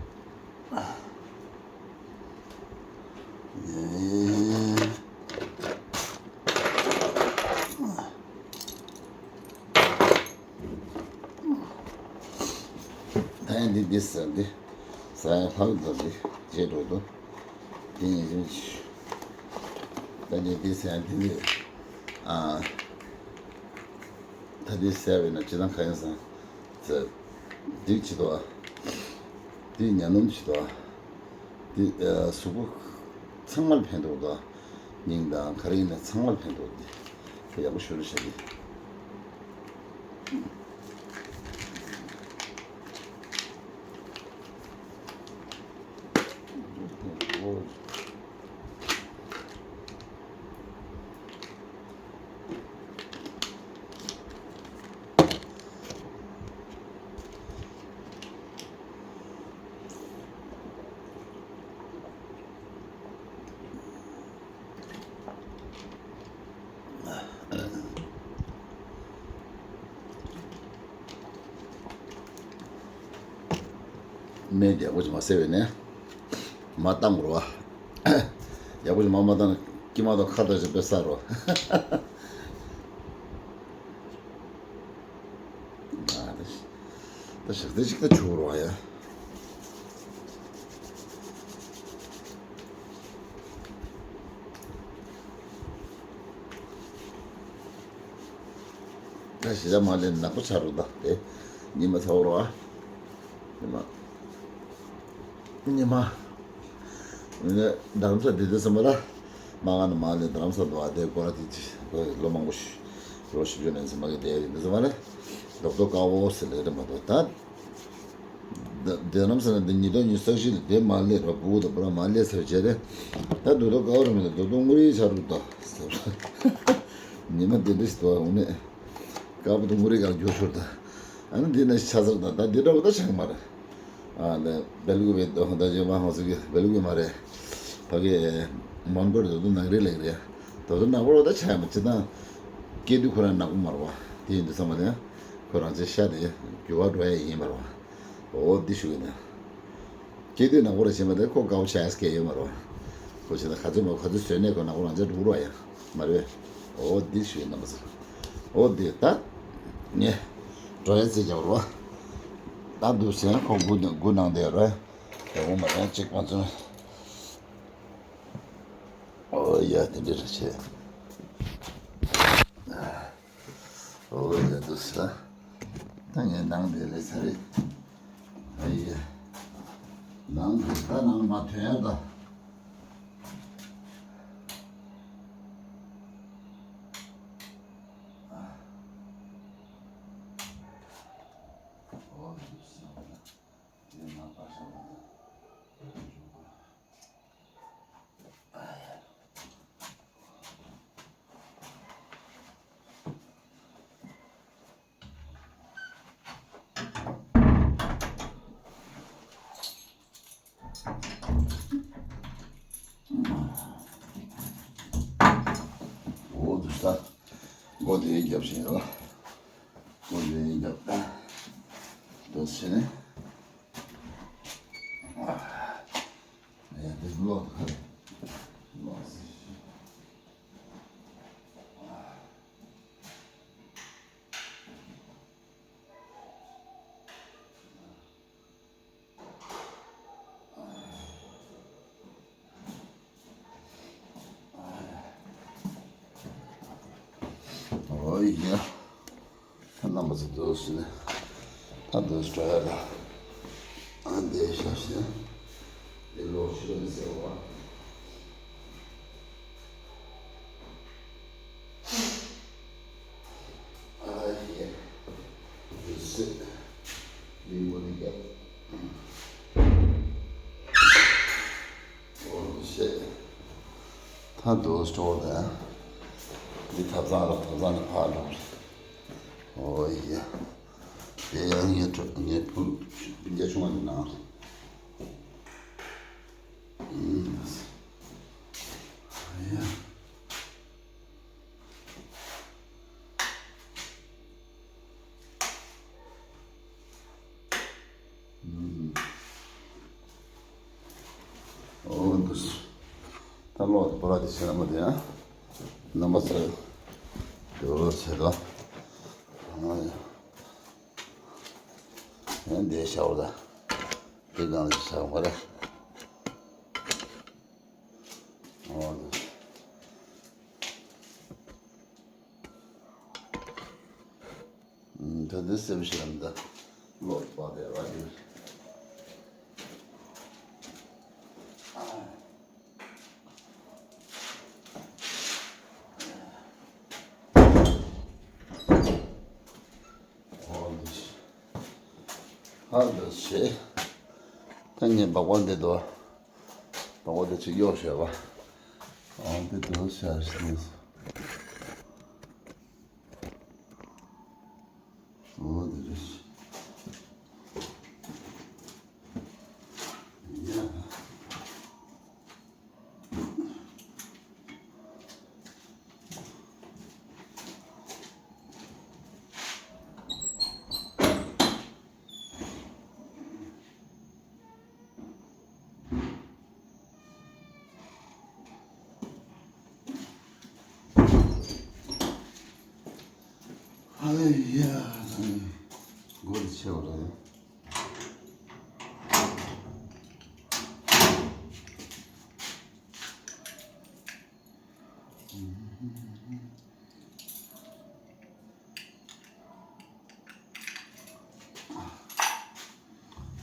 ད་ཡང་འདི་འདི་ཟེར་འདི་ཟ་ཡང་ལྷག་འདུག་འདི་བརྗེད་འགྲོ་འདུག་འདི་ཡིན་ཞིང་། ད་འདི་འདི་ཟེར་ཡང་འདི་འདི་ཨ། ད་འདི་ཟེར་བས་ན་ཅི་དང་ག་ཡིན་ཟེར། ཟེར། འདི་ཅི་དོ། འདི་ཉ་སྣུམ་ཅི་དོ། འདི་གཟུགས་པོ་ཚང་མར་ཕན་ཐོགས་དོ། སྙིང་དང་ག་རེ་ཡིན་ན་ཚང་མར་ཕན་ཐོགས་འདི། ད་ཡག་པོ་ཞུ་རུ་བྱ་འདི། སྨན་ཡག་པོ་ཅིག་མ་བཟས་པས་ནས་མར་བཏང་དགོས་རེད་བ། ཡག་པོ་ཅིག་མར་མ་བཏང་ན་སྐྱི་མ་དང་ཁ་དོག་ཅིག་དཔེ་གསར་རོ། ད་ཞག་ཚི་ཅིག་ད་བྱུག་རོགས་ཡ། ད་ཞེ་དྲག་མ་ལས་ནག་པོ་ཆགས་རོགས་ད་དེ། ཉི་མ་ཚ་བོ་རོགས་ཨ། ཉི་མ། ཉི་མ། ངས་རྡ་རམ་ས་འདི་དུས་ཙམ་པ་ལ། མ་ག་ནས་མ་ལས་རྡ་རམ་ས་འདུག་ཨ། དེ་སྐོར་ལ་དེ་ལོ་མང་པོ་ཞིག་ལོ་བཞི་བཅུ་ནས་ཙམ་པ་གི་དེ་ཡིན་དུས་ཙམ་པ་ལ། རྡོག་རྡོག་དཀར་པོ་ཟེར་ལེ་རེད་མ་གཏོགས་ད། རྡ་རམ་ས་ལ་འདི་ཉིས་སྟོང་ཉི་ཤུ་རྩ་བཞི་ལ་དེ་མ་ལས་ར་བུ་དང་བུ་ར་མ་ལས་ཚར་བྱས་ཏེ། ད་རྡོག་རྡོག་དཀར་པོ་རེད་མ་གཏོགས་རྡོག་རྡོག་སྔོ་རིལ་ཆགས་རུག་ད། ཉི་མ་འདི་འདྲ་ཞིག་འདུག་ཨ། དངོས་གནས། དཀར་པོ་དང་སྔོ་རིལ་གང་འགྱུར་ཤོར་ད། ཨ་ནི་འདི་ནས་ཆ་ཚར་ད། ད་འདི་འདྲ་བོ་ད་ཆགས་མ་རེད། ཨ་ནི་སྦེལ་ཀོབ་པའི་ད་ད་ཅི་མ་ཧོ་ཟི་གི་སྦེལ་ཀོབ་མ་རེད། ཕ་གི་མོན་གྷོ་རེད་ད། ནག་རིལ་ལེགས་རེད། ད་ད་ནག་པོ་ད་ཆགས་མ་ཅི་ད། སྐྱེ་དུས་ཁོ་རང་ནག་པོ་མ་རེད་བ། དེ་ཡིན་དུས་ཙམ་པ་ནས་ཁོ་རང་ཚོའི་ཤ་དེ་འགྱུར་བ་འགྲོ་ཡ་ཡིན་པ་རེད་བ། འོ་འདི་ཞུ་གི་ན། སྐྱེ་དུས་ནག་པོ་ར་བྱེད་མ་དེ་ཁོ་དཀར་པོ་ཆགས་ཡ་སྐད་ཡོད་མ་རེད་བ། ཁོ་བྱེད་ན་ག་ཚོད་མ་ག་ཚོད་བཟོས་ནས་ཁོ་ནག་པོ་རང་ཅག་འགྲོ་རོགས་ཡ་མ་རེད། འོ་འདི་ཞུ་ཡིན་ན་མ་ཟེར། འོ་འདི་ད་ངས་འགྲོ་ཡ་རྩིས་རྒྱག་རོགས། ད་འདུག་སེ་ཁོ་སྒུག་སྒུག་གནང་བསྡད་རོགས། དེ་འོ་མ་རང་གཅིག་པ་ཚོ། འོ་ཡ་དེ་འདྲ་རེད་བྱས། འོ་ཡ་འདུག་སེ། ད་ངས་ནང་དེ་ལས་ཚར་རེད། ཨ་ཡ། ནང་དེ་ད་ནང་མ་ཐོན་ཡ་ད། འོ་འདུག་ས། སྒོ་དེ་རྒྱབ་བཞིན་རོ། སྒོ་དེ་རྒྱབ། འདུག་སེ་ནས། ཨ་ཡ་དེ་ལོག་ཁ་རེད། ལོག་སེ། ཨོ་ཡ། ད་རྣམ་པ་ཚོ་འདུག་ཟེར་ནས། ད་འདུག་སེ་འགྲོ་ཡ་ད། ཨ་འདི་ཤ་ཤ། འདི་ལོག་ཤི་ལ་མི་ཟེར་བ། ཨ་ཡ། འདུག་སེ། མི་མགོ་ནས་རྒྱབ། ཨོ་ཤེ། ད་འདུག་སེ་འགྲོ་ད། འདི་ཐབ་ཚང་ར་ཐབ་ཚང་ནས་ཕར་འགྲོ་རེད། ཨོ་ཡ། དེ་ཡང་ངའི་གྲོ་ངའི་བུ་སྤུན་ཀྱག་ཆུང་བ་ནི་ནང་རེད། ཨ་ཡ། ཨོ་འདུག་སེ། ད་ལོག་ཏུ་པོ་ར་དེ་བྱས་ན་མ་དེ་ཡང་རྣམ་པ་ཚོ་དེ་བོ་བྱེད་དོ། ཨ་ཡ། ཡང་འདི་ཤ་བོ་ད། འདི་གང་ལ་ཤ་བོ་རེད། ཨོ་འདུག་སེ། ད་འདི་སེམས་ཤེས་རམ་ད། ལོག་པ་དེ་ར་ཡིན། ཨོ་འདི་ཧ་འདི་ཤེས། ད་ངས་སྦག་སྦག་འདི་དོ། སྦག་སྦག་འདི་ཅིག་གཡོག་བྱས་པ། ཨོ་འདི་དོ་ཤ་ཤེས། འོ་དེ་རེད། ཡ། ཨ་ཡ། སྒོ་དེ་ཕྱེ་བ་རེད།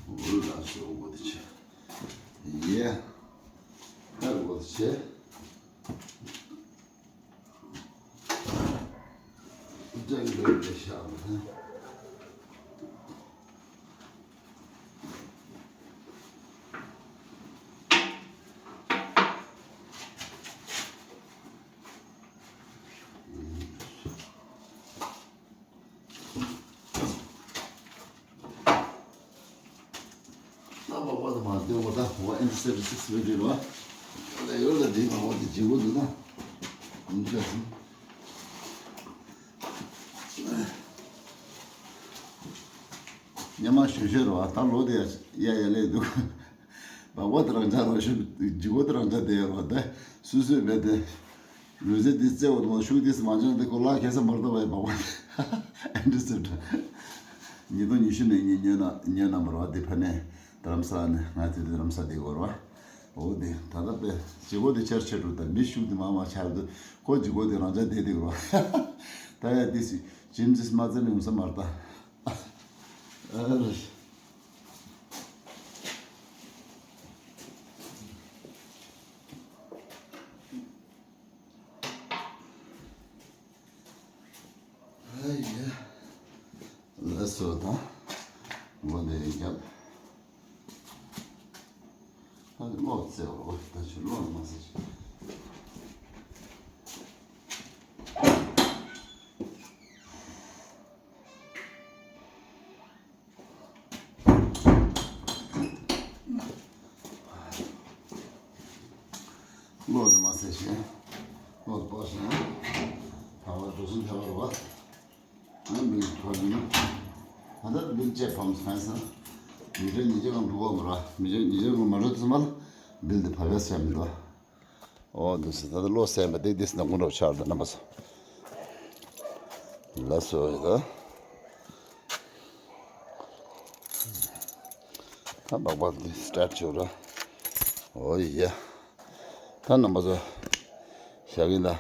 འོ་ལགས་སོ། འོ་དེ་ཆ། ཡེ། ད་འོ་དེ་ཆ། ལྗང་ལྗང་རེད་ཤག་ཨ། ད་པ་པ་དང་མ་སྟོན་པ་ད་འོ་ཨེན་ཏི་སེབ་སིག་སི་མི་འགྲིག་རོ། ལས་ཡོད་ལ་འགྲིག་མ་འོ་དེ་བརྗེ་པོ་འདུག་ན། ཨུམ་ཁ་སིམ། སྙན་མ་ཞུ་ཞུ་རོ། ད་ལོ་དེ་ཡ་ཡ་ལས་འདུག་སྦག་སྦག་དེ་རང་འཇགས་རོ་ཞུ། ལྗིད་ཁོག་དེ་རང་འཇགས་དེ་ཡོད་རོ། ད་སུ་སུས་མེད་དེ། ལུས་རྩལ་འདི་རྩེ་བ་དང་ཤུགས་འདི་སུ་མ་འཇོག་འདི་ཁོ་ལག་ཁེ་ས་མར་ལྟ་བའི་སྦག་སྦག་དེ། ཨེ་འདྲ་སུ་འདྲ། ཉིས་སྟོང་ཉི་ཤུ་ནས་ངས་ཉོས་ན་ཉོས་ན་མ་རོ། དེ་ཕ་ནས་རྡ་རམ་ས་ལ་ནས་ང་དེ་དུས་རྡ་རམ་ས་དེ་གོ་རོ། འོ་དེ་ད་ལྟ་དཔེ་ལྗིད་ཁོག་དེ་ཆེར་ཆེར་འགྲོ། ད་མི་ཤུགས་དེ་མང་མང་ཆགས་འདུག་ཁོ་ལྗིད་ཁོག་དེ་རང་འཇགས་བསྡད་དེ་གོ་རོ། ད་ཡ་དེ་སུ་ཇིམ་ཟིས་མ་རྩེ་ནས་ཡོང་ས་མར་ལྟ། ཨ་རེ། ཨ་ཡ། ལགས་སོ་ད། འོ་དེ་རྒྱབ། ད་གློག་བཙལ་བ་ད་ཆུ་གློག་མ་ཟེར། གློག་དེ་མ་ཟེར་ཞེས། གློག་དེ་སྤར་ཞིང་། ད་བར་འགྲོ་སོང་ཐལ་བ་རེད་བ། ཨ་མི་གི་ཐོག་ཡིན་ན། ད་ལྟ་མི་བཅས་ཕམ་སོང་ས། མི་ཚོས་ཉིན་རྒྱུན་ལ་འགྲོ་གི་མ་རེད། མི་ཚོས་ཉིན་རྒྱུན་ལ་མ་འགྲོ་དུས་ཙམ་པ་ལ་བིལ་དེ་བབས་ཡ་བྱས་མི་འདུག་ཨོ་འདུག་སེ། ད་ལྟ་གློག་སེམས་པ་ཏིག་ཏིག་སེ་ན་དགུང་གྲོགས་ཆར་དུ་རྣམ་པ་ཚོ། ལགས་སོ་ཡ་ད། ད་སྦག་སྦག་འདི་སི་ཊར་ཊི་བྱེད་ར། ཨོ་ཡ། ད་རྣམ་པ་ཚོ། ཞག་ཡིན་ད།